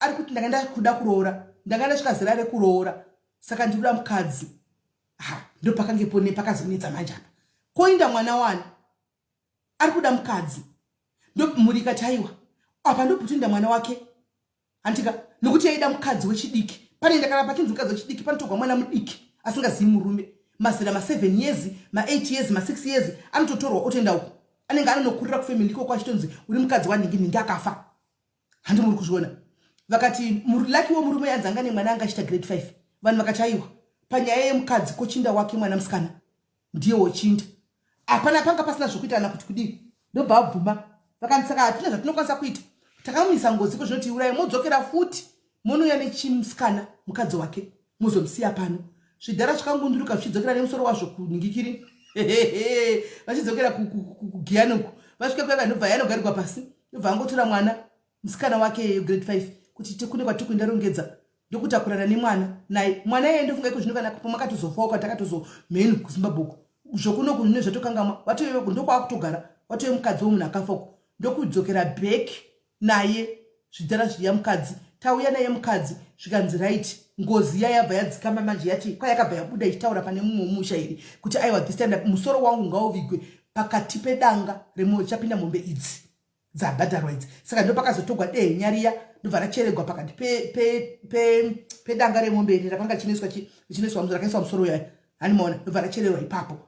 ari kuti ndanga ndakuda kuroora, ndanga ndasvika zera rekuroora, saka ndikuda mukadzi." Ha, ndo pakange pone pakazonetsa manje apa. Koinda mwana wani ari kuda mukadzi? Ndo mhuri ikati, "Aiwa, apa ndopotoinda mwana wake," handika? Nokuti yaida mukadzi wechidiki. Panoenda kana pachinzi mukadzi wechidiki, panotogwa mwana mudiki asingazivi murume, mazera ma7 years, ma8 years, ma6 years, anototorwa otoenda uko anenge anonokurira kufamily ikoko, achitonzi uri mukadzi wanhingi, nhingi akafa. Handi muri kuzviona? Vakati lakiwo murume yanzi anga nemwana anga achiita grade 5. Vanhu vakati, "Aiwa, panyaya yemukadzi kochinda wake mwana musikana ndiye wochinda." Hapana, panga pasina zvokuitana kuti kudii. Ndobva abvuma. Vakanzi, "Saka hatina zvatinokwanisa kuita, takamumisa ngozi ko zvinoti urai, modzokera futi monouya nechimusikana mukadzi wake, mozomusiya pano." Zvidhara zvakangunduruka zvichidzokera nemusoro wazvo kunhingikiri, vachidzokera kuGiyani uku. Vasvika kuya, ndobva yanogarikwa pasi, ndobva angotora mwana musikana wake grade 5 kuti tikune kwatiri kuenda, rongedza, ndokutakurana nemwana naye. Mwana iye ndofunga iko zvino kana pamakatozofawo kwatakatozomhenu kuZimbabwe uko, zvokuno kune zvatokangamwa, watove ndokwakutogara, watove mukadzi wemunhu akafa uko. Ndokudzokera back naye zvidhara zviya, mukadzi tauya naye mukadzi. Zvikanzi, "Right." Ngozi iya yabva yadzikama manje, yati kwayakabva yabuda ichitaura pane mumwe musha iri kuti, "Aiwa, this time musoro wangu ngauvigwe pakati pedanga richapinda mombe idzi dzabhadharwa idzi." Saka ndo pakazotogwa dehenya riya, ndobva racheregwa pakati pedanga remombe iri rakanga richinoiswa, rakaiswa musoro yayo, hanimaona? Ndobva rachererwa ipapo,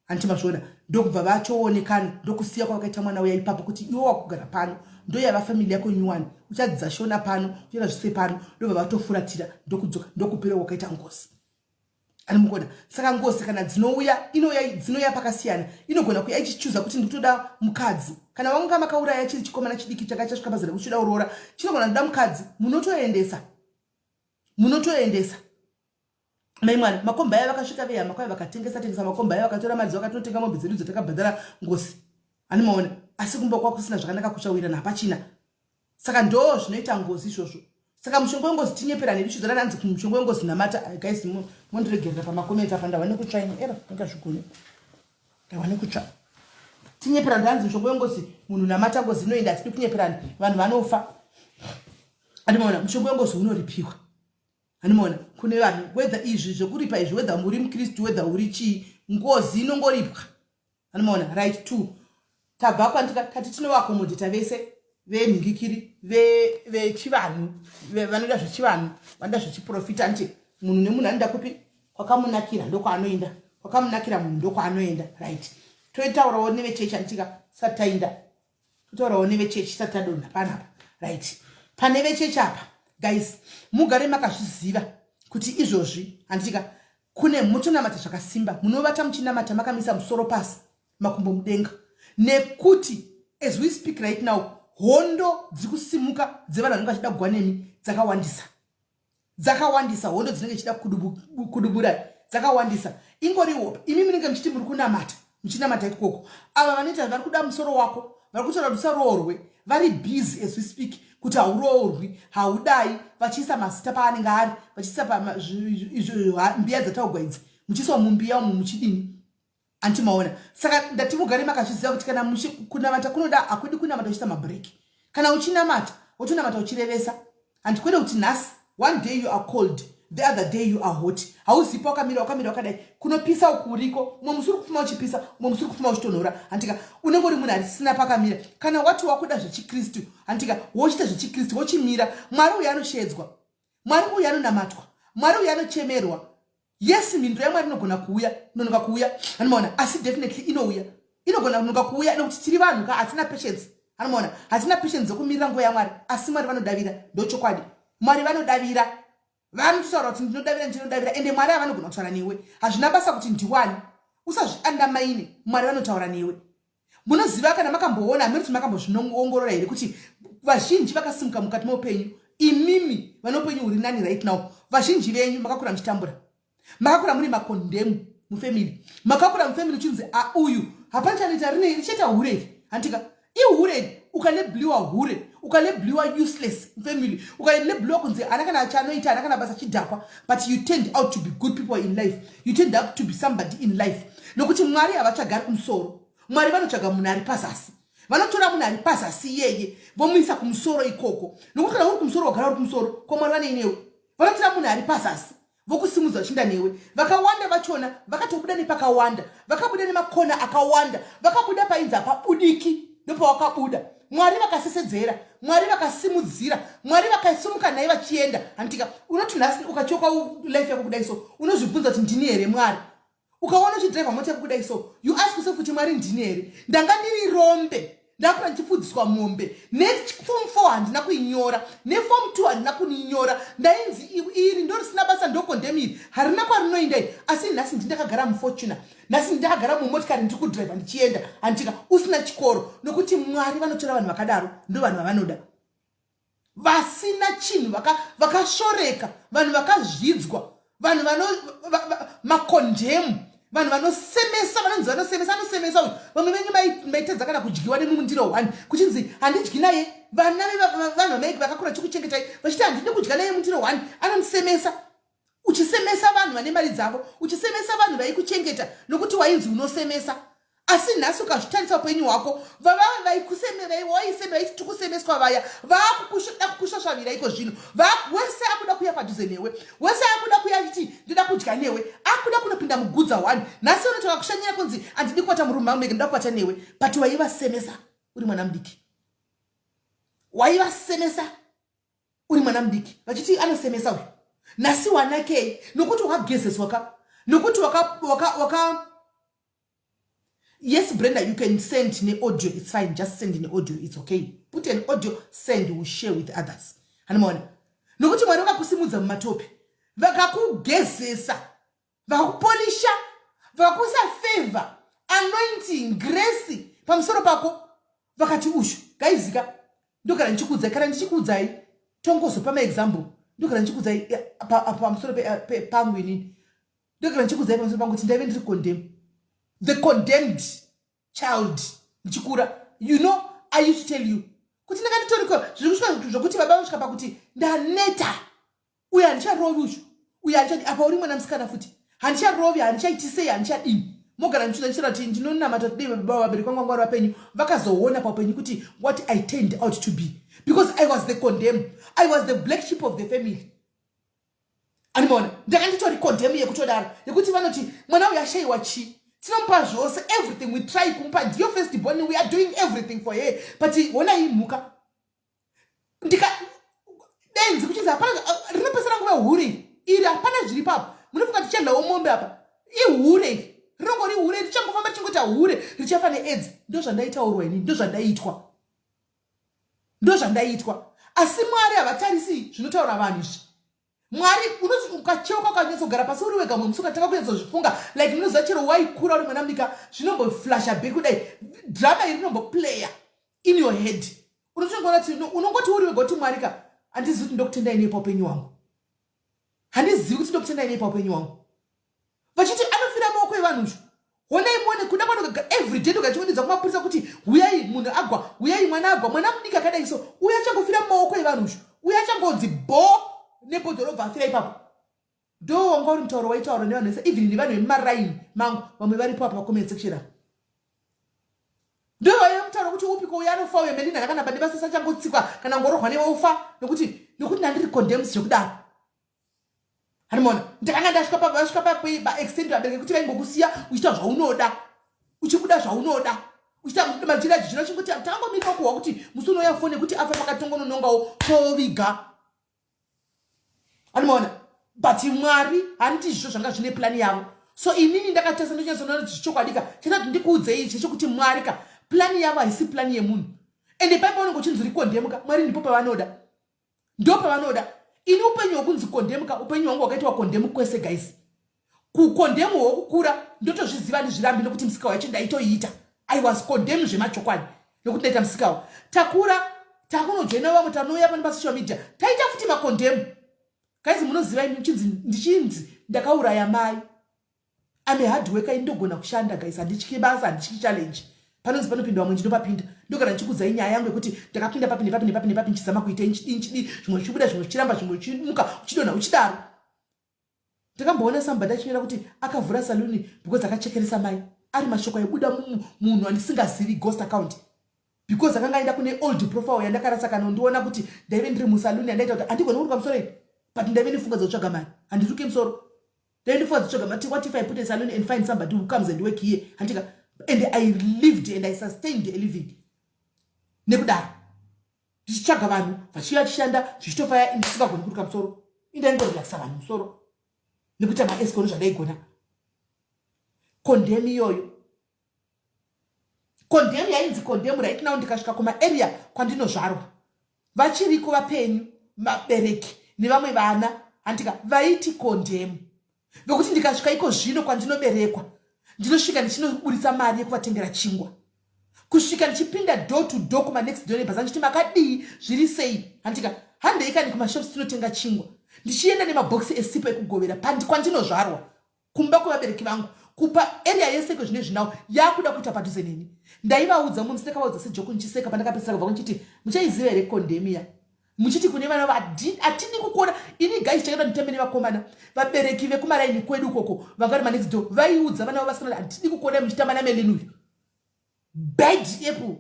handiti mazviona? Ndokubva vachoonekana, ndokusiya kwavakaita mwana uya ipapo kuti, "Iwe wakugara pano, ndoyava family yako nyuwani, uchadzidza Shona pano, uchaita zvise pano." Ndobva vatofuratira, ndokudzoka, ndokupera wakaita ngozi, ani mukuona? Saka ngozi kana dzinouya, inouya, dzinouya pakasiyana. Inogona kuya ichichuza kuti ndikutoda mukadzi. Kana wanga makauraya chiri chikomana chidiki changa chasvika pazera kuchida kuroora, chinogona kuda mukadzi. Munotoendesa, munotoendesa mai mwana. Makomba aya vakasvika vehama kwai vakatengesa tengesa makomba aya, vakatora mari, vakatotenga mombe dzedu dzatakabhadhara ngozi, ani maona? Asi kumba kwakusina zvakanaka, kuchawirana hapachina. Saka ndo zvinoita ngozi izvozvo. Saka mushonga wengozi tinyeperane ndichizora nanzi mushonga wengozi namata. Guys, mondiregerera pamacomments apa, ndava nekutsva ini era ingazvigoni, ndava nekutsva. Tinyeperana, ndanzi mushonga wengozi munhu namata, ngozi inoenda. Hatidi kunyeperana, vanhu vanofa, andimaona? Mushonga wengozi unoripiwa, animaona? Kune vanhu, whether izvi zvekuripa izvi, whether muri muKristu, whether uri chii, ngozi inongoripwa, animaona? Right, two, tabva kwandika tati tinovaaccommodata vese venhingikiri, vechivanhu, vanoda zvechivanhu, vanoda zvechiprofita. Nti munhu nemunhu anoda kupi kwakamunakira ndokwaanoenda, kwakamunakira munhu ndokwaanoenda. Right, toitaurawo nevechechi, anditika? Sati tainda, totaurawo nevechechi sati tadonha panapa. Right, pane vechechi apa, guys, mugare makazviziva kuti izvozvi, handitika, kune mutonamata zvakasimba, munovata muchinamata makamisa musoro pasi, makumbo mudenga, nekuti as we speak right now, hondo dziri kusimuka dzevanhu vanenge vachida kugwa nemi dzakawandisa, dzakawandisa. Hondo dzinenge dzichida kuduburai dzakawandisa. Ingoriwo imi munenge muchiti muri kunamata, muchinamata ikoko, ava vanoita vari kuda musoro wako, vari kutaura kuti usaroorwe, vari busy as we speak kuti hauroorwi, haudai, vachiisa mazita paanenge ari, vachiisa mbiya dzataugwa idzi, muchiiswa mumbiya umu, muchidini, antimaona? Saka ndati mugare makazviziva kuti kana kunamata kunoda, hakudi kunamata uchiita mabreak. Kana uchinamata, wotonamata uchirevesa, handikwede kuti nhasi one day you are cold, the other day you are hot. Hauzipa wakamira, wakamira wakadai. Kunopisa uku uriko, mumwe musi uri kufuma uchipisa, mumwe musi uri kufuma uchitonhora, handika? Unenge uri munhu arisina pakamira. Kana wati wakuda zvechikristu, handika, wochiita zvechikristu, wochimira. Mwari uyu anoshedzwa, Mwari uyu anonamatwa, Mwari uyu anochemerwa. Yes, mhinduro yaMwari inogona kuuya, inonoka kuuya, anomaona? Asi definitely inouya. Inogona kunonoka kuuya nekuti tiri vanhu ka, hatina patience, anomaona? Hatina patience dzekumirira nguva yaMwari. Asi Mwari vanodavira, ndochokwadi. Mwari vanodavira, vanototaura kuti ndinodavira, ndinodavira. Ende Mwari havanogona kutaura newe, hazvina basa kuti ndiwani, usazviandamaine. Mwari vanotaura newe. Munoziva, kana makamboona, hamene kuti makambozvinoongorora here, kuti Vazhinji vakasimuka mukati meupenyu, imimi vane upenyu huri nani right now, vazhinji venyu makakura muchitambura, makakura muri makondemu mufamily, makakura mufamily uchinzi auyu hapana chanoita, rine richaita hure iri, handika ihure iri. Ukalebliwa hure, ukalebliwa useless mufamily, ukalebliwa kunzi haana kana chanoita, haana kana basa, chidhakwa, but you turned out to be good people in life. You turned out to be somebody in life, nokuti Mwari havatsvagari kumusoro. Mwari vanotsvaga munhu ari pazasi. Vanotora munhu ari pazasi iyeye vomuisa kumusoro ikoko, nokuti kana uri kumusoro, wagara uri kumusoro kwamwari vaneinewe. Vanotora munhu ari pazasi vokusimudza vachinda newe. Vakawanda vachona vakatobuda nepakawanda, vakabuda nemakona akawanda, vakabuda painzi hapabudiki, ndopawakabuda. Mwari vakasesedzera, Mwari vakasimudzira, Mwari vakasimuka naye vachienda, handitika? Unoti nhasi ukachoka life yako kudai so, unozvibvunza kuti, "Ndini here, Mwari?" Ukaona uchidhiraivha mota yako kudai so, you ask yourself kuti, "Mwari, ndini here?" Ndanga ndiri rombe, ndakura ndichifudziswa mombe. Neform 4 handina kuinyora, neform 2 handina kuinyora. Ndainzi iri ndo risina basa, ndocondemn iri, harina kwarinoenda iri. Asi nhasi ndindakagara muFortuner, nhasi ndakagara mumotikari, ndiri kudhiraivha ndichienda, handitika? Usina chikoro, nokuti Mwari vanotora vanhu vakadaro, ndo vanhu vavanoda, vasina chinhu, vakasvoreka, vanhu vakazvidzwa, vanhu vano makondemu, vanhu vanosemesa, vanonzi vanosemesa, anosemesa uyu. Vamwe venyu maitadza kana kudyiwa nemumundiro one, kuchinzi handidyi naye. Vana vanhu vamaiki vakakura chikuchengetai vachiti handidi kudya naye mundiro one, anomusemesa. Uchisemesa vanhu vane mari dzavo, uchisemesa vanhu vaikuchengeta, nokuti wainzi unosemesa. Asi nhasi ukazvitarisa upenyu hwako, vava waiseme vaiti tikusemeswa vaya vaakuda kukusvasvavira iko zvino. Wese akuda kuya padhuze newe, wese akuda kuya achiti ndoda kudya newe, akuda kunopinda mugudza one. Nhasi unoti vakushanyira kunzi handidi kukwata murume mangu, ndoda kukwata newe. But waivasemesa uri mwana mudiki, waivasemesa uri mwana mudiki, vachiti anosemesa uyu. Nhasi wanakei? Nokuti wakagezeswa ka, nokuti waka, waka, waka Yes, Brenda, you can send neaudio, it's fine. Just send neaudio, it's okay. Put an audio, send, we'll share with others. Hanimaona, nokuti Mwari vakakusimudza mumatope, vakakugezesa, vakakupolisha, vakakuisa favor, anointing, grace pamusoro pako, vakati ushu gaizika. Ndogara ndichikuudzai, kana ndichikuudzai tongozopa maexample. Ndogara ndichikuudzai pamusoro pangu inini, ndogara ndichikuudzai pamusoro pangu kuti ndaive ndiri condemn, the condemned child ndichikura. You know, I used to tell you kuti ndanga nditoriko zviri kusvika zvokuti baba vasvika pakuti ndaneta uyo, handicharovi uchu uyo, handichadi. Apa uri mwana musikana futi, handicharovi, handichaiti sei, handichadini. Mogara ndichiza ndichitaura kuti ndinonamata kuti dei baba vabereki vangu vanga vari vapenyu, vakazoona paupenyu kuti what I turned out to be, because I was the condemn, I was the black sheep of the family. Animaona, ndanga nditori condemn yekutodaro, yekuti vanoti mwana uyu ashayiwa chii? Tinomupa zvose, everything we try kumupa, ndiyo first born, we are doing everything for her, but honai mhuka ndika benzi, kuchinzi hapana rinopesera nguva hure iri, hapana zviri papo. Munofunga tichadlawo mombe apa? Ihure iri, rinongori hure, richangofamba richingoita hure, richafa neAIDS. Ndo zvandaitaurwa inini, ndo zvandaitwa, ndo zvandaitwa. Asi Mwari havatarisi zvinotaura vanhu izvi. Mwari unoti ukacheuka, ukanyatsogara pasi uri wega mwe musi, ukatanga kunyatsozvifunga, like munoziva chero waikura uri mwana mudika, zvinomboflasha back kudai, drama iri rinomboplaya in your head. Unotongoona kuti unongoti uri wega kuti, "Mwari ka, handizivi kuti ndokutendai nei paupenyu hwangu, handizivi kuti ndokutendai nei paupenyu hwangu." Vachiti anofira maoko evanhu izvo, honai muone kuda kwanoga everyday ndokachionedza kumapurisa kuti huyai, munhu agwa, huyai, mwana agwa, mwana mudiki akadai so, uyo achangofira mumaoko evanhu izvo, uyo achangonzi bo nebhodhoro, obva afira ipapo. Ndo wanga uri mutauro waitaura nevanhu vese, even nevanhu vemumaraini mangu, vamwe varipo apa pacomment section apa. Ndo vaiva mutauro kuti upiko uyo anofa uyo, Melina kana bande vasasa achangotsikwa kana ngorohwa neofa, nokuti ndandiri condemns zvekudaro. Hanimona, ndakanga ndasvika vasvika paextent vabereki kuti vaingokusiya uchiita zvaunoda, uchibuda zvaunoda, uchiita machira zvino chingoti takangomirira kuhwa kuti musi unouya foni yekuti afa, pakatongononongawo toviga. Hanimona, but Mwari handizvo zvanga zvine plani yavo. So inini ndakatesa, ndonyatsona kuti zvichokwadika chaita kuti ndikuudzei chechekuti Mwari ka, plani yavo haisi plani yemunhu. Ende paipa unenge uchinzi uri condemn ka, Mwari ndipo pavanoda, ndo pavanoda. Ini upenyu hwokunzi condemn ka, upenyu hwangu hwakaitwa condemn kwese, guys. Kucondemn hwokukura ndotozviziva, ndizvirambi, nokuti musika wacho ndaitoiita. I was condemn zvemachokwadi, nokuti ndaita musikawa. Takura Takunojoina vamwe tanouya pano pasocial media, taita futi makondemu. Guys, munoziva imi ndichinzi ndakauraya mai. I'm a hard worker, ndogona kushanda guys, handityi basa, handityi challenge. Panonzi panopinda vamwe, ndinopapinda. Ndogara ndichikudzai nyaya yangu yekuti ndakapinda papi nepapi nepapi nepapi, ndichizama kuita nchidi nchidi, zvimwe zvichibuda, zvimwe zvichiramba, zvimwe zvichimuka, uchidonha, uchidaro. Ndakamboona somebody achinyora kuti akavhura saluni because akachekeresa mai. Ari mashoko aibuda munhu andisingazivi, ghost account, because akanga aenda kune old profile yandakarasa. Kana undiona kuti ndaive ndiri musaluni yandaita kuti handigoni kuruka musoro ini, but ndaive nefunga dzekutsvaga mari. Handiruke musoro, ndaive nefunga dzekutsvaga mari. What if I put a saloon and find somebody who comes and work here? Handika, and I lived and I sustained a living nekudaro, ndichitsvaga vanhu vachiuya vachishanda, zvichitofaya. Ndisingagoni kuruka musoro, indaingorelaxa vanhu musoro nekuita maescoro zvandaigona. Condemn iyoyo, condemn yainzi condemn. Right now ndikasvika kumaarea kwandinozvarwa, vachiriko vapenyu, vabereki nevamwe vana, handika, vaiti condemn, nokuti ndikasvika iko zvino kwandinoberekwa, ndinosvika ndichinoburitsa mari yekuvatengera chingwa, kusvika ndichipinda door to door kumanext door neighbors, andichiti makadii, zviri sei, handika, handei kani kumashops tinotenga chingwa, ndichienda nemabhokisi esipo ekugovera kwandinozvarwa, kumba kwevabereki vangu, kupa area yese. Kwezvine zvinawo yakuda kuita padhuze neni. Ndaivaudza mumwe musi, ndakavaudza sejoke ndichiseka, pandakapedzisira kubva, ndichiti muchaiziva here condemn muchiti kune vana hatidi kukuona. Ini guys, chakaita nditambe nevakomana, vabereki vekumaraini kwedu ukoko vanga vari manext door vaiudza vana vavo vasikana, hatidi kukuona muchitamba namelin uyu, bad apple,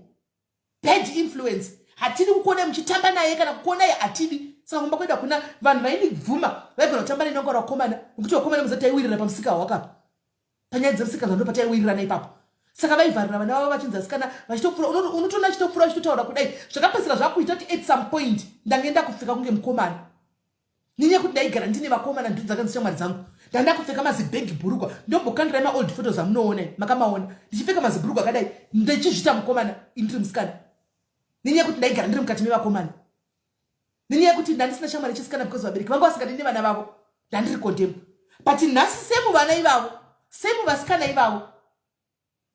bad influence, hatidi kukuona muchitamba naye, kana kukuonai hatidi. Saka kumba kwedu hakuna vanhu vaindibvuma vaigona kutamba nenonga vakomana, nekuti vakomana muzati taiwirira pamusika hwakapa panyaya dzemusika zvando pataiwirirana ipapo. Saka vaivharira vana vavo, vachinzi asikana vachitopfuura, unotoona achitopfuura achitotaura kudai. Zvakapedzisira zvakuita kuti at some point ndange ndakupfeka kunge mukomana, nenyaya yekuti ndaigara ndine vakomana, ndo dzakanzi shamwari dzangu. Ndanda kupfeka mazibhegi bhurukwa, ndombokandirai maold photos amunoona, makamaona ndichipfeka mazibhurukwa akadai, ndichizvita mukomana, indiri musikana, nenyaya yekuti ndaigara ndiri mukati mevakomana, nenyaya yekuti ndandisina shamwari yechisikana because vabereki vangu vasingadi nevana vavo. Ndandiri condemn. But nhasi same vana ivavo, same vasikana ivavo,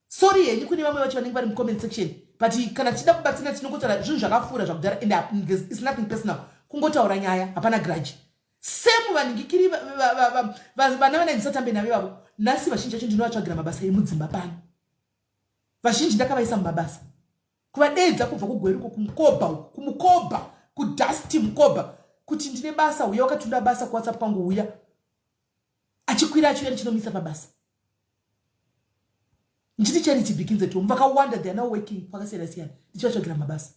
sorry henyu kune vamwe vacho vanenge vari mucomment section, but kana tichida kubatsira tinongotaura zvinhu zvakapfuura zvakudhara, and it's nothing personal, kungotaura nyaya, hapana grudge. Same vanhingikiri vana vanaindisatambe navo ivavo, nhasi vazhinji vacho ndinovatsvagira mabasa emudzimba pano. Vazhinji ndakavaisa mumabasa, kuvadeedza kubva kuGweruko, kumukobha, kumukobha, kudust mukobha, kuti ndine basa, uya wakatunda basa kuWhatsApp kwangu, uya achikwira achiuya, ndichinomisa pabasa, ndichiti charity begins at home. Vakawanda, they are now working kwakasiyana siyana, ndichivatsvagira mabasa,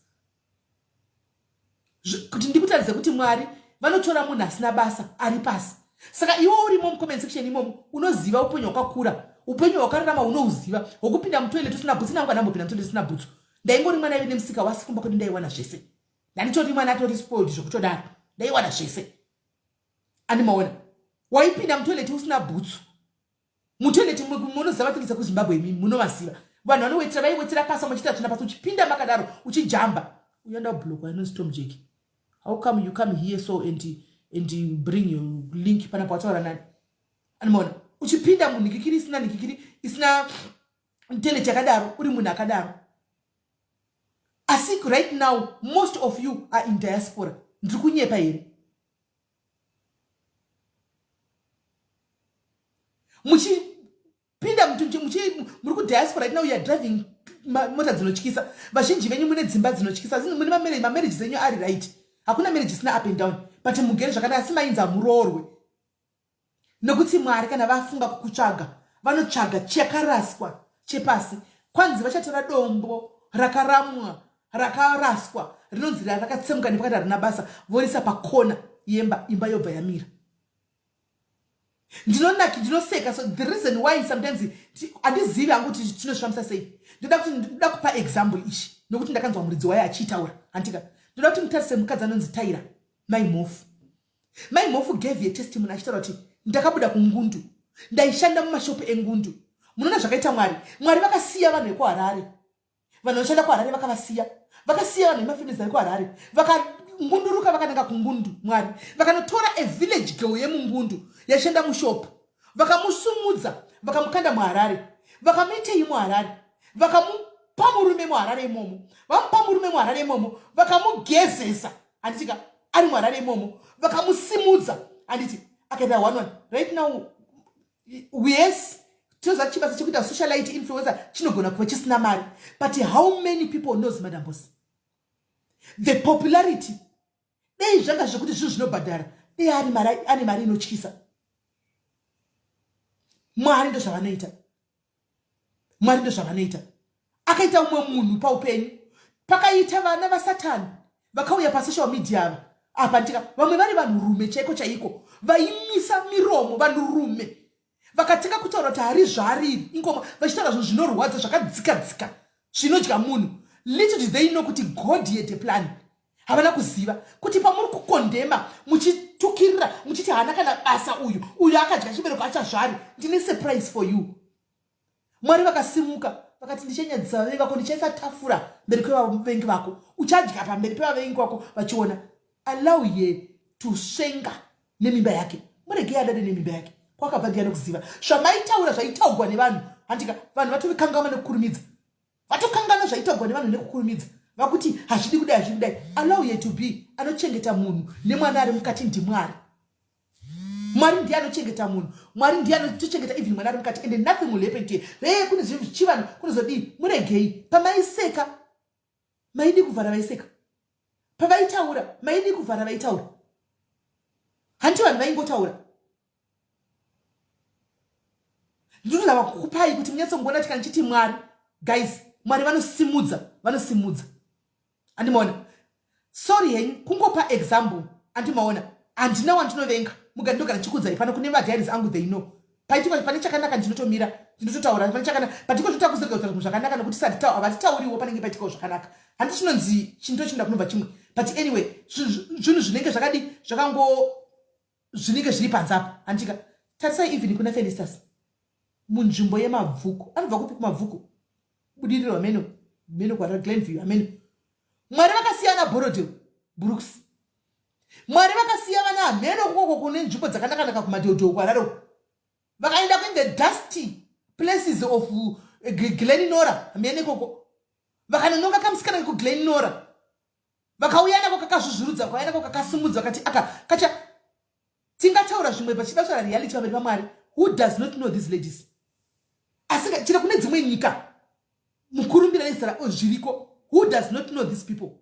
kuti ndikutaridze kuti Mwari vanotora munhu asina basa ari pasi. Saka iwe urimo mucomment section imomo, unoziva upenyu hwakakura, upenyu hwakararama unouziva, hwokupinda mutoilet usina bhutsu. Nangu andambopinda mutoilet usina bhutsu. Ndaingori mwana aive nemusika wasi kumba kwedu, ndaiwana zvese. Ndanditori mwana atori spoiled zvekutodaro, ndaiwana zvese. Andimaona waipinda mutoilet usina bhutsu mutoilet. Munoziva vatengesa kuZimbabwe imi, munovaziva vanhu vanowetera, vaiwetera pasi, muchiita tsvina pasi, uchipinda makadaro uchijamba. Uyoenda kublockwa inonzi Tom Jack. How come you come here so and you bring your link panapo? Wataura nani? Animaona uchipinda munhikikiri isina nhikikiri, isina toilet yakadaro, uri munhu akadaro. Asi right now most of you are in diaspora. Ndiri kunyepa here? Muchipinda, muri kudiaspora right now, you are driving mota dzinotyisa. Vazhinji venyu mune dzimba dzinotyisa, mune mamarriage dzenyu ari right. Hakuna marriage isina up and down, but mugere zvakanaka. Asi mainzi hamuroorwe, nekuti Mwari kana vafunga kukutsvaga, vanotsvaga chakaraswa chepasi. Kwanzi vachatora dombo rakaramwa, rakaraswa, rinonzi rakatsemuka nepakati, harina basa, vorisa pakona yemba, imba yobva yamira. Ndinonaki, ndinoseka. So the reason why sometimes handizivi hangu kuti tinozvifambisa sei, ndoda kuti ndoda kupa example ichi, nokuti ndakanzwa muridzi wayo achiitaura, handika. Ndoda kuti mutarise mukadzi anonzi Taira Mai Mhofu. Mai Mhofu gave a testimony achitaura kuti ndakabuda kungundu, ndaishanda mumashopu engundu. Munoona zvakaita Mwari. Mwari vakasiya vanhu vekuHarare, vanhu vanoshanda kuHarare vakavasiya, vakasiya vanhu vemafamilies vari kuHarare, vakangunduruka vakananga kungundu. Mwari vakanotora a village girl yemungundu yaishanda mushopu, vakamusumudza, vakamukanda muHarare. Vakamuitei muHarare? Vakamu Vakamupa murume muHarare imomo, vamupa murume muHarare imomo, vakamugezesa, handiti ka, ari muHarare imomo, vakamusimudza, handiti, akaita one one. Right now, yes, tinoziva chibasa chekuita socialite influencer chinogona kuva chisina mari, but how many people knows Madam Boss? The popularity, dei zvanga zvekuti zvinhu zvinobhadhara, dei ari mari, ane mari inotyisa. Mwari ndozvavanoita, Mwari ndozvavanoita. Akaita umwe munhu paupenyu, pakaita vana vaSatani vakauya pasocial media ava apa ndika vamwe vari vanhurume chaiko chaiko vaimisa miromo, vanhurume vakatanga kutaura kuti hari zvaariri ingoma, vachitaura zvinhu zvinorwadza zvakadzika dzika zvinodya munhu. Little did they know kuti God had a plan. Havana kuziva kuti pamuri kukondema muchitukirira muchiti haana kana basa uyu, uyu akadya chibereko achazvari, ndine surprise for you. Mwari vakasimuka vakati, ndichanyadzisa vavengi vako, ndichaisa tafura mberi kwevavengi vako, uchadya pamberi pevavengi vako vachiona. Allow ye to svenga nemimba yake, muregei adade nemimba yake. Kwakabva ndiani kuziva zvamaitaura zvaitaugwa nevanhu, handika vanhu vatovikangama nekukurumidza, vatokangana zvaitaugwa nevanhu nekukurumidza, vakuti hazvidi kudai, hazvidi kudai. Allow ye to be. Anochengeta munhu nemwana ari mukati ndiMwari. Mwari ndiye anochengeta munhu, Mwari ndiye anotochengeta even mwana ari mukati, and nothing will happen to you. Hey, kune zvinhu zvichivanhu kunozodii, muregei. Pamaiseka maidi kuvhara vaiseka, pavaitaura maidi kuvhara vaitaura, hanti vanhu vaingotaura. Ndinozama kukupai kuti munyatsongoona kuti kana ndichiti Mwari, guys, Mwari vanosimudza, vanosimudza, andimaona. Sorry henyu kungopa example, andimaona. Handina wandinovenga, mugari ndogara ndichikuudzai pano kune madiaries angu, they know. Paitika pane chakanaka ndinotomira ndinototaura pane chakanaka, but iko zvinoita kuzorega kutaura zvinhu zvakanaka nekuti havatauriwo panenge paitikawo zvakanaka. Handi chinonzi chinto chinoda kunobva chimwe, but anyway, zvinhu zvinenge zvakadi zvakango zvinenge zviri panze apa, handika. Tarisai even kuna Felistas munzvimbo yeMabvuku, anobva kupi kuMabvuku, Budiriro, hameno meno kwara Glenview, hameno. Mwari vakasiyana Borodale Brooks, Mwari vakasiya vana hameno kukoko kune nzvimbo dzakanakanaka kumadhodho kwararo, vakaenda in the dusty places of Glenora, hameno ikoko vakanononga kamusikana kekuGlenora, vakauya nako kakazvuzvurudza, vakauya nako kakasimudza, vakati aka kacha. Tingataura zvimwe pachida kutaura reality pamberi paMwari. Who does not know these ladies? Asi chero kune dzimwe nyika mukurumbira nezita zviriko, who does not know these people?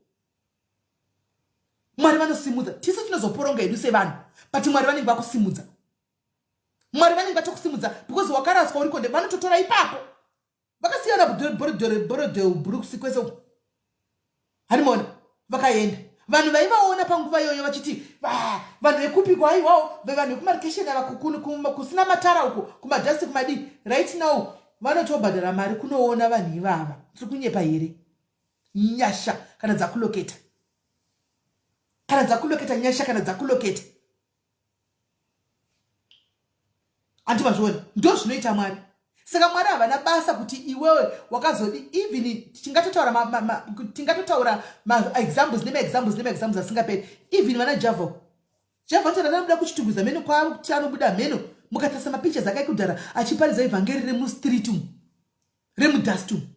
Mwari vanosimudza, tisu tinozoporonga hedu sevanhu, but Mwari vanenge vakusimudza, Mwari vanenge vatokusimudza because wakaraswa uriko, vanototora ipapo. Vakasiyana Borodale Brooks kwese uko, handimaona vakaenda. Vanhu vaivaona panguva iyoyo vachiti vanhu vekupiko, haiwawo vanhu vekumarikesheni ava kusina matara uko kumadhasti kumadii. Right now vanotobhadhara mari kunoona vanhu ivava. Tiri kunyepa here? Nyasha kana dzakuloketa, kana dzakuloketa, nyasha kana dzakuloketa, anti mazviona, ndo zvinoita Mwari. Saka Mwari havana basa kuti iwewe wakazodi. Even tingatotaura tingatotaura maexamples nemaexamples nemaexamples asingaperi. Even vana Javo, Javo anotaura anobuda kuChitungwiza mheno kwavo kuti anobuda mheno, mukatarisa mapictures ake ekudhara achiparidza ivhangeri remustreet umu, remudust umu,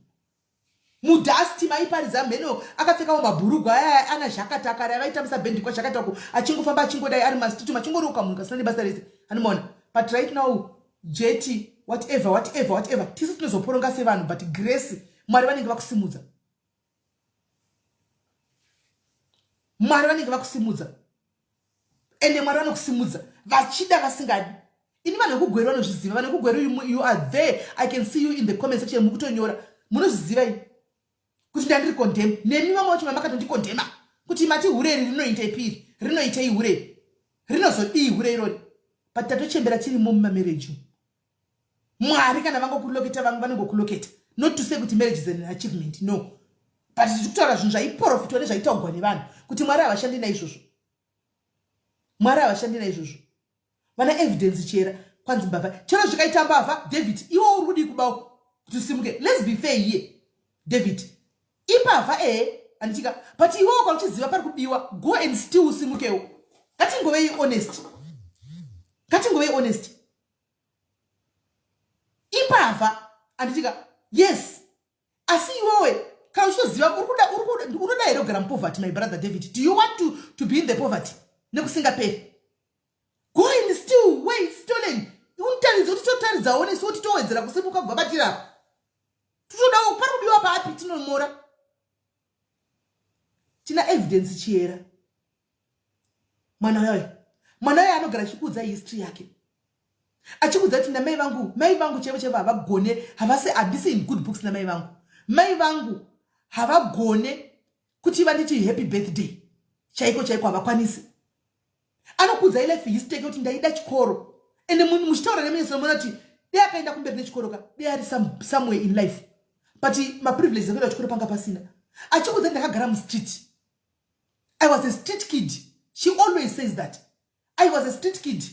mudhasti maiparidza mheno, akapfekawo mabhurugwa aya ana zhakatakare avaitambisa bhendi kwazhakatako, achingofamba achingodai ari mastreet, achingoroka munhu kasina nebasa rese, anomaona. But right now jeti whatever whatever whatever, tisu tinozoporonga sevanhu, but grace, Mwari vanenge vakusimudza, Mwari vanenge vakusimudza. Ende Mwari vanokusimudza vachida vasingadi. Ini vanhu vekuGweru vanozviziva, vanhu vekuGweru, you are there, I can see you in the comment section mukutonyora, munozviziva ini kuti ndandiri condemn nemi. Vamwe vacho mamakatondikondema kuti mati hure iri rinoita ipiri, rinoitei hure, rinozodii hure irori, but tatochembera tirimo mumamarriage. Mwari kana vangokuloketa, vamwe vanongokuloketa. Not to say kuti marriage is an achievement, no, but tiri kutaura zvinhu zvaiprofitwa nezvaitaugwa nevanhu kuti Mwari havashandi naizvozvo, Mwari havashandi naizvozvo. Vana Evidence Chera kwanzi mbavha, chero zvikaita mbavha, David, iwe uri kudii kubawo kuti usimuke? Let's be fair here, David imbavha, ehe, handitika, but iwewo kana uchiziva pari kubiwa, go and still usimukewo. Ngatingovei honest, ngatingovei honest. Imbavha, handitika? Yes. Asi iwewe kana uchitoziva unoda here kugara mupoverty, my brother David? Do you want to be in the poverty nekusingaperi? Go and steal where it's stolen. Unitaridze kuti totaridzawo nesu kuti towedzera kusimuka kubva patiri apa. Totodawo pari kudiwa papi tinomora. Tina Evidence Chiyera, mwana uyoyo, mwana uyoyo anogara achikuudza history yake, achikuudza kuti namai vangu, mai vangu chaivo chaivo havagone, havasi, handisi in good books namai vangu, mai vangu havagone kuti vanditi happy birthday chaiko chaiko, havakwanisi. Anokuudza ilife history yake kuti ndaida chikoro, ende munhu muchitaura nemunyatsomuona kuti dei akaenda kumberi nechikoro ka, dei ari somewhere in life, but maprivilege ekuenda kuchikoro panga pasina. Achikuudza ndakagara mustreet, I was a street kid. She always says that I was a street kid,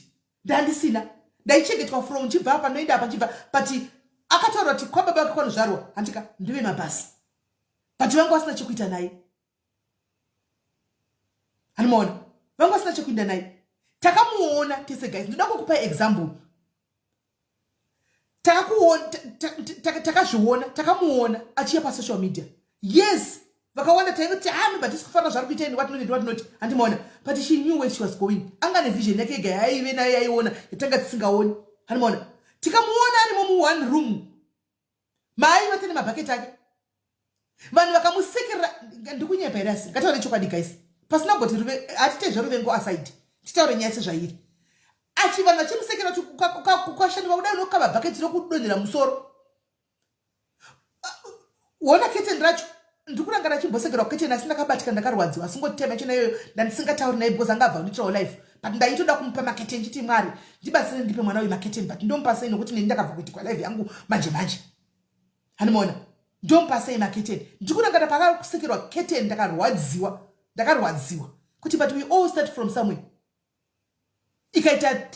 ndandisina, ndaichengetwa from nchibva apa ndoenda apa nchibva. But akataura kuti kwababa vake kwanozvarwa handika ndeve mabhasi, but vanga vasina chekuita naye. Hanimaona, vanga vasina chekuenda naye. Takamuona tese, guys. Ndoda kukupai example. Takazviona, takamuona achiya pasocial media. Yes, vakawanda taingoti ah, but tisi kufanira zvari kuita, what not, what not, handimaona. But she knew where she was going. Anga nevision yake ega yaive nayo, yaiona yatanga tisingaoni. Handimaona, tikamuona arimo muone room maaiva tine mabhaketi ake, vanhu vakamusekerera. Ndikunyepa here? Asi ngataure chokwadi, guys, pasina kugoti hatite zveruvengo aside, titaure nyaya sezvairi. Achi vanhu vachimusekera kuti ukashandikwa kudai unokava bhaketi rokudonhera musoro. Wona keteni racho, ndikurangara achimbosekerwa keteni, asi ndakabatika, ndakarwadziwa. Asi ngoti time yachona iyoyo ndandisingatauri naye because anga abva kundiitirawo life, but ndaitoda kumupa maketeni chiti Mwari ndibatsire ndipe mwana uyu maketeni, but ndomupa sei nokuti neni ndakabva kuitikwa life yangu manje manje? Handimaona, ndomupa sei maketeni? Ndikurangara pakakusekerwa keteni, ndakarwadziwa, ndakarwadziwa kuti, but we all start from somewhere. Ikaita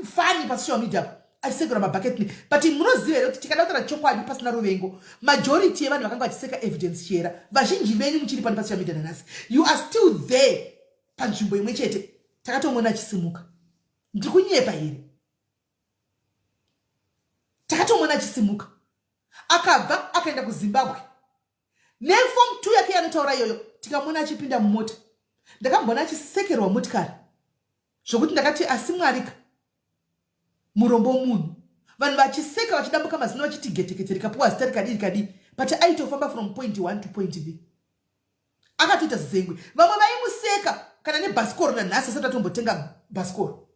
funny pasocial media achisekerwa mabhaketi, but munoziva here kuti tikada kutaura chokwadi pasina ruvengo, majority yevanhu vakanga vachiseka Evidence Chiyera, vazhinji venyu muchiri pano pasocial media nanhasi, you are still there panzvimbo imwe chete. Takatomona achisimuka. Ndiri kunyepa here? Takatomona achisimuka, akabva akaenda kuZimbabwe neform 2 yake yanotaura iyoyo. Tikamuona achipinda mumota. Ndakambona achisekerwa motikari zvokuti ndakati, asi Mwarika, murombo munhu. Vanhu vachiseka, vachidambuka mazino, vachiti getekete rikapiwa zita rikadii rikadii, but aitofamba from point one to point B, akatoita zengwe. Vamwe vaimuseka kana nebhasikoro nanhasi asati atombotenga bhasikoro,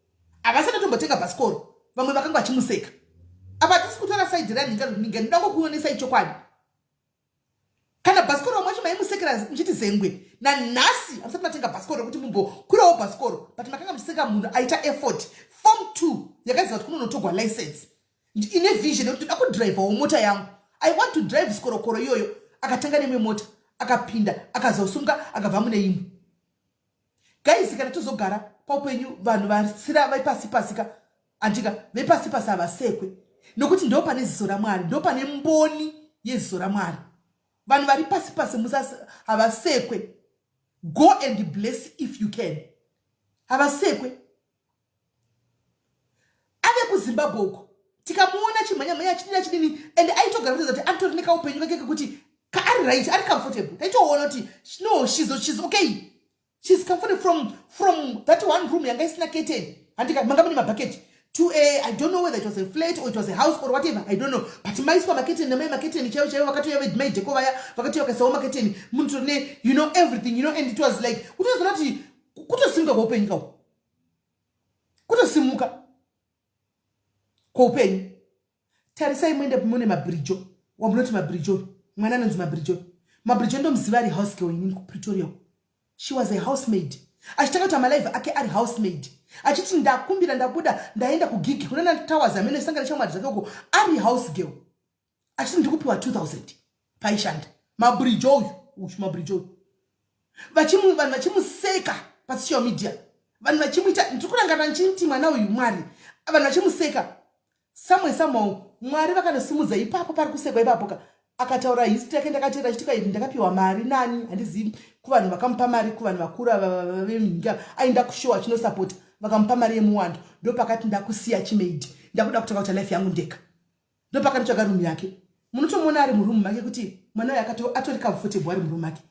havasati atombotenga bhasikoro. Vamwe vakanga vachimuseka. Apa hatisi kutora side raninga ninga, ndoda ngokuonesai chokwadi. Kana bhasikoro, vamwe vacho maimusekera muchiti zengwe, nanhasi hamusati matenga bhasikoro rekuti mumbokwirawo bhasikoro, but makanga muchiseka munhu aita effort, form 2 yakaziva kuti kunonotogwa license, ine vision yekuti ndoda kudhiraivhawo mota yangu, I want to drive sikorokoro iyoyo. Akatenga nemwe mota, akapinda, akazosumuka, akabva mune imwe. Guys, kana tozogara paupenyu, vanhu vasira vepasi pasika andika, vepasi pasi havasekwe, nokuti ndo pane ziso raMwari, ndo pane mboni yeziso raMwari. Vanhu vari pasi pasi havasekwe. Go and bless if you can. Havasekwe. Ave kuZimbabwe uko, tikamuona chimhanyamhanya, achidini achidini, and aitogara kutoza kuti anitori nekaupenyu kake kekuti kaari right, ari comfortable. Taitoona kuti no, she's okay, she's comfortable. From that one room yanga isina curtain, handika, manga mune mabhaketi, to a, I don't know whether it was a flat or it was a house or whatever, I don't know, but maiswa maketeni namai, maketeni chaivo chaivo, vakatouya maidheko vaya, vakatouya vakaisawo maketeni, munhu ne everything, and it was like kutozoona kuti kutosimuka kweupenyu kako, kutosimuka kweupenyu. Tarisai, muende mune Mabhirijo wamunoti Mabhirijo, mwana anonzi Mabhirijo. Mabhirijo ndomuziva ari house girl inini kuPretoria. She was a housemaid, achitanga kuti amalive ake ari housemaid, achiti ndakumbira, ndabuda, ndaenda kugigi kunana Towers amene sangana shamwari dzake uko, ari house girl, achiti ndikupiwa 2000 paishanda. Mabhirijo uyu, uyu Mabhirijo uyu, vanhu vachimuseka pasocial media, vanhu vachimuita, ndiri kurangana ndichiti mwana uyu, Mwari, vanhu vachimuseka. Samwe somehow Mwari vakanosimudza ipapo pari kusekwa ipapo ka. Akataura history yake, ndakatera achiti kai ndakapiwa mari nani handizivi, kuvanhu vakamupa mari, kuvanhu vakuru vemhinga, aenda kushow achinosapota, vakamupa mari yemuwando. Ndopakati ndakusiya chimaid, ndakuda kutanga kuita life yangu ndega. Ndopakanotsvaga room yake. Munotomuona ari muroom make kuti mwana uyu akato atori comfortable ari muroom make.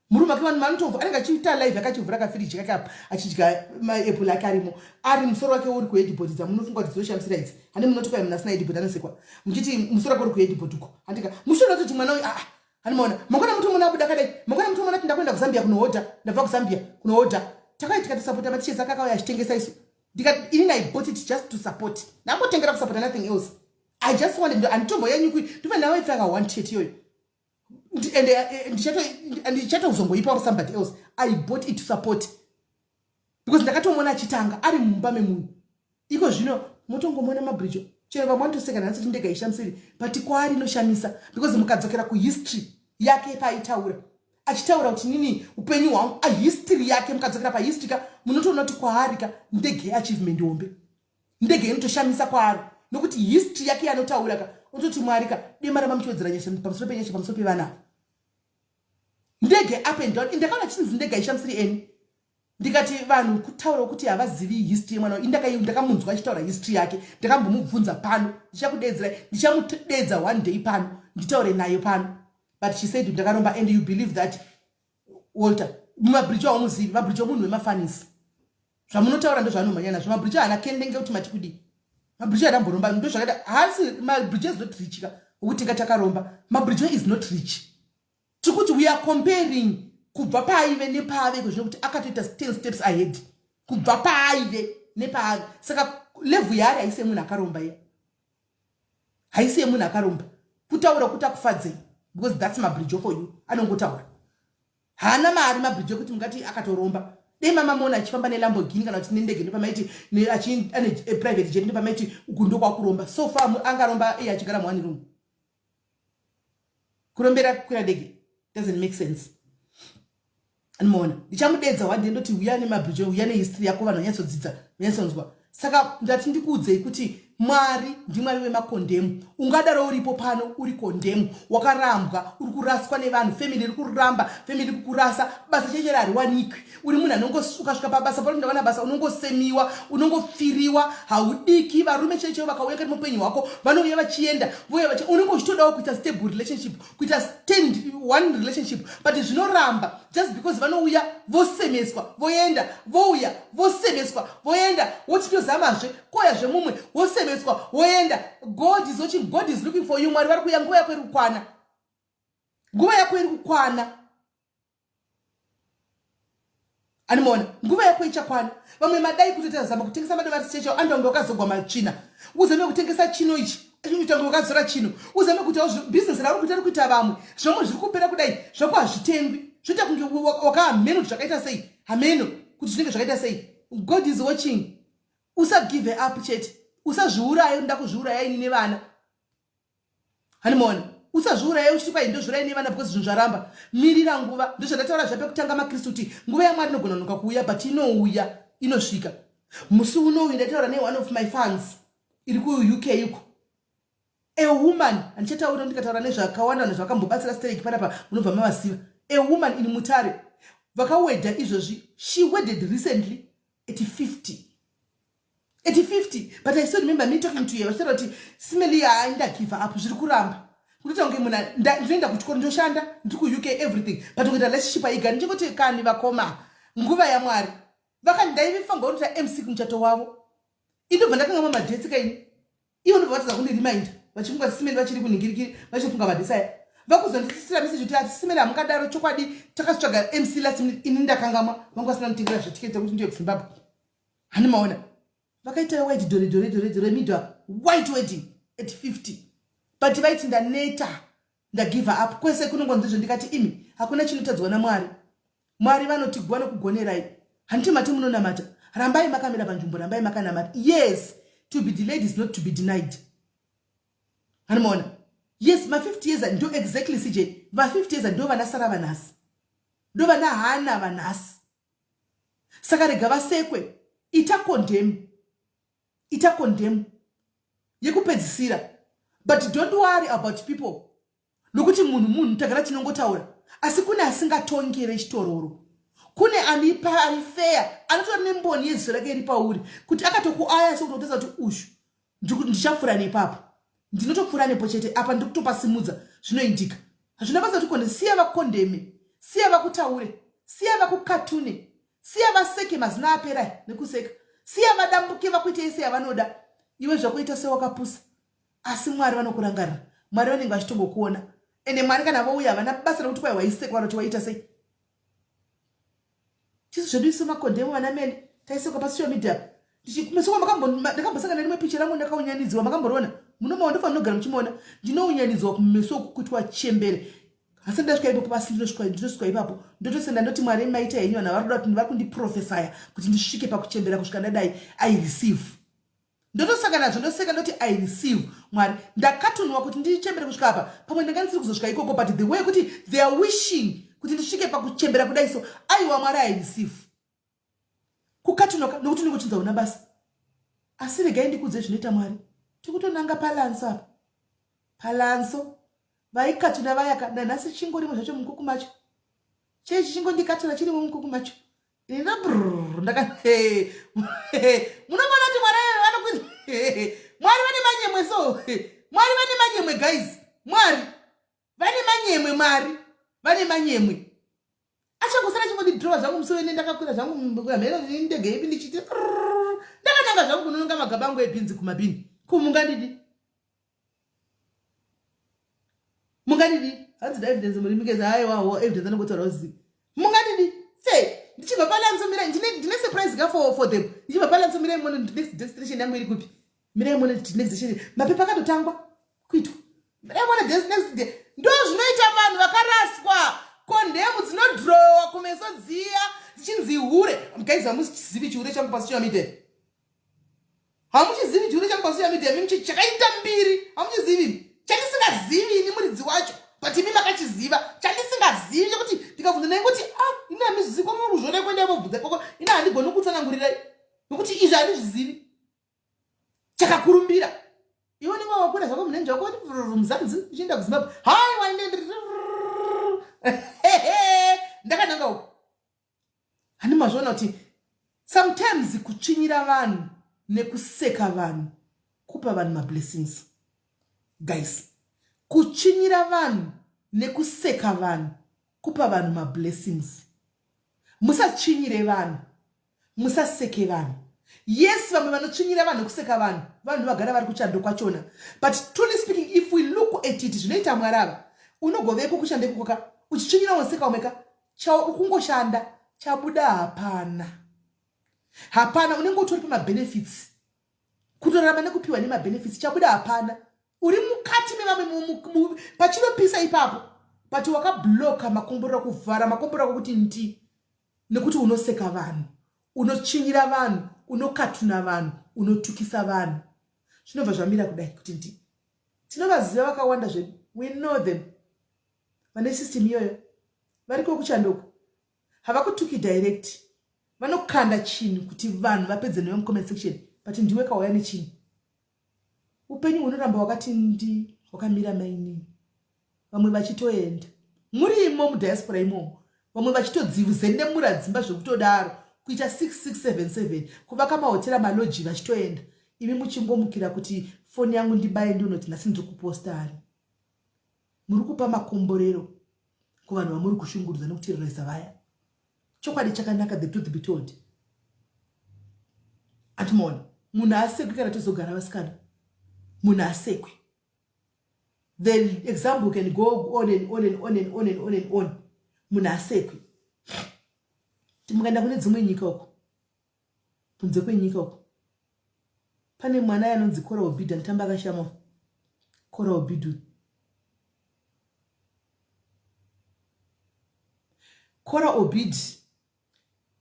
Muroom make vanhu vanotobva anenge achiita live akachivhura kafiriji kake apa achidya maapple ake arimo. Ari musoro wake uri kuheadboard dzamunofunga kuti dzinoshamisira idzi. Handi munoti kwai munhu asina headboard anosekwa. Muchiti musoro wake uri kuheadboard uko. Handika muchiona kuti mwana uyu ah Handimaona mangwana mutomuona abuda akadai mangwana mutomuona kuti ndakuenda kuzambia kunohodha ndabva kuzambia kunohodha takauya tikatosapota matichesi ake akauya achitengesa isu ndikati inini i bought it just to support ndangotengera kusapota nothing else i just wanted handitomboyanyukwi ndobva ndawaipfeka one tshirt iyoyo and eh, eh, ndichatozongoipa or somebody else i bought it to support because ndakatomuona achitanga ari mumba memunhu iko zvino motongomuona mabridge chero vamwe vanotoseka nhasi kuti ndega ishamisiri but kwaari inoshamisa because mukadzokera kuhistory yake paaitaura achitaura kuti nini upenyu hwangu ahistory yake mukadzokera pahistory ka munotoona kuti kwaari ka ndege yeachievement hombe ndege inotoshamisa kwaari nokuti history yake yanotaura ka unototi mwari ka dema ramba muchiwedzera nyasha pamusoro penyasha pamusoro pevana ava ndege up and down ndakaona chinzi ndege haishamisiri eni ndikati vanhu kutaura kuti havazivi history yemwana ndakamunzwa achitaura history yake ndakambomubvunza pano ndichakudeedzerai ndichamudeedza one day pano nditaure naye pano but she said ndakaromba and you believe that walter mabridge aumuzivi mabridge omunhu wemafanisi zvamunotaura ndozvaanomhanya nazvo mabridge haana kendenge kuti mati kudii mabridge adamboromba ndozvakaita haasi mabridge is not rich ka okuti tinga takaromba mabridge is not rich tikuti we are comparing kubva paaive nepaave iko zvino kuti akatoita 10 steps ahead kubva paaive nepaave saka levhu yaari haisi yemunhu akaromba iya haisi yemunhu akaromba kutaura kuti akufadzei because that's mabridge for you anongotaura haana mari mabridge ekuti mungati akatoromba dei mama mona achifamba nelambogini kana kuti nendege ndopamaiti ane private jet ndopamaiti uku ndokwakuromba so far angaromba iye achigara muone room kurombera kukwira ndege doesn't make sense animoona ndichamudeedza one day ndoti uya nemabridge uya nehistory yako vanhu vanyatsodzidza vanyatsonzwa saka ndati ndikuudzei kuti mwari ndimwari wemakondemu ungadaro uripo pano uri kondemu wakarambwa uri kuraswa nevanhu family iri kuramba family iri kukurasa basa chechero hariwanikwi uri munhu anongoukasvika pabasa pano ndawana basa unongosemiwa unongopfiriwa haudiki varume chaivo chaivo vakauya kati mupenyu hwako vanouya vachienda vouya vachi unenge uchitodawo kuita stable relationship kuita stand one relationship but zvinoramba just because vanouya vosemeswa voenda vouya vosemeswa voenda wochitozamazve kouya zvemumwe wosemeswa woenda god is watching god is looking for you mwari vari kuuya nguva yako iri kukwana nguva yako iri kukwana animaona nguva yako ichakwana vamwe madai kutoita zama kutengesa madomasi checho andange wakazogwa matsvina uzame kutengesa chino ichi utange wakazora chino uzame kuita bhizinesi rauri kuita rikuita vamwe zvamwe zviri kupera kudai zvako hazvitengwi zvoita kunge wakahameno kuti zvakaita sei hameno kuti zvinenge zvakaita sei god is watching usagive up chete usazviuraye unoda kuzviuraya ini nevana Hanimona usazviuraye uchiti kwai ndozviuraye nevana because zvinhu zvaramba mirira nguva ndozvandataura zvape kutanga makristu kuti nguva yamwari inogona nonoka kuuya but inouya inosvika musi unouyu ndataura ne one of my fans iri kuuk iko a woman handichataura ndikataura nezvakawanda vanhu zvakambobatsira stereki panapa munobva mavaziva a woman in mutare vakawedha izvozvi she wedded recently at 50 at 50 but i still remember me talking to her vachitaura kuti simeli hainda give up zviri kuramba kutoita kunge munhu ndinoenda kuchikoro ndoshanda ndiri kuuk everything but kuita relationship aigari ndichingoti kani vakoma nguva yamwari vakati ndaivifanirwa kutoita mc kumuchato wavo indobva ndakanga mamadhesi kaini ivo ndobva vatadza kundirimind vachifunga simeli vachiri kunhingirikiri vachifunga madhesi aya vakuzondisisira message kuti ati simeli hamungadaro chokwadi takatsvaga mc last minute ini ndakangamwa vanga vasina kunditengera zvetiketi rekuti ndiye kuzimbabwe hani maona vakaita white dore dore dore dore middle white wedding at 50 but vaiti ndaneta ndagive up kwese kunongonzizvo ndikati imi hakuna chinotadzwa namwari mwari vanotigwa nokugonerai handiti mati munonamata rambai makamira panzvimbo rambai makanamata yes to be delayed is not to be denied hani maona yes ma50 years ndo exactly cj va50 years ndo vana sara vanhasi ndo vana hana vanhasi saka rega vasekwe ita condemn ita condemn yekupedzisira but don't worry about people nokuti munhu munhu tagara tinongotaura asi kune asingatongere chitororo kune anipa ari feya anotori nemboni yeziso rake iri pauri kuti akatokuaya sokutotesa kuti ushu ndichafura nepapo Ndinotopfuura nepo chete apa ndiri kutopasimudza zvinoindika. Hazvina basa kuti konde siya vakondeme, siya vakutaure, siya vakukatune, siya vaseke mazino apera nekuseka, siya vadambuke vakuite yese yavanoda. Iwe zvakuita sewakapusa. Asi Mwari vanokurangarira. Mwari vanenge vachitongokuona. Ende Mwari kana vouya havana basa rekuti kwai waisekwa vanoti waita sei. Tisu zvedu isu makondemo vana Meli taisekwa pasocial media ndichikumeso ndakambosangana rimwe picha rangu ndakaunyanidziwa makamboriona munomaona ndofanira munogara muchimuona ndinounyanidziwa kumeso uku kuitwa chembere asi ndasvika ipapo pasi ndinosvika ipapo ndotosenda ndoti mwari maita henyu vanhu vari kuda kuti vari kundiprofesaya kuti ndisvike pakuchembera kusvika ndadai i receive ndotosangana nazvo ndoseka ndoti i receive mwari ndakatunwa kuti ndichembere kusvika apa pamwe ndanga ndisiri kuzosvika ikoko but the way kuti they are wishing kuti ndisvike pakuchembera kudai so aiwa mwari i receive kukatunwa nokuti unenge uchinza una basa asi regai ndikudze zvinoita mwari tikutonanga palanso apa palanso vaikatuna vayaka nanhasi chingorimo zvacho mukuku macho chei chichingondikatuna chirimo mukuku macho Ina brrr ndaka munoona kuti mwari vanoku mwari vane manyemwe so mwari vane manyemwe guys mwari vane manyemwe mwari vane manyemwe achangosara chingondidrowa zvangu musi wene ndakakwira zvangu mheno ndege ipi ndichiti ndakananga zvangu kunononga magaba angu ebhinzi kumabhini kumungandidi mungadidi hanzi da evidence murimikeza haiwawo evidence anongotaura uzivi mungadidi sei ndichibva palanso mirai ndine surprise ka for, for them ndichibva palanso mirai muone next destination yangu iri kupi mirai muone next destination mapepa akatotangwa kuitwa mirai muone next day ndo zvinoita vanhu vakaraswa kondemu dzinodrowa kumeso dziya dzichinzi hure guys hamuzivi chihure changu pasocial media hamuchizivi chihure changu pasocial media mimi chakaita mbiri hamuchizivi chandisingazivi ini muridzi wacho but imi makachiziva chandisingazivi chekuti ndikabvunza naye kuti ah ini handizivi kwamuri kuzviona kwenda mobvunza ikoko ini handigoni kutsanangurirai nokuti izvi handizvizivi chakakurumbira iwe unenge wakwira zvako munenje wako muzanzi uchienda kuzimbabwe hai waende ndakananga uko Hani mazviona kuti sometimes kutsvinyira vanhu nekuseka vanhu kupa vanhu mablessings guys kutsvinyira vanhu nekuseka vanhu kupa vanhu mablessings musatsvinyire vanhu musaseke vanhu yes vamwe vanotsvinyira vanhu nekuseka vanhu vanhu vagara vari kuchando kwachona but truly speaking if we look at it zvinoita mwari ava unogoveko kuchando ikokoka uchitsvinyira woseka umeka Ukungoshanda chabuda hapana hapana unenge utori pamabenefits kutorarama nekupiwa nemabenefits chabuda hapana uri mukati mevamwe pachinopisa ipapo but wakabloka makomborero kuvhara makomborero ako kuti ndi nekuti unoseka vanhu unotsvinyira vanhu unokatuna vanhu unotukisa vanhu zvinobva zvamira kudai kuti ndi tinovaziva vakawanda zvedu we know them vane system iyoyo variko kuchandoko havakutuki direct vanokanda chinhu kuti vanhu vapedze newe mucomment section but ndiwe kauya nechinhu upenyu hunoramba wakati ndi hwakamira mainini vamwe vachitoenda murimo mudiaspora imomo vamwe vachitodzivuzendemura dzimba zvekutodaro kuita 6677 kuvaka mahotera maloji vachitoenda imi muchingomukira kuti foni yangu ndibaye ndionoti nhasi ndiri kuposta ani muri kupa makomborero kuvanhu vamuri kushungurudza nekuteroresa vaya chokwadi chakanaka the truth be told atimaona munhu asekwe kana tozogara vasikana munhu asekwe the example can go on and on and on and on and on and on munhu asekwe mukaenda kune dzimwe nyika uko kunze kwenyika uko pane mwana yanonzi Cora Obidu anotamba akashama Cora Obidu Cora Obid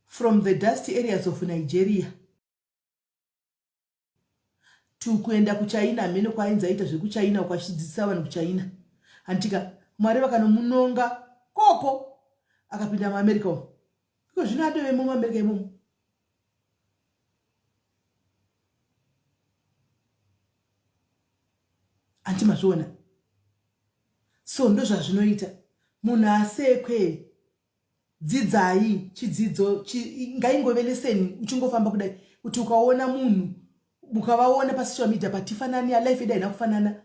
from the dusty areas of Nigeria to kuenda kuchina hameno kwaainzi aita zvekuchina uko achidzidzisa vanhu kuchina handitika mwari vakanomunonga koko akapinda muamerica umo iko zvino adovemo muamerica imomo anti mazviona so ndozvazvinoita munhu asekwe Dzidzai chidzidzo chi, ngaingove lesson uchingofamba kudai kuti ukaona munhu mukavaona pasocial media patifanani life yedu haina kufanana.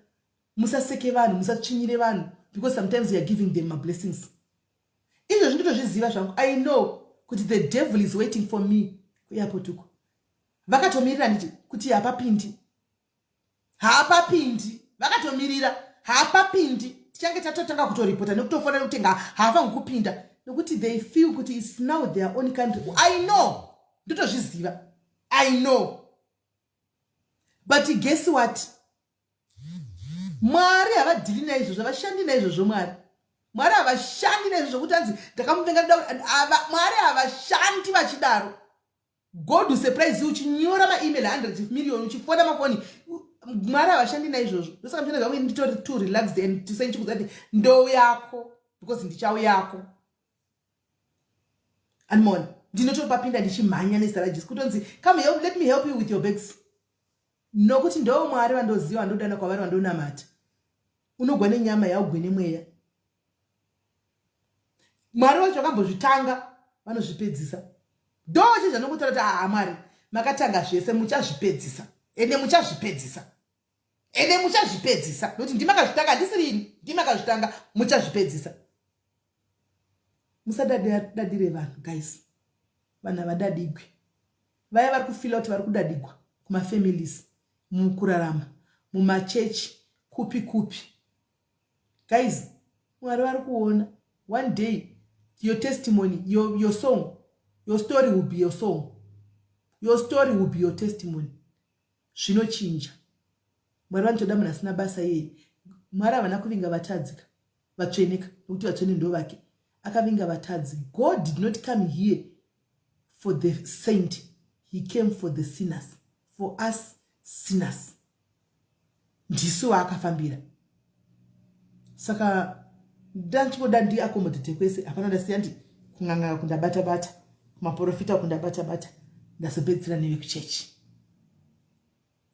Musaseke vanhu, musatsvinyire vanhu, because sometimes you are giving them mablessings. Izvozvi ndotozviziva zvangu. I know kuti the devil is waiting for me kuairport uko. Vakatomirira nditi kuti hapapindi, hapapindi. Vakatomirira, hapapindi. Tichange tatotanga kutoripota nekutofona nekuti haafangi kupinda, nekuti they feel kuti it's now their own country. I know, ndotozviziva, I know. But guess what? Mwari havadhili naizvozvo, havashandi naizvozvo. Mwari havashandi naizvozvo kuti anzi ndakamuvenga. Mwari havashandi vachidaro. God will surprise you uchinyora maemail 100 million, uchifona mafoni. Mwari havashandi naizvozvo. Ndosaka muchiona zvangu nditori too relaxed and tisenchikudza kuti ndou yako, because ndichauyako. Animona ndinotopapinda ndichimhanya nezita raJesu, kutonzi, "Come help, let me help you with your bags," nokuti ndo Mwari vandoziva, vandodana kwavari, vandonamata. Unogwa nenyama, yaugwe nemweya. Mwari wacho vakambozvitanga, vanozvipedzisa. Ndo chizvanokutora kuti, "Aa, Mwari, makatanga zvese, muchazvipedzisa, ende muchazvipedzisa, ende muchazvipedzisa, nokuti ndimakazvitanga, handisiri ini, ndimakazvitanga, muchazvipedzisa." Musadadire vanhu, guys. Vanhu havadadigwi. Vaya vari kufeela kuti vari kudadigwa kumafamilies, mukurarama, mumachechi, kupi kupi, guys, Mwari vari kuona. One day your testimony, your song, your story will be your song, your story will be your testimony. Zvinochinja. Mwari vanotoda munhu asina basa iyeye. Mwari havana kuvinga vatadzika vatsveneka, nokuti vatsvene ndo vake. Akavinga vatadzi. God did not come here for the saint, he came for the sinners, for us sinners. Ndisu waakafambira. Saka ndachingoda ndiaccommodate kwese. Hapana, ndasiya ndi kung'anga kundabata bata, kumaprofita kundabata bata, ndazopedzisira nevekuchechi.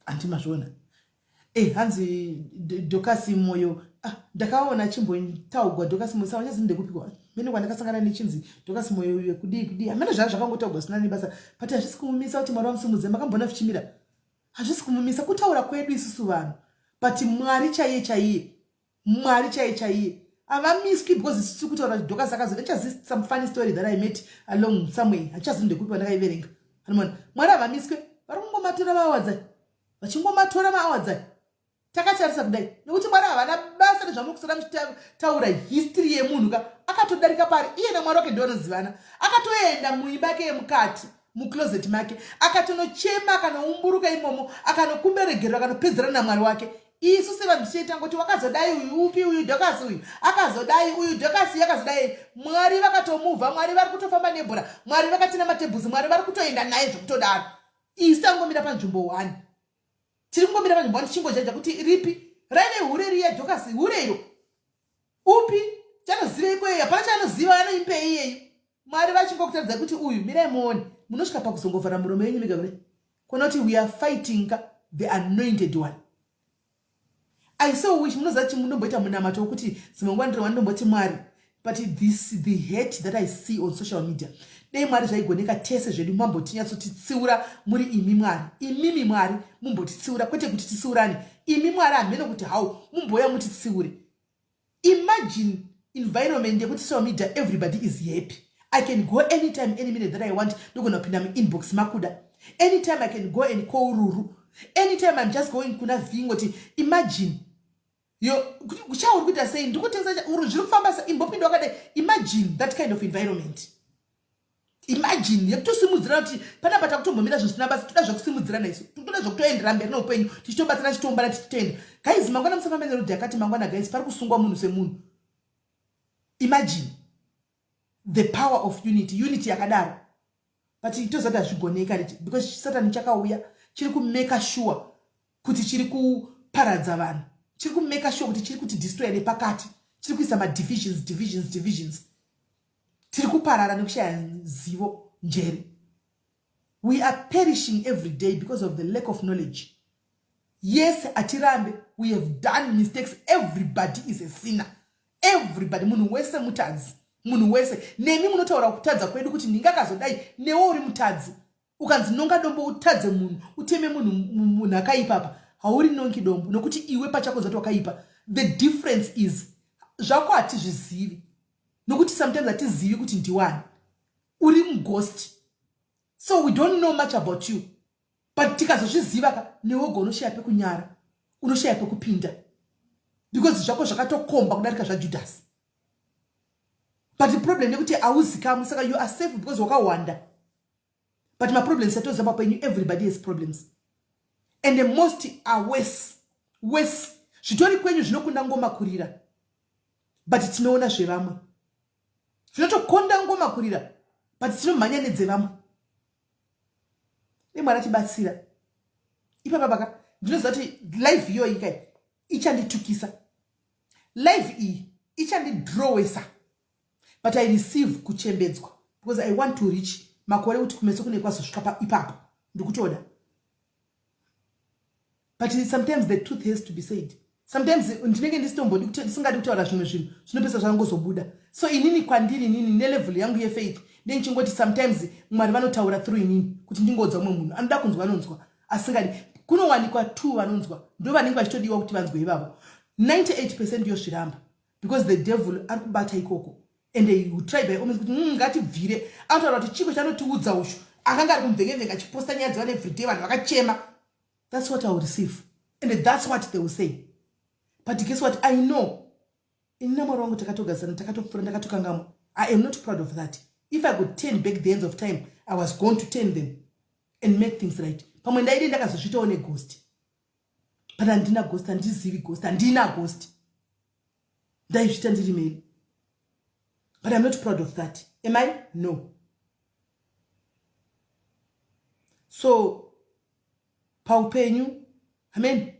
Handi mazviona? Hanzi Dokasi Moyo. Ah, ndakaona chimbotaugwa Dokasi Moyo, saka chazi ndekupikwa mene kwandakasangana nechinzi Dokasi Moyo kudii kudii, hamene zvaa zvakangotaugwa zvisina nebasa. But hazvisi kumumisa kuti Mwari vamusumudze. Makambona vichimira? Hazvisi kumumisa. Kutaura kwedu isusu vanhu, but Mwari chaiye chaiye, Mwari chaiye chaiye havamiswi because isusu kutaura kuti Dokasi akazoda. Chazi some funny story that I met along somewhere, hachazi ndekupi vandakaiverenga. Anomona Mwari havamiswe, vari kungomatora maawards, vachingomatora maawards takatarisa kudai, nekuti Mwari havana basa nezvamukusara muchitaura history yemunhu ka. Akatodarika pari iye naMwari wake ndovanozivana. Akatoenda muimba yake yemukati, mucloset make, akatonochema, akanoumburuka imomo, akanokumberegerera, akanopedzerana namwari wake. Isu sevanhu tichiita ngoti wakazodai uyu, upi uyu, Dokasi uyu akazodai, uyu Dokasi uyu akazodai. Mwari vakatomuvha. Mwari vari kutofamba nebhora. Mwari vakatina matebhusi. Mwari vari kutoenda naye zvekutodaro. Isu tangomira panzvimbo 1, tiri kungomira panzvimbo 1, tichingojaja kuti ripi raive hure riya, Dokasi hure iro, upi chanoziveiko iyeyo? Hapana chaanoziva, anoimbei iyeyo? Mwari vachingokutaridza kuti uyu, mirai muone. Munosvika pakuzongovhara muromo yenyu mega kudai, kuona kuti we are fighting the anointed one. I so wish, munoziva kuti munomboita munamato wekuti dzimwe nguva ndiro vandomboti, "Mwari, but this, the hate that I see on social media, dei Mwari zvaigoneka tese zvedu mambotinyatsotitsiura muri imi Mwari, imimi Mwari mumbotitsiura, kwete kuti titsiurane. Imi Mwari, hamene kuti how mumbouya mutitsiure." Imagine environment yekuti social media, everybody is happy. I can go anytime, any minute that I want. Ndogona kupinda muinbox makuda anytime. I can go and call Ruru anytime. I'm just going kuna vhingoti. Imagine yo chauri kuita sei, ndikutengesa uri, zviri kufamba sei, imbopinda wakadai. Imagine that kind of environment. Imagine yekutosimudzirana kuti panapa takutombomira zvisina basa, toda zvekusimudzirana isu, toda zvekutoendera mberi neupenyu, tichitobatsira, tichitoumbana, tichitoenda. Guys, mangwana musafamba nerodhi yakati. Mangwana, guys, pari kusungwa munhu semunhu. Imagine the power of unity, unity yakadaro. But tozati hazvigoneka because Satani chakauya chiri kumake sure kuti chiri kuparadza vanhu, chiri kumake sure kuti chiri kuti destroya nepakati, chiri kuisa madivisions, divisions, divisions. Tiri kuparara nekushaya zivo, njere. We are perishing every day because of the lack of knowledge. Yes, atirambe, we have done mistakes. Everybody is a sinner, everybody. Munhu wese mutadzi, munhu wese. Nemi munotaura kutadza kwedu kuti ndingakazodai, newe uri mutadzi. Ukanzi nonga dombo utadze munhu, uteme munhu, munhu akaipapa, hauri nongi dombo, nokuti iwe pachako zati wakaipa. The difference is zvako hatizvizivi nokuti sometimes hatizivi kuti ndiwani uri mughost, so we don't know much about you, but tikazozviziva ka, newoga unoshaya pekunyara, unoshaya pekupinda, because zvako zvakatokomba kudarika zvaJudas. But the problem nekuti hauzikamwi, saka you are safe because wakawanda. But maproblems atoziva papenyu, everybody has problems, and the most are worse, worse. Zvitori kwenyu zvinokunda ngoma kurira, but tinoona zvevamwe zvinotokonda ngoma kurira, but tinomhanya nedzevamwe. Nemwari atibatsira ipapa paka. Ndinoziva kuti live iyoyi kai ichanditukisa, live iyi ichandidrowesa, but I receive kuchembedzwa because I want to reach makore kuti kumeso kune kwazosvika ipapo ndikutoda. But sometimes the truth has to be said. Sometimes ndinenge ndisitombodi, ndisingadi kutaura zvimwe zvinhu, zvinopesa zvangozobuda. So inini kwandiri inini nelevel yangu yefaith, ndenichingoti sometimes Mwari vanotaura through inini kuti ndingodza umwe munhu anoda kunzwa anonzwa, asingadi kunowanikwa two vanonzwa, ndo vanenge vachitodiwa kuti vanzwe ivavo. 98% yozviramba because the devil ari kubata ikoko and he try by all means kuti ngatibvire. Anotaura kuti chiko chanotiudza ushu akanga ari kumvengevhenga achiposta nyaya dzevanhu everyday, vanhu vakachema. That's what I will receive and that's what they will say. But guess what? I know ini namwari wangu takatogadzana, takatopfuura, ndakatokangamwa. I am not proud of that. If I could turn back the ends of time, I was going to turn them and make things right. Pamwe ndaide ndakazozvitawo neghost, but handina ghost, handizivi ghost, handina ghost. Ndaizvita ndiri meni, but I'm not proud of that. Am I? No. So paupenyu, amen,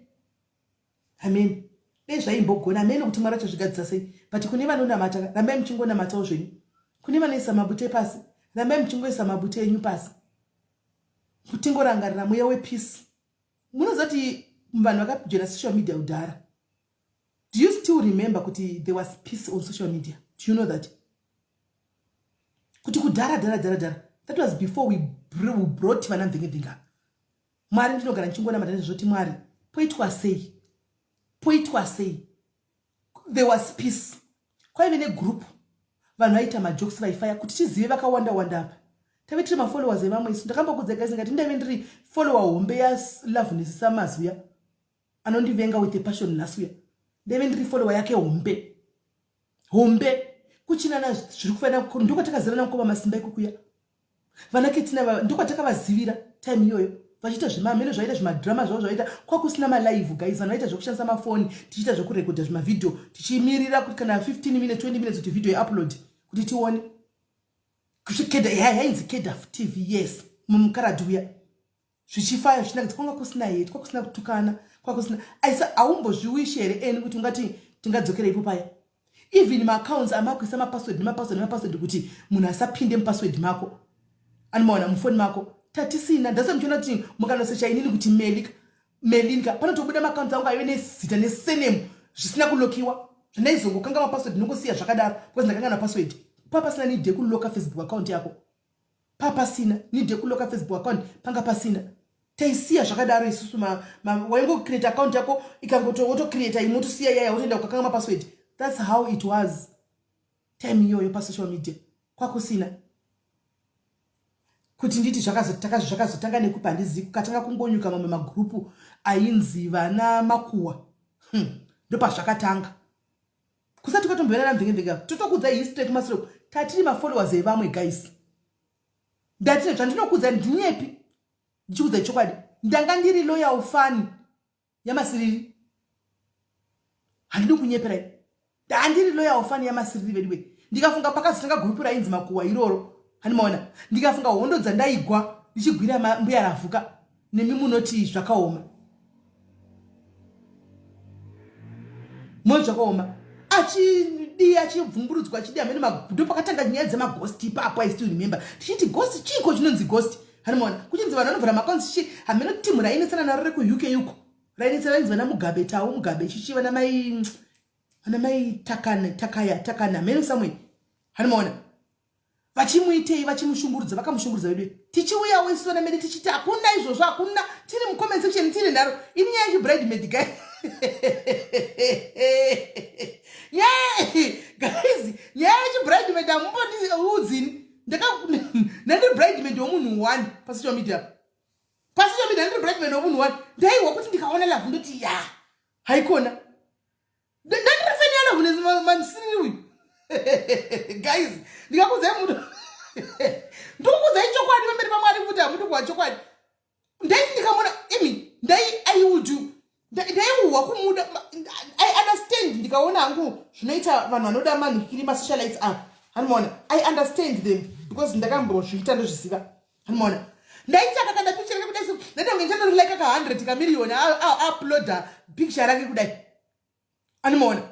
amen. Dei zvaimbogona, amene kuti Mwari achazvigadzisa sei. But kune vanonamata, rambai muchingonamatawo zvenyu. Kune vanoisa mabute pasi, rambai muchingoisa mabute enyu pasi, kutingorangarira mweya wepeace. Munoziva kuti vanhu vakajoina social media kudhara, do you still remember kuti there was peace on social media? Do you know that kuti kudhara dhara dhara dhara, that was before we brought vana mvengevhenga? Mwari, ndinogara ndichingonamata nezvoti Mwari, poitwa sei, poitwa sei? There was peace. Kwaive negroup, vanhu vaita majokes, vaifaya kuti tizive vakawanda wanda. Apa tave tiri mafollowers evamwe isu. Ndakambokudza guys, ngati ndaive ndiri follower hombe yaLoveness Samazuya, anondivenga with a passion nhasi uya. Ndaive ndiri follower yake hombe hombe. Kuchinana zviri kufanira, ndokwatakazivana mukoma Masimba ikokuya, vana Ketina, ndokwatakavazivira time iyoyo vachiita zvemamene zvaita zvimadrama zvavo zvaita. Kwakusina malive guys, vanhu vaita zvekushandisa mafoni, tichiita zvekurekodha zvimavhidhio, tichimirira kuti kana 15 minutes, 20 minutes kuti vhidhio iupload kuti tione. Yainzi Kedaf TV, yes, mumukaradhi uya, zvichifaya zvichinakidza. Kwanga kusina hate, kwakusina kutukana, kwakusina aisa. Haumbozviwishi here eni kuti ungati tingadzokera ipo paya? Even maaccounts amakuisa mapassword nemapassword nemapassword kuti munhu asapinde mupassword mako, anomaona mufoni mako, tatisina. Ndasa muchiona kuti mukanosecha inini kuti Melika, Melinka, panotobuda maaccounts angu aive nezita nesurname zvisina kulokiwa, zvandaizongokanga mapassword, ndingosiya zvakadaro because ndakanga napassword. Pa pasina need yekuloka Facebook account yako, papasina need yekuloka Facebook account, panga pasina. Taisiya zvakadaro isusu. Waingocreate account yako, ikangotocreata imwe, wotosiya yaya, wotoenda kukakanga mapassword. That's how it was time iyoyo pasocial media. Kwakusina kuti nditi zvakazotanga nekupa, handizivi. Kukatanga kungonyuka mamwe magurupu ainzi vana makuwa. Ndopazvakatanga kusati kwatomboverana mvengevhenga. Totokudza history kumasure, tatiri mafollowers evamwe guys. Ndati zvandinokudza ndinyepi, ndichikudza chokwadi. Ndanga ndiri loyal fan yaMasiriri, handidi kunyeperai. Ndandiri loyal fan yaMasiriri veduwe. Ndikafunga pakazotanga gurupu rainzi makuwa iroro, handimaona, ndikafunga hondo dzandaigwa ndichigwira mbuya Ravhuka, nemi munoti zvakaoma, munoti zvakaoma. Achidi achibvumburudzwa, achidi hamene. Ndo pakatanga nyaya dzemaghost ipapo. I still remember tichiti ghost chiiko, chinonzi ghost, handimaona, kuchinzi vanhu vanovhura maaccounts chichi, hamene. Timu rainetsana naro rekuUK uko rainetsana, rainzi vana Mugabe, Tau Mugabe, chichi, vana mai Takana, Takaya, Takana, hamene, somewhere, handimaona. Vachimuitei? Vachimushungurudza, vakamushungurudza vedu. Tichiuyawo isu vana mene tichiti hakuna izvozvo, hakuna. Tiri mucomment section, tiri nharo. Ini nyaya yechibridemaid guy, Yeah, guys, nyaya yechibridemaid hamumbondiudzini. Ndandiri bridemaid womunhu one pasocial media. Pasocial media ndandiri bridemaid womunhu one. Ndaiwa kuti ndikaona Love ndoti ya haikona. Ndandiri fan yaLove manisiriri uyu. Guys, ndikakudzai munhu, ndikukudzai chokwadi pamberi paMwari kuti hamudi kuwa chokwadi. Ndaiti ndikamona imi, ndai I would ndaiuhwa kumuda. I understand, ndikaona hangu zvinoita vanhu vanoda manhikiri, masocialites ava, hanimaona? I understand them because ndakambozviita, ndozviziva, hanimaona? Ndaiti akakanda picture rake kudai so, ndaita kunge ndichandori ka 100 kamiliyoni auploada picture rake kudai, animaona?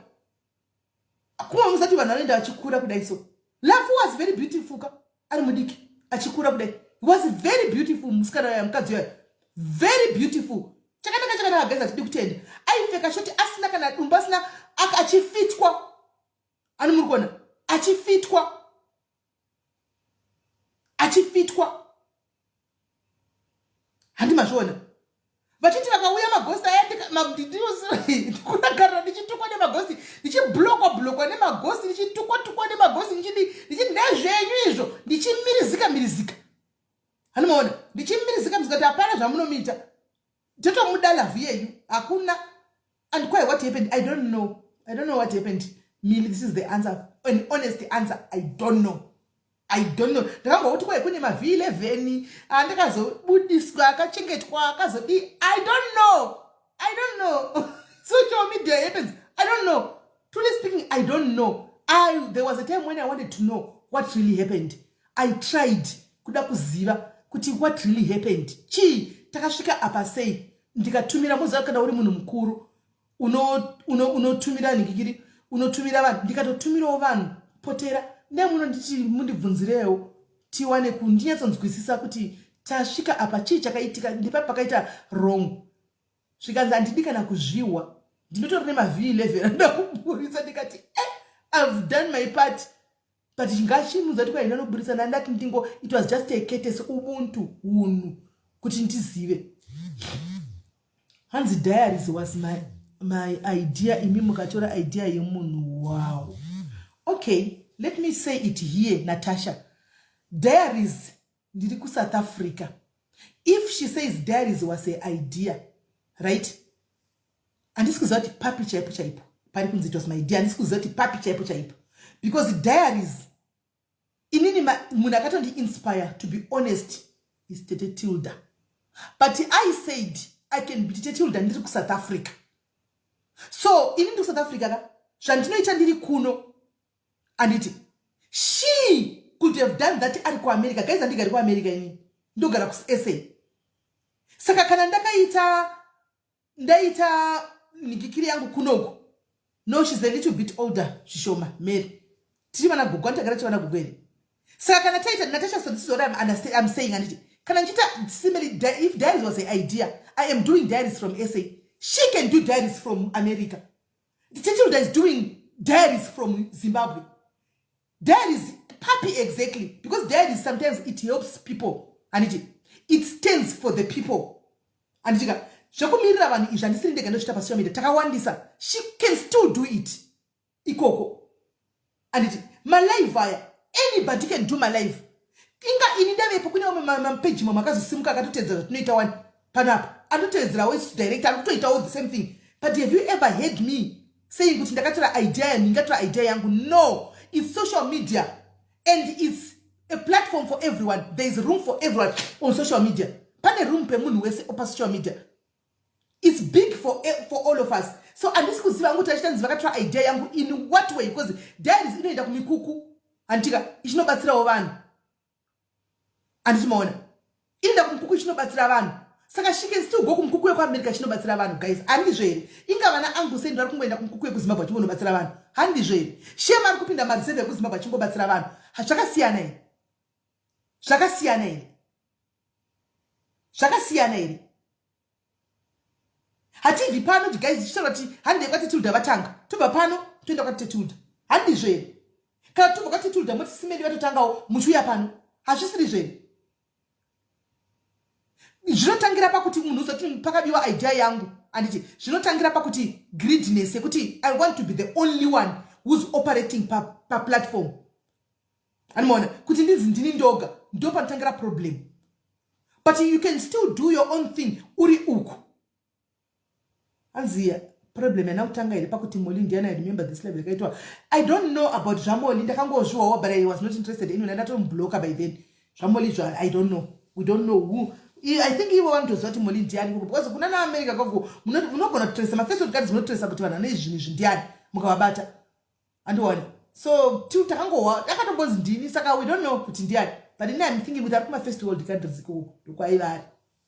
Kuma musati vanhu vanoenda vachikura kudai so. Love was very beautiful ka ari mudiki achikura kudai. He was very beautiful, musikana uya, mukadzi uya, very beautiful. Chakanaka, chakanaka guys, hatidi kutenda. Aipfeka short asina kana dumbu, asina, achifitwa, ani muri kuona achifitwa, achifitwa, handi mazviona? Vachiti vakauya maghosti aya, ndikudagarira ndichitukwa nemaghosti, ndichiblokwa blokwa nemaghosti, ndichitukwa tukwa nemaghosti, ndichidi ndichiti ndezvenyu izvo, ndichimirizika mirizika, hanimaona? Ndichimirizika mizika kuti hapana zvamunomita, totomuda Love yenyu, hakuna. And quite what happened, I don't know. I don't know what happened. Mili, this is the answer, an honest answer. I don't know, I don't know. Ndakamboti kwai kune maV11 andakazobudiswa, akachengetwa, akazodi. I don't know, I don't know. Social media happens. I don't know. Truly speaking, I don't know. There was a time when I wanted to know what really happened. I tried kuda kuziva kuti what really happened, chii takasvika apa sei. Ndikatumira, moziva kana uri munhu mukuru unotumira nhikikiri, unotumira vanhu. Ndikatotumirawo vanhu, potera nemuno, nditi mundibvunzirewo tiwane kundinyatsonzwisisa kuti tasvika apa chii chakaitika, ndipa pakaita wrong. Zvikanzi handidi kana kuzvihwa, ndinotori nemaV11 anoda kuburitsa. Ndikati I've done my part, but ngachimudza kuti kwaenda noburitsa. Ndandati ndingo, it was just a courtesy, ubuntu, unhu, kuti ndizive. Hanzi diaries was my idea, imi mukatora idea yemunhu. Wow, okay, let me say it here, Natasha. Diaries, ndiri kuSouth Africa. If she says diaries was a idea, right, handisi kuziva kuti papi chaipo chaipo pari kunzi it was my idea. Handisi kuziva kuti papi chaipo chaipo, because diaries, inini munhu akatondiinspire, to be honest, is Tete Tilda. But I said I can be Tete Tilda ndiri kuSouth Africa. So ini ndiri kuSouth Africa ka, zvandinoita ndiri kuno, anditi she could have done that ari kuAmerica. Guys, handigari kuAmerica inini, ndogara kuSA. Saka kana ndakaita, ndaita nhikikiri yangu kunoku. No, she's a little bit older zvishoma, Mary. Tiri vana gogo, anditagara tiri vana gogo here? Saka kana taita, Natasha, so this is what I'm saying, anditi kana ndichiita similarly, if diaries was a idea, I am doing diaries from SA, she can do diaries from America. Titilda is doing diaries from Zimbabwe. Diaries papi exactly? Because diaries, sometimes it helps people, anditi it stands for the people, anditika zvekumirira vanhu izvi. Handisiri ndega ndozviita pasocial media, takawandisa. She can still do it ikoko, anditi malive aya, anybody can do malive. Inga ini ndavepo, kune vamwe mapeji mamwe akazosimuka akatotedzera zvatinoita wani panapa, anotevedzerawo isu direct, ari kutoitawo the same thing. But have you ever heard me saying kuti ndakatora idea yangu, ndingatora idea yangu? No, it's social media and it's a platform for everyone. There is room for everyone on social media. Pane room pemunhu wese pasocial media. It's big for all of us. So handisi kuziva hangu kuti achitanzi vakatora idea yangu in what way, because diaries inoenda kumikuku, handitika ichinobatsirawo vanhu, handiti maona? Inoenda kumukuku ichinobatsira vanhu. Saka she can still go kumukuku wekuAmerica chinobatsira vanhu. Guys, handizvo here? Inga vana angu sendi vari kungoenda kumukuku wekuZimbabwe achingonobatsira vanhu, handizvo here? Shema ari kupinda mareserve ekuZimbabwe achingobatsira vanhu. Zvakasiyana here? Zvakasiyana here? Zvakasiyana here? Hatibvi pano, guys, tichitaura kuti handei kwaTetilda, vatanga, tobva pano toenda kwaTetilda, handizvo here? Kana tobva kwaTetilda moti simedi vatotangawo, muchiuya pano, hazvisiri here? Zvinotangira pakuti munhu uzoti pakabiwa idea yangu. Handiti zvinotangira pakuti greediness yekuti I want to be the only one who's operating paplatform pa Anomaona kuti ndinzi ndini ndoga, ndo panotangira problem. But you can still do your own thing uri uku. Hanzi problem yana kutanga here pakuti Moli ndiani? I remember this level yakaitwa. I don't know about zvaMoli, ndakangozviwawo, but I was not interested anyway. Ndatomublocka by then. ZvaMoli zva, I don't know, we don't know who. I think ivo vanotoziva kuti Moli ndiani koko, because kuna naAmerica koko munogona kutresa mafirst world countries, munotresa kuti vanhu vane zvinhu izvi ndiani mukavabata. Andiona so takangohwa akatombonzi ndini, saka we don't know kuti ndiani. But ini I'm thinking kuti ari kumafirst world countries ikoko, ndokwaiva ari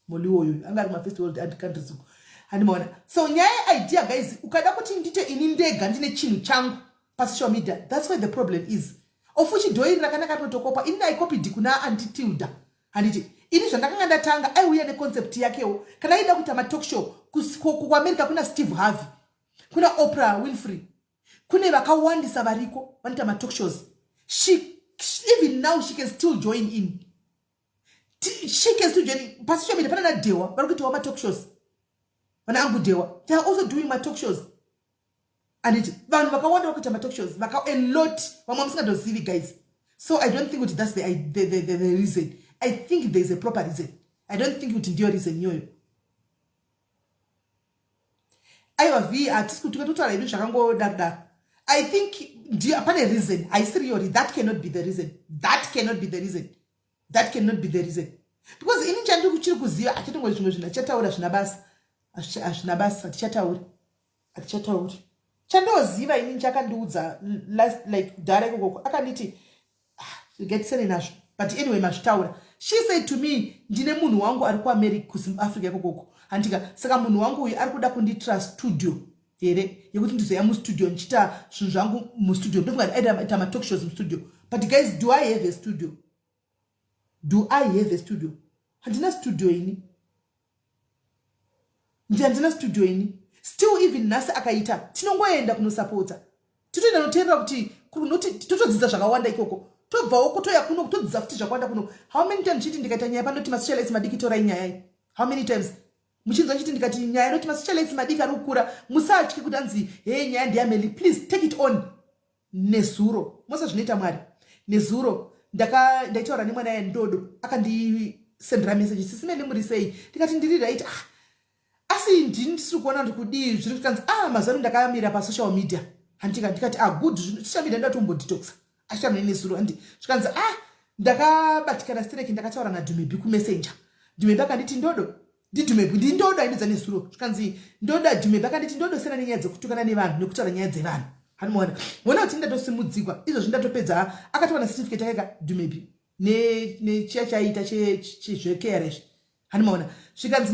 Moli uyoyo, anga ari kumafirst world countries uko. Handimaona. So nyaya yeidea, guys, ukada kuti ndite ini ndega ndine chinhu changu pasocial media, that's where the problem is. Ofuchi dhoiri rakanaka rinotokopa. Ini ndaikopidhi kuna Auntie Tilda. Handiti ini zvandakanga ndatanga, aiuya neconcept yakewo. Kana aida kuita matalk show kuAmerica, kuna Steve Harvey, kuna Oprah Winfrey, kune vakawandisa variko vanoita matalk shows. She, even now she can still join in. She can still join in. Pasocial media pana naDewa vari kuitawo matalk shows. Vana angu Dewa, they are also doing matalk shows. Anditi vanhu vakawanda vari kuita matalk shows, a lot, vamwe vamusingadozivi, guys. So I don't think kuti that's the reason. I think there is a proper reason. I don't think kuti ndiyo reason iyoyo. Aiwa, v hatisi kuti totaura hedu zvakangodaro. I think ndiyo pane reason, haisiri yori. That cannot be the reason. That cannot be the reason. That cannot be the reason, because ini chandiri kuchiri kuziva, achatongo zvimwe zvinhu achataura zvina basa, hazvina basa, hatichatauri, hatichatauri. Chandoziva ini, chakandiudza last, like kudhara ikokoko, akanditi, ah, getisene nazvo. But anyway, mazvitaura. She said to me, "Ndine munhu wangu ari kuAmerica, kuAfrica ikokoko." Handika saka munhu wangu uyu ari kuda kundiitira studio here yekuti ndizoya mustudio ndichiita zvinhu zvangu mustudio. Ndofunga aita matalk shows mustudio. But guys, do I have a studio? Do I have a studio? Handina studio ini, handina studio ini. Still, even nhasi akaita, tinongoenda kunosapota, titoenda noteerera kuti totodzidza zvakawanda ikoko, tobvawo kutoya kuno kutodzidza futi zvakawanda kuno. How many times chiti ndikaita nyaya panoti masocialites madiki, torai nyaya iyi? How many times muchinzwa chiti ndikati nyaya inoti masocialites madiki ari kukura, musatye kuti anzi hei, nyaya ndeyaMeli. Please take it on. Nezuro mosa zvinoita Mwari, nezuro ndaitaura nemwana yandodo, akandisendera message, "Sisi Meli, muri sei?" Ndikati, "Ndiri right." "Ah, asi ndini ndisiri kuona kuti kudii zviri kukanzi." "Ah, mazuva ano ndakamira pasocial media." Handika ndikati, "Ah, good, social media ndatombodetoxa." Achitaura nezuro, handi zvikanzi, "Ah, ndakabatikana stereki, ndakataura naDhumebi kumessenger. Dhumebi akanditi ndodo ndidhumebi ndindodo aindidza nezuro." Zvikanzi ndoda Dhumebi akanditi ndodosiyana nenyaya dzekutukana nevanhu nekutaura nyaya dzevanhu. Hanimaona ona kuti ndatosimudzikwa izvozvi, ndatopedza. Akatowana certificate akaika Dhumebi nechiya chaiita chezvekera izvi. Hanimaona zvikanzi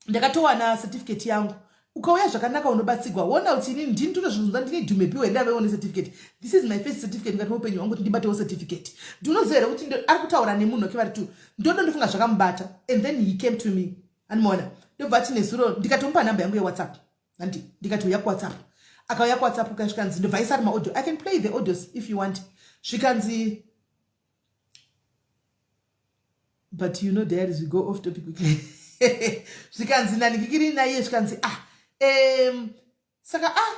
ndakatowana certificate yangu. Ukauya zvakanaka unobatsigwa. Wona kuti inini ndini totozvibvunza, ndini Dhumebi wendavewo necertificate. This is my first certificate mukati meupenyu hwangu kuti ndibatewo certificate. Ndinoziva here kuti ari kutaura nemunhu wake vari tu ndodo? Ndofunga zvakamubata and then he came to me. Animaona ndobva ati nezuro, ndikatomupa nhamba yangu yeWhatsApp. Handi ndikati, "Uya kuWhatsApp." Akauya kuWhatsApp, ukasvikanzi ndobva isari maaudio. I can play the audios if you want. Zvikanzi, but you know, diaries, we go off topic quickly. Zvikanzi nanikikiri naiye, zvikanzi, "Ah, saka, ah,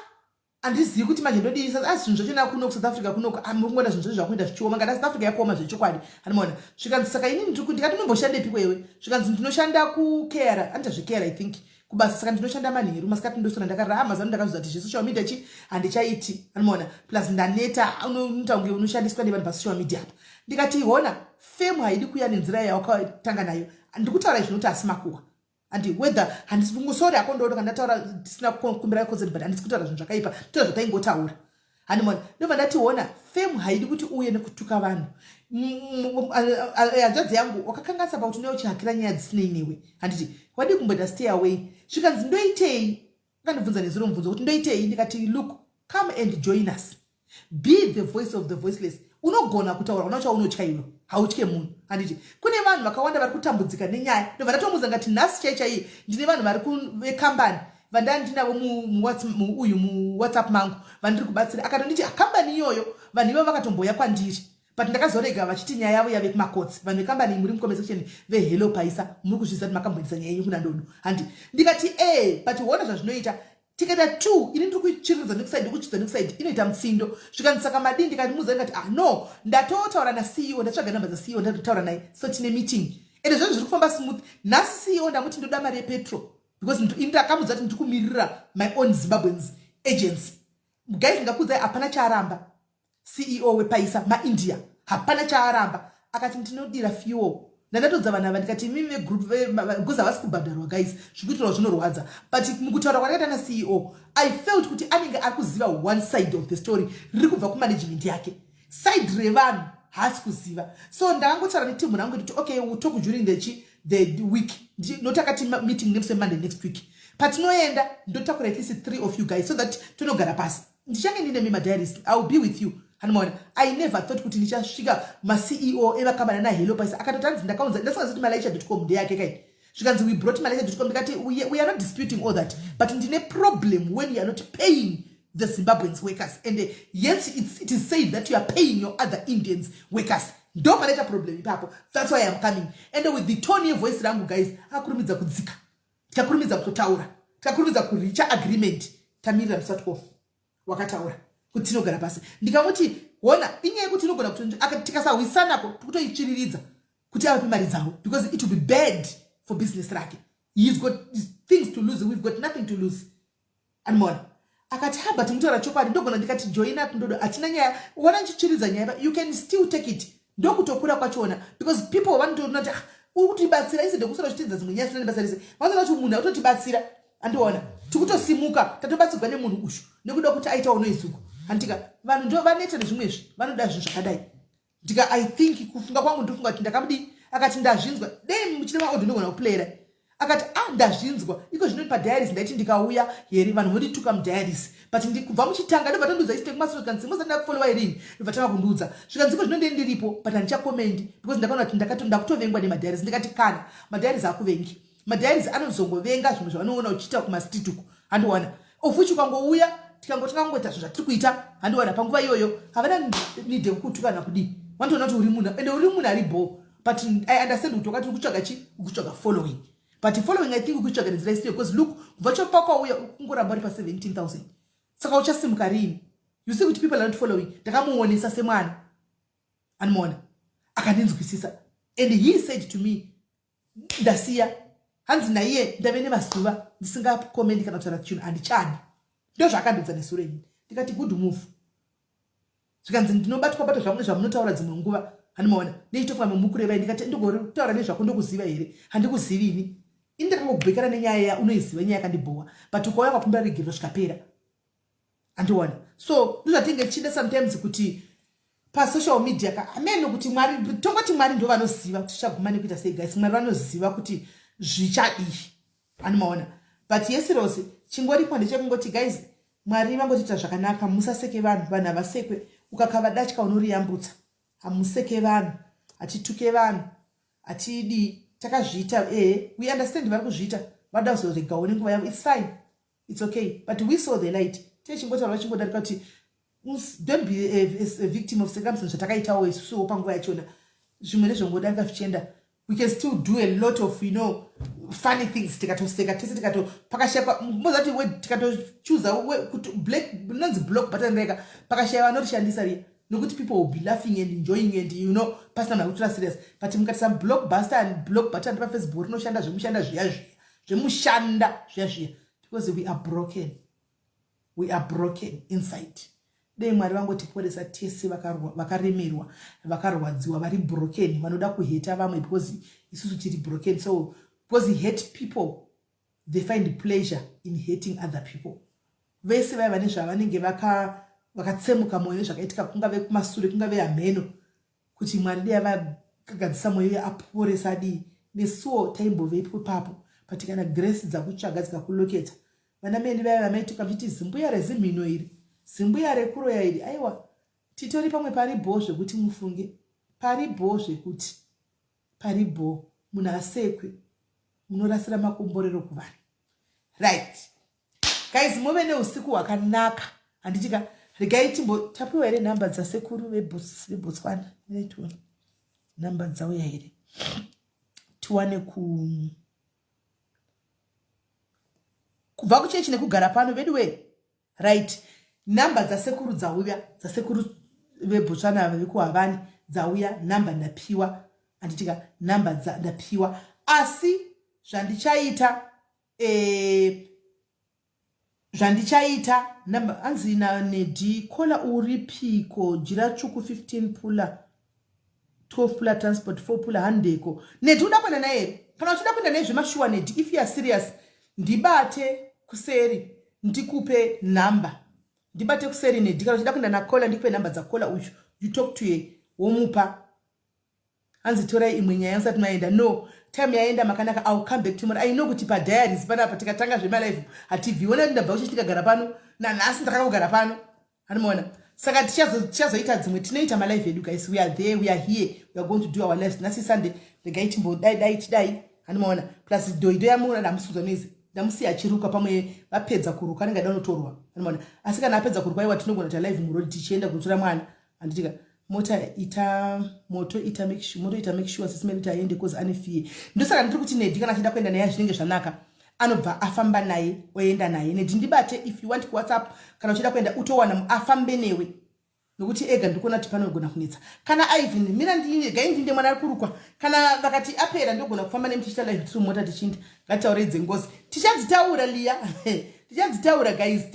handizivi kuti manje ndodii." Asi zvinhu zvachona kuno kuSouth Africa kuno mukungoona zvinhu zvacho zvakuenda zvichioma. Ngada South Africa yakuoma zvechokwadi. Handimaona zvikanzi, "Saka inini ndikati unomboshandepi kwewe?" Zvikanzi, "Ndinoshanda kukera, anoita zvekera, I think, kubasa. Saka ndinoshanda manheru, masikati ndosona ndakarara. Mazano ndakazoza kuti zvesocial media chi handichaiti." Anomaona, plus ndaneta, unoita kunge unoshandiswa nevanhu pasocial media apa. Ndikati, "Hona, fame haidi kuuya nenzira yawakatanga nayo." Ndikutaura izvinoti asi makuhwa handi whether handisi, sorry hako ndodo kana ndataura tisina kukumbira consent, but handisi kutaura zvinhu zvakaipa, toita zvataingotaura. Handimona ndobva ndati, "Hona, fame haidi kuti uye nekutuka vanhu. Hanzvadzi yangu, wakakanganisa pakuti unee uchihakira nyaya dzisinei newe. Handiti wadii kumboita stay away?" Zvikanzi, "Ndoitei?" Akandibvunza nezuro mubvunzo kuti, "Ndoitei?" Ndikati, "Look, come and join us. Be the voice of the voiceless. Unogona kutaura, una chaunotya iwe, hautye munhu. Handiti kune vanhu vakawanda vari kutambudzika nenyaya?" Ndobva ndatomuudza ngati nhasi chai chaiye ndine vanhu vari vekambani vandandinavo uyu muWhatsApp mangu vandiri kubatsira. Akatonditi kambani iyoyo, vanhu ivo vakatomboya kwandiri. But ndakazorega vachiti nyaya yavo yave kumakotsi. Vanhu vekambani muri mucomment section veHello Paisa, muri kuzviziva kuti makamboendesa nyaya yenyu kuna Ndodo, handi? Ndikati e, but hona zvazvinoita, tikaita two, ini ndiri kuitsviridza nekusaidi, kutsvidza nekusaidi, inoita mutsindo. Zvikanzi, "Saka madii?" Ndikati muudza, ndikati, "Ah, no, ndatotaura naCEO, ndatsvaga namba dzaCEO, ndatotaura naye, so tine meeting." Ende zvinhu zviri kufamba smooth. Nhasi CEO ndamuti ndoda mari yepetrol, because ini ndakamudza kuti ndiri kumirira my own Zimbabweans agency. Guys, ndingakuudzai, hapana chaaramba. CEO wePaisa maIndia, hapana chaaramba. Akati, "Ndinodira fuel." Ndandatodza vanhu ava, ndikati, "Imimi vegroup," because havasi kubhadharwa, guys, zvikuitirwa zvinorwadza. But mukutaura kwandakaita naCEO, I felt kuti anenge ari kuziva one side of the story riri kubva kumanagement yake. Side revanhu haasi kuziva. So ndakangotaura netimu rangu kuti, "Okay, we'll talk during the week." Notakati meeting nemusi weMonday next week. Patinoenda, ndotakura at least three of you guys so that tonogara pasi. Ndichange ndine mimadiaries, I will be with you. Hanimaona, I never thought kuti ndichasvika maCEO evakambani naHello Paisa. Akatoti anzi ndakaunza, ndasingazi kuti malaicha.com ndeyake kai. Zvikanzi, "We brought malaicha.com." Ndikati, We are not disputing all that, but ndine problem when you are not paying the Zimbabweans workers, and yes, it is said that you are paying your other Indians workers. Ndo panoita problem ipapo. That's why I'm coming." And with the tone yevoice rangu, guys, akakurumidza kudzika, tikakurumidza kutotaura, tikakurumidza kureacha agreement. Tamirira musati off wakataura kuti tinogara pasi. Ndikamuti, "Hona, inyaya yekuti inogona kuti tikasawisanako, tikutoitsviriridza kuti avape mari dzavo, because it will be bad for business rake. He's got things to lose, we've got nothing to lose." Animona akati, "Ha, but mutaura chokwadi, ndogona." Ndikati, "Joina Ndodo, hatina nyaya. Wana nchichiridza nyaya, you can still take it." Ndokutokura kwachona, because people vanotoona kuti, "Ah, uri kutibatsira," isi ndekusora uchitidza dzimwe nyaya zisina nebasa rese. Vanoona kuti munhu autotibatsira. Andiona tikutosimuka, tatobatsirwa nemunhu ushu nekuda kuti aitawo noizuku. Handika vanhu ndo vaneta nezvimwezvi, vanoda zvinhu zvakadai. Ndika, I think, kufunga kwangu, ndofunga kuti ndakamudi. Akati, "Ndazvinzwa." Dei muchine maaudio, ndogona kuplayera. Akati, "A, ah, ndazvinzwa." Iko zvino padiaries, ndaiti ndikauya here, vanhu vondituka mudiaries, but kubva muchitanga ndobva tondiudza ichite kumasoro. Zvikanzi, "Musati ndakufollowa irini?" Ndobva tanga kundiudza. Zvikanzi, "Iko zvino ndei ndiripo, but handichakomendi because ndakaona kuti ndakutovengwa nemadiaries." Ndikati, "Kana madiaries akuvengi, madiaries anozongovenga zvimwe zvavanoona uchiita kumastreet uku. Handiwana of which ukangouya, tikangotanga kungoita zvinhu zvatiri kuita, handiwana panguva iyoyo havana need yekukutuka kana kudii. Vanotoona kuti uri munhu, ende uri munhu ari bo. But I understand kuti wakati uri kutsvaga chi, uri kutsvaga following, but following, I think, uri kuitsvaga nenzira isiyo, because look, kubva chopakauya kungoramba uri pa17 000, saka uchasimuka rini? You see kuti people are not following." Ndakamuonesa semwana, anomaona, akandinzwisisa, and he said to me, "Ndasiya." Hanzi naiye, "Ndave nemazuva ndisingakomendi kana kutaura chinhu, handichadi." Ndo zvaakandiudza nesure ini. Ndikati, "Good move." Zvikanzi, "Ndinobatwa batwa zvangu nezvamunotaura dzimwe nguva." Handimaona neichitofunga memukurevai. Ndikati, "Ndigoritaura nezvako, ndokuziva here? Handikuzivi ini. Ini ndakangobhekana nenyaya ya unoiziva, nyaya yakandibhowa, but ukauya kwakumbira regerero, zvikapera." Andiona, so ndozvatinge tichiita sometimes kuti pasocial media ka, ameno kuti Mwari, tongoti Mwari ndo vanoziva kuti tichaguma nekuita sei. Guys, Mwari vanoziva kuti zvichadii. Anomaona, but yesi rose chingoripo ndechekungoti, guys, Mwari vangotiita zvakanaka. Musaseke vanhu, vanhu havasekwe. Ukakava datya, unoriyambutsa. Hamuseke vanhu, hatituke vanhu, hatidi. Takazviita, ehe, we understand vari kuzviita, vada kuzoregawo nenguva yavo. It's fine, it's okay, but we saw the light. Techingotaura vachingodarika kuti don't be a victim of circumstance. Zvatakaitawo isusuwo panguva yachona, zvimwe nezvongodarika zvichienda. We can still do a lot of funny things. Tikatoseka tese, tikato pakashayikwa mozati tikatochuza kuti black nonzi block button reka, pakashaya vanorishandisa riya, nokuti people will be laughing and enjoying and pasina munhu akutora serious. But mukatisa block buster and block button paFacebook, rinoshanda zvemushanda zviya zviya, zvemushanda zviya zviya, because we are broken, we are broken inside. Dei Mwari vangotiporesa tese vakaremerwa, vakarwadziwa, vari broken, vanoda kuheta vamwe, because isusu tiri broken. So because hate people, they find pleasure in hating other people. Vese vaiva nezvavanenge vakatsemuka mwoyo nezvakaitika, kungave kumasure, kungave hamheno, kuti Mwari dei avagadzisa mwoyo, aporesa dii. Nesuwo taimbovepo papo, but kana grace dzakutsvaga, dzikakuloketa, vana meni vaya vamaituka muchiti zimbuya rezimhino iri, zimbuya rekuroya iri, aiwa, titori pamwe pari bho zvekuti mufunge, pari bho zvekuti pari bho. Munhu asekwe, munorasira makomborero kuvanhu. Right, guys, muve neusiku hwakanaka. Handitika Regai timbo tapiwa here nhamba dzasekuru veBotswana? Tione nhamba dzauya here, tiwane ku kubva kuchechi nekugara pano vedu wee. Right, nhamba dzasekuru dzauya, dzasekuru veBotswana ava vekuHavani dzauya. Nhamba ndapiwa, handitika? Nhamba ndapiwa, asi zvandichaita hanzi naNedi Kola, uripiko? Jira tsvuku 15 pula, 12 pula transport, 4 pula handeko. Nedi, uda kuenda naye here? Kana uchida kuenda naye zvemashuwa, Nedi, if you are serious, ndibate kuseri ndikupe nhamba. Ndibate kuseri, Nedi, kana uchida kuenda naKola, ndikupe nhamba dzaKola uyu. You talk to ye, womupa. Hanzi torai imwe nyaya musati maenda. No time yaenda, makanaka. I will come back tomorrow. I know kuti padiaries panapa tikatanga zvemalive hatibvi. Ona kuti ndabva kuchechi, tikagara pano nanhasi, ndakangogara pano, anomaona. Saka tichazoita dzimwe, tinoita malive edu, guys. We are there, we are here, we are going to do our lives. Nhasi Sunday, regai timbodai dai tidai, anomaona. Plus dhoidho yamuona, ndamusudza noise, ndamusiya achiruka. Pamwe vapedza kuruka, anenge ada unotorwa, anomaona. Asi kana apedza kuruka, aiwa, tinogona kuita live muroad tichienda kunotora mwana, handitika? Mota ita moto ita make sure, moto ita make sure sisimeri kuti aende, cause ane fear. Ndosaka ndiri kuti Nedi kana achida kuenda naye, zvinenge zvanaka, anobva afamba naye, oenda naye. Nedi, ndibate if you want kuWhatsApp. Kana uchida kuenda, utowana afambe newe, nokuti ega ndikuona kuti panogona kunetsa. Kana Ivan mira, gai ndinde mwana ari kurukwa. Kana vakati apera, ndogona kufamba nemi tichiita live tiri mumota tichinda. Ngatitaurei dzengozi, tichadzitaura liya, tichadzitaura, guys.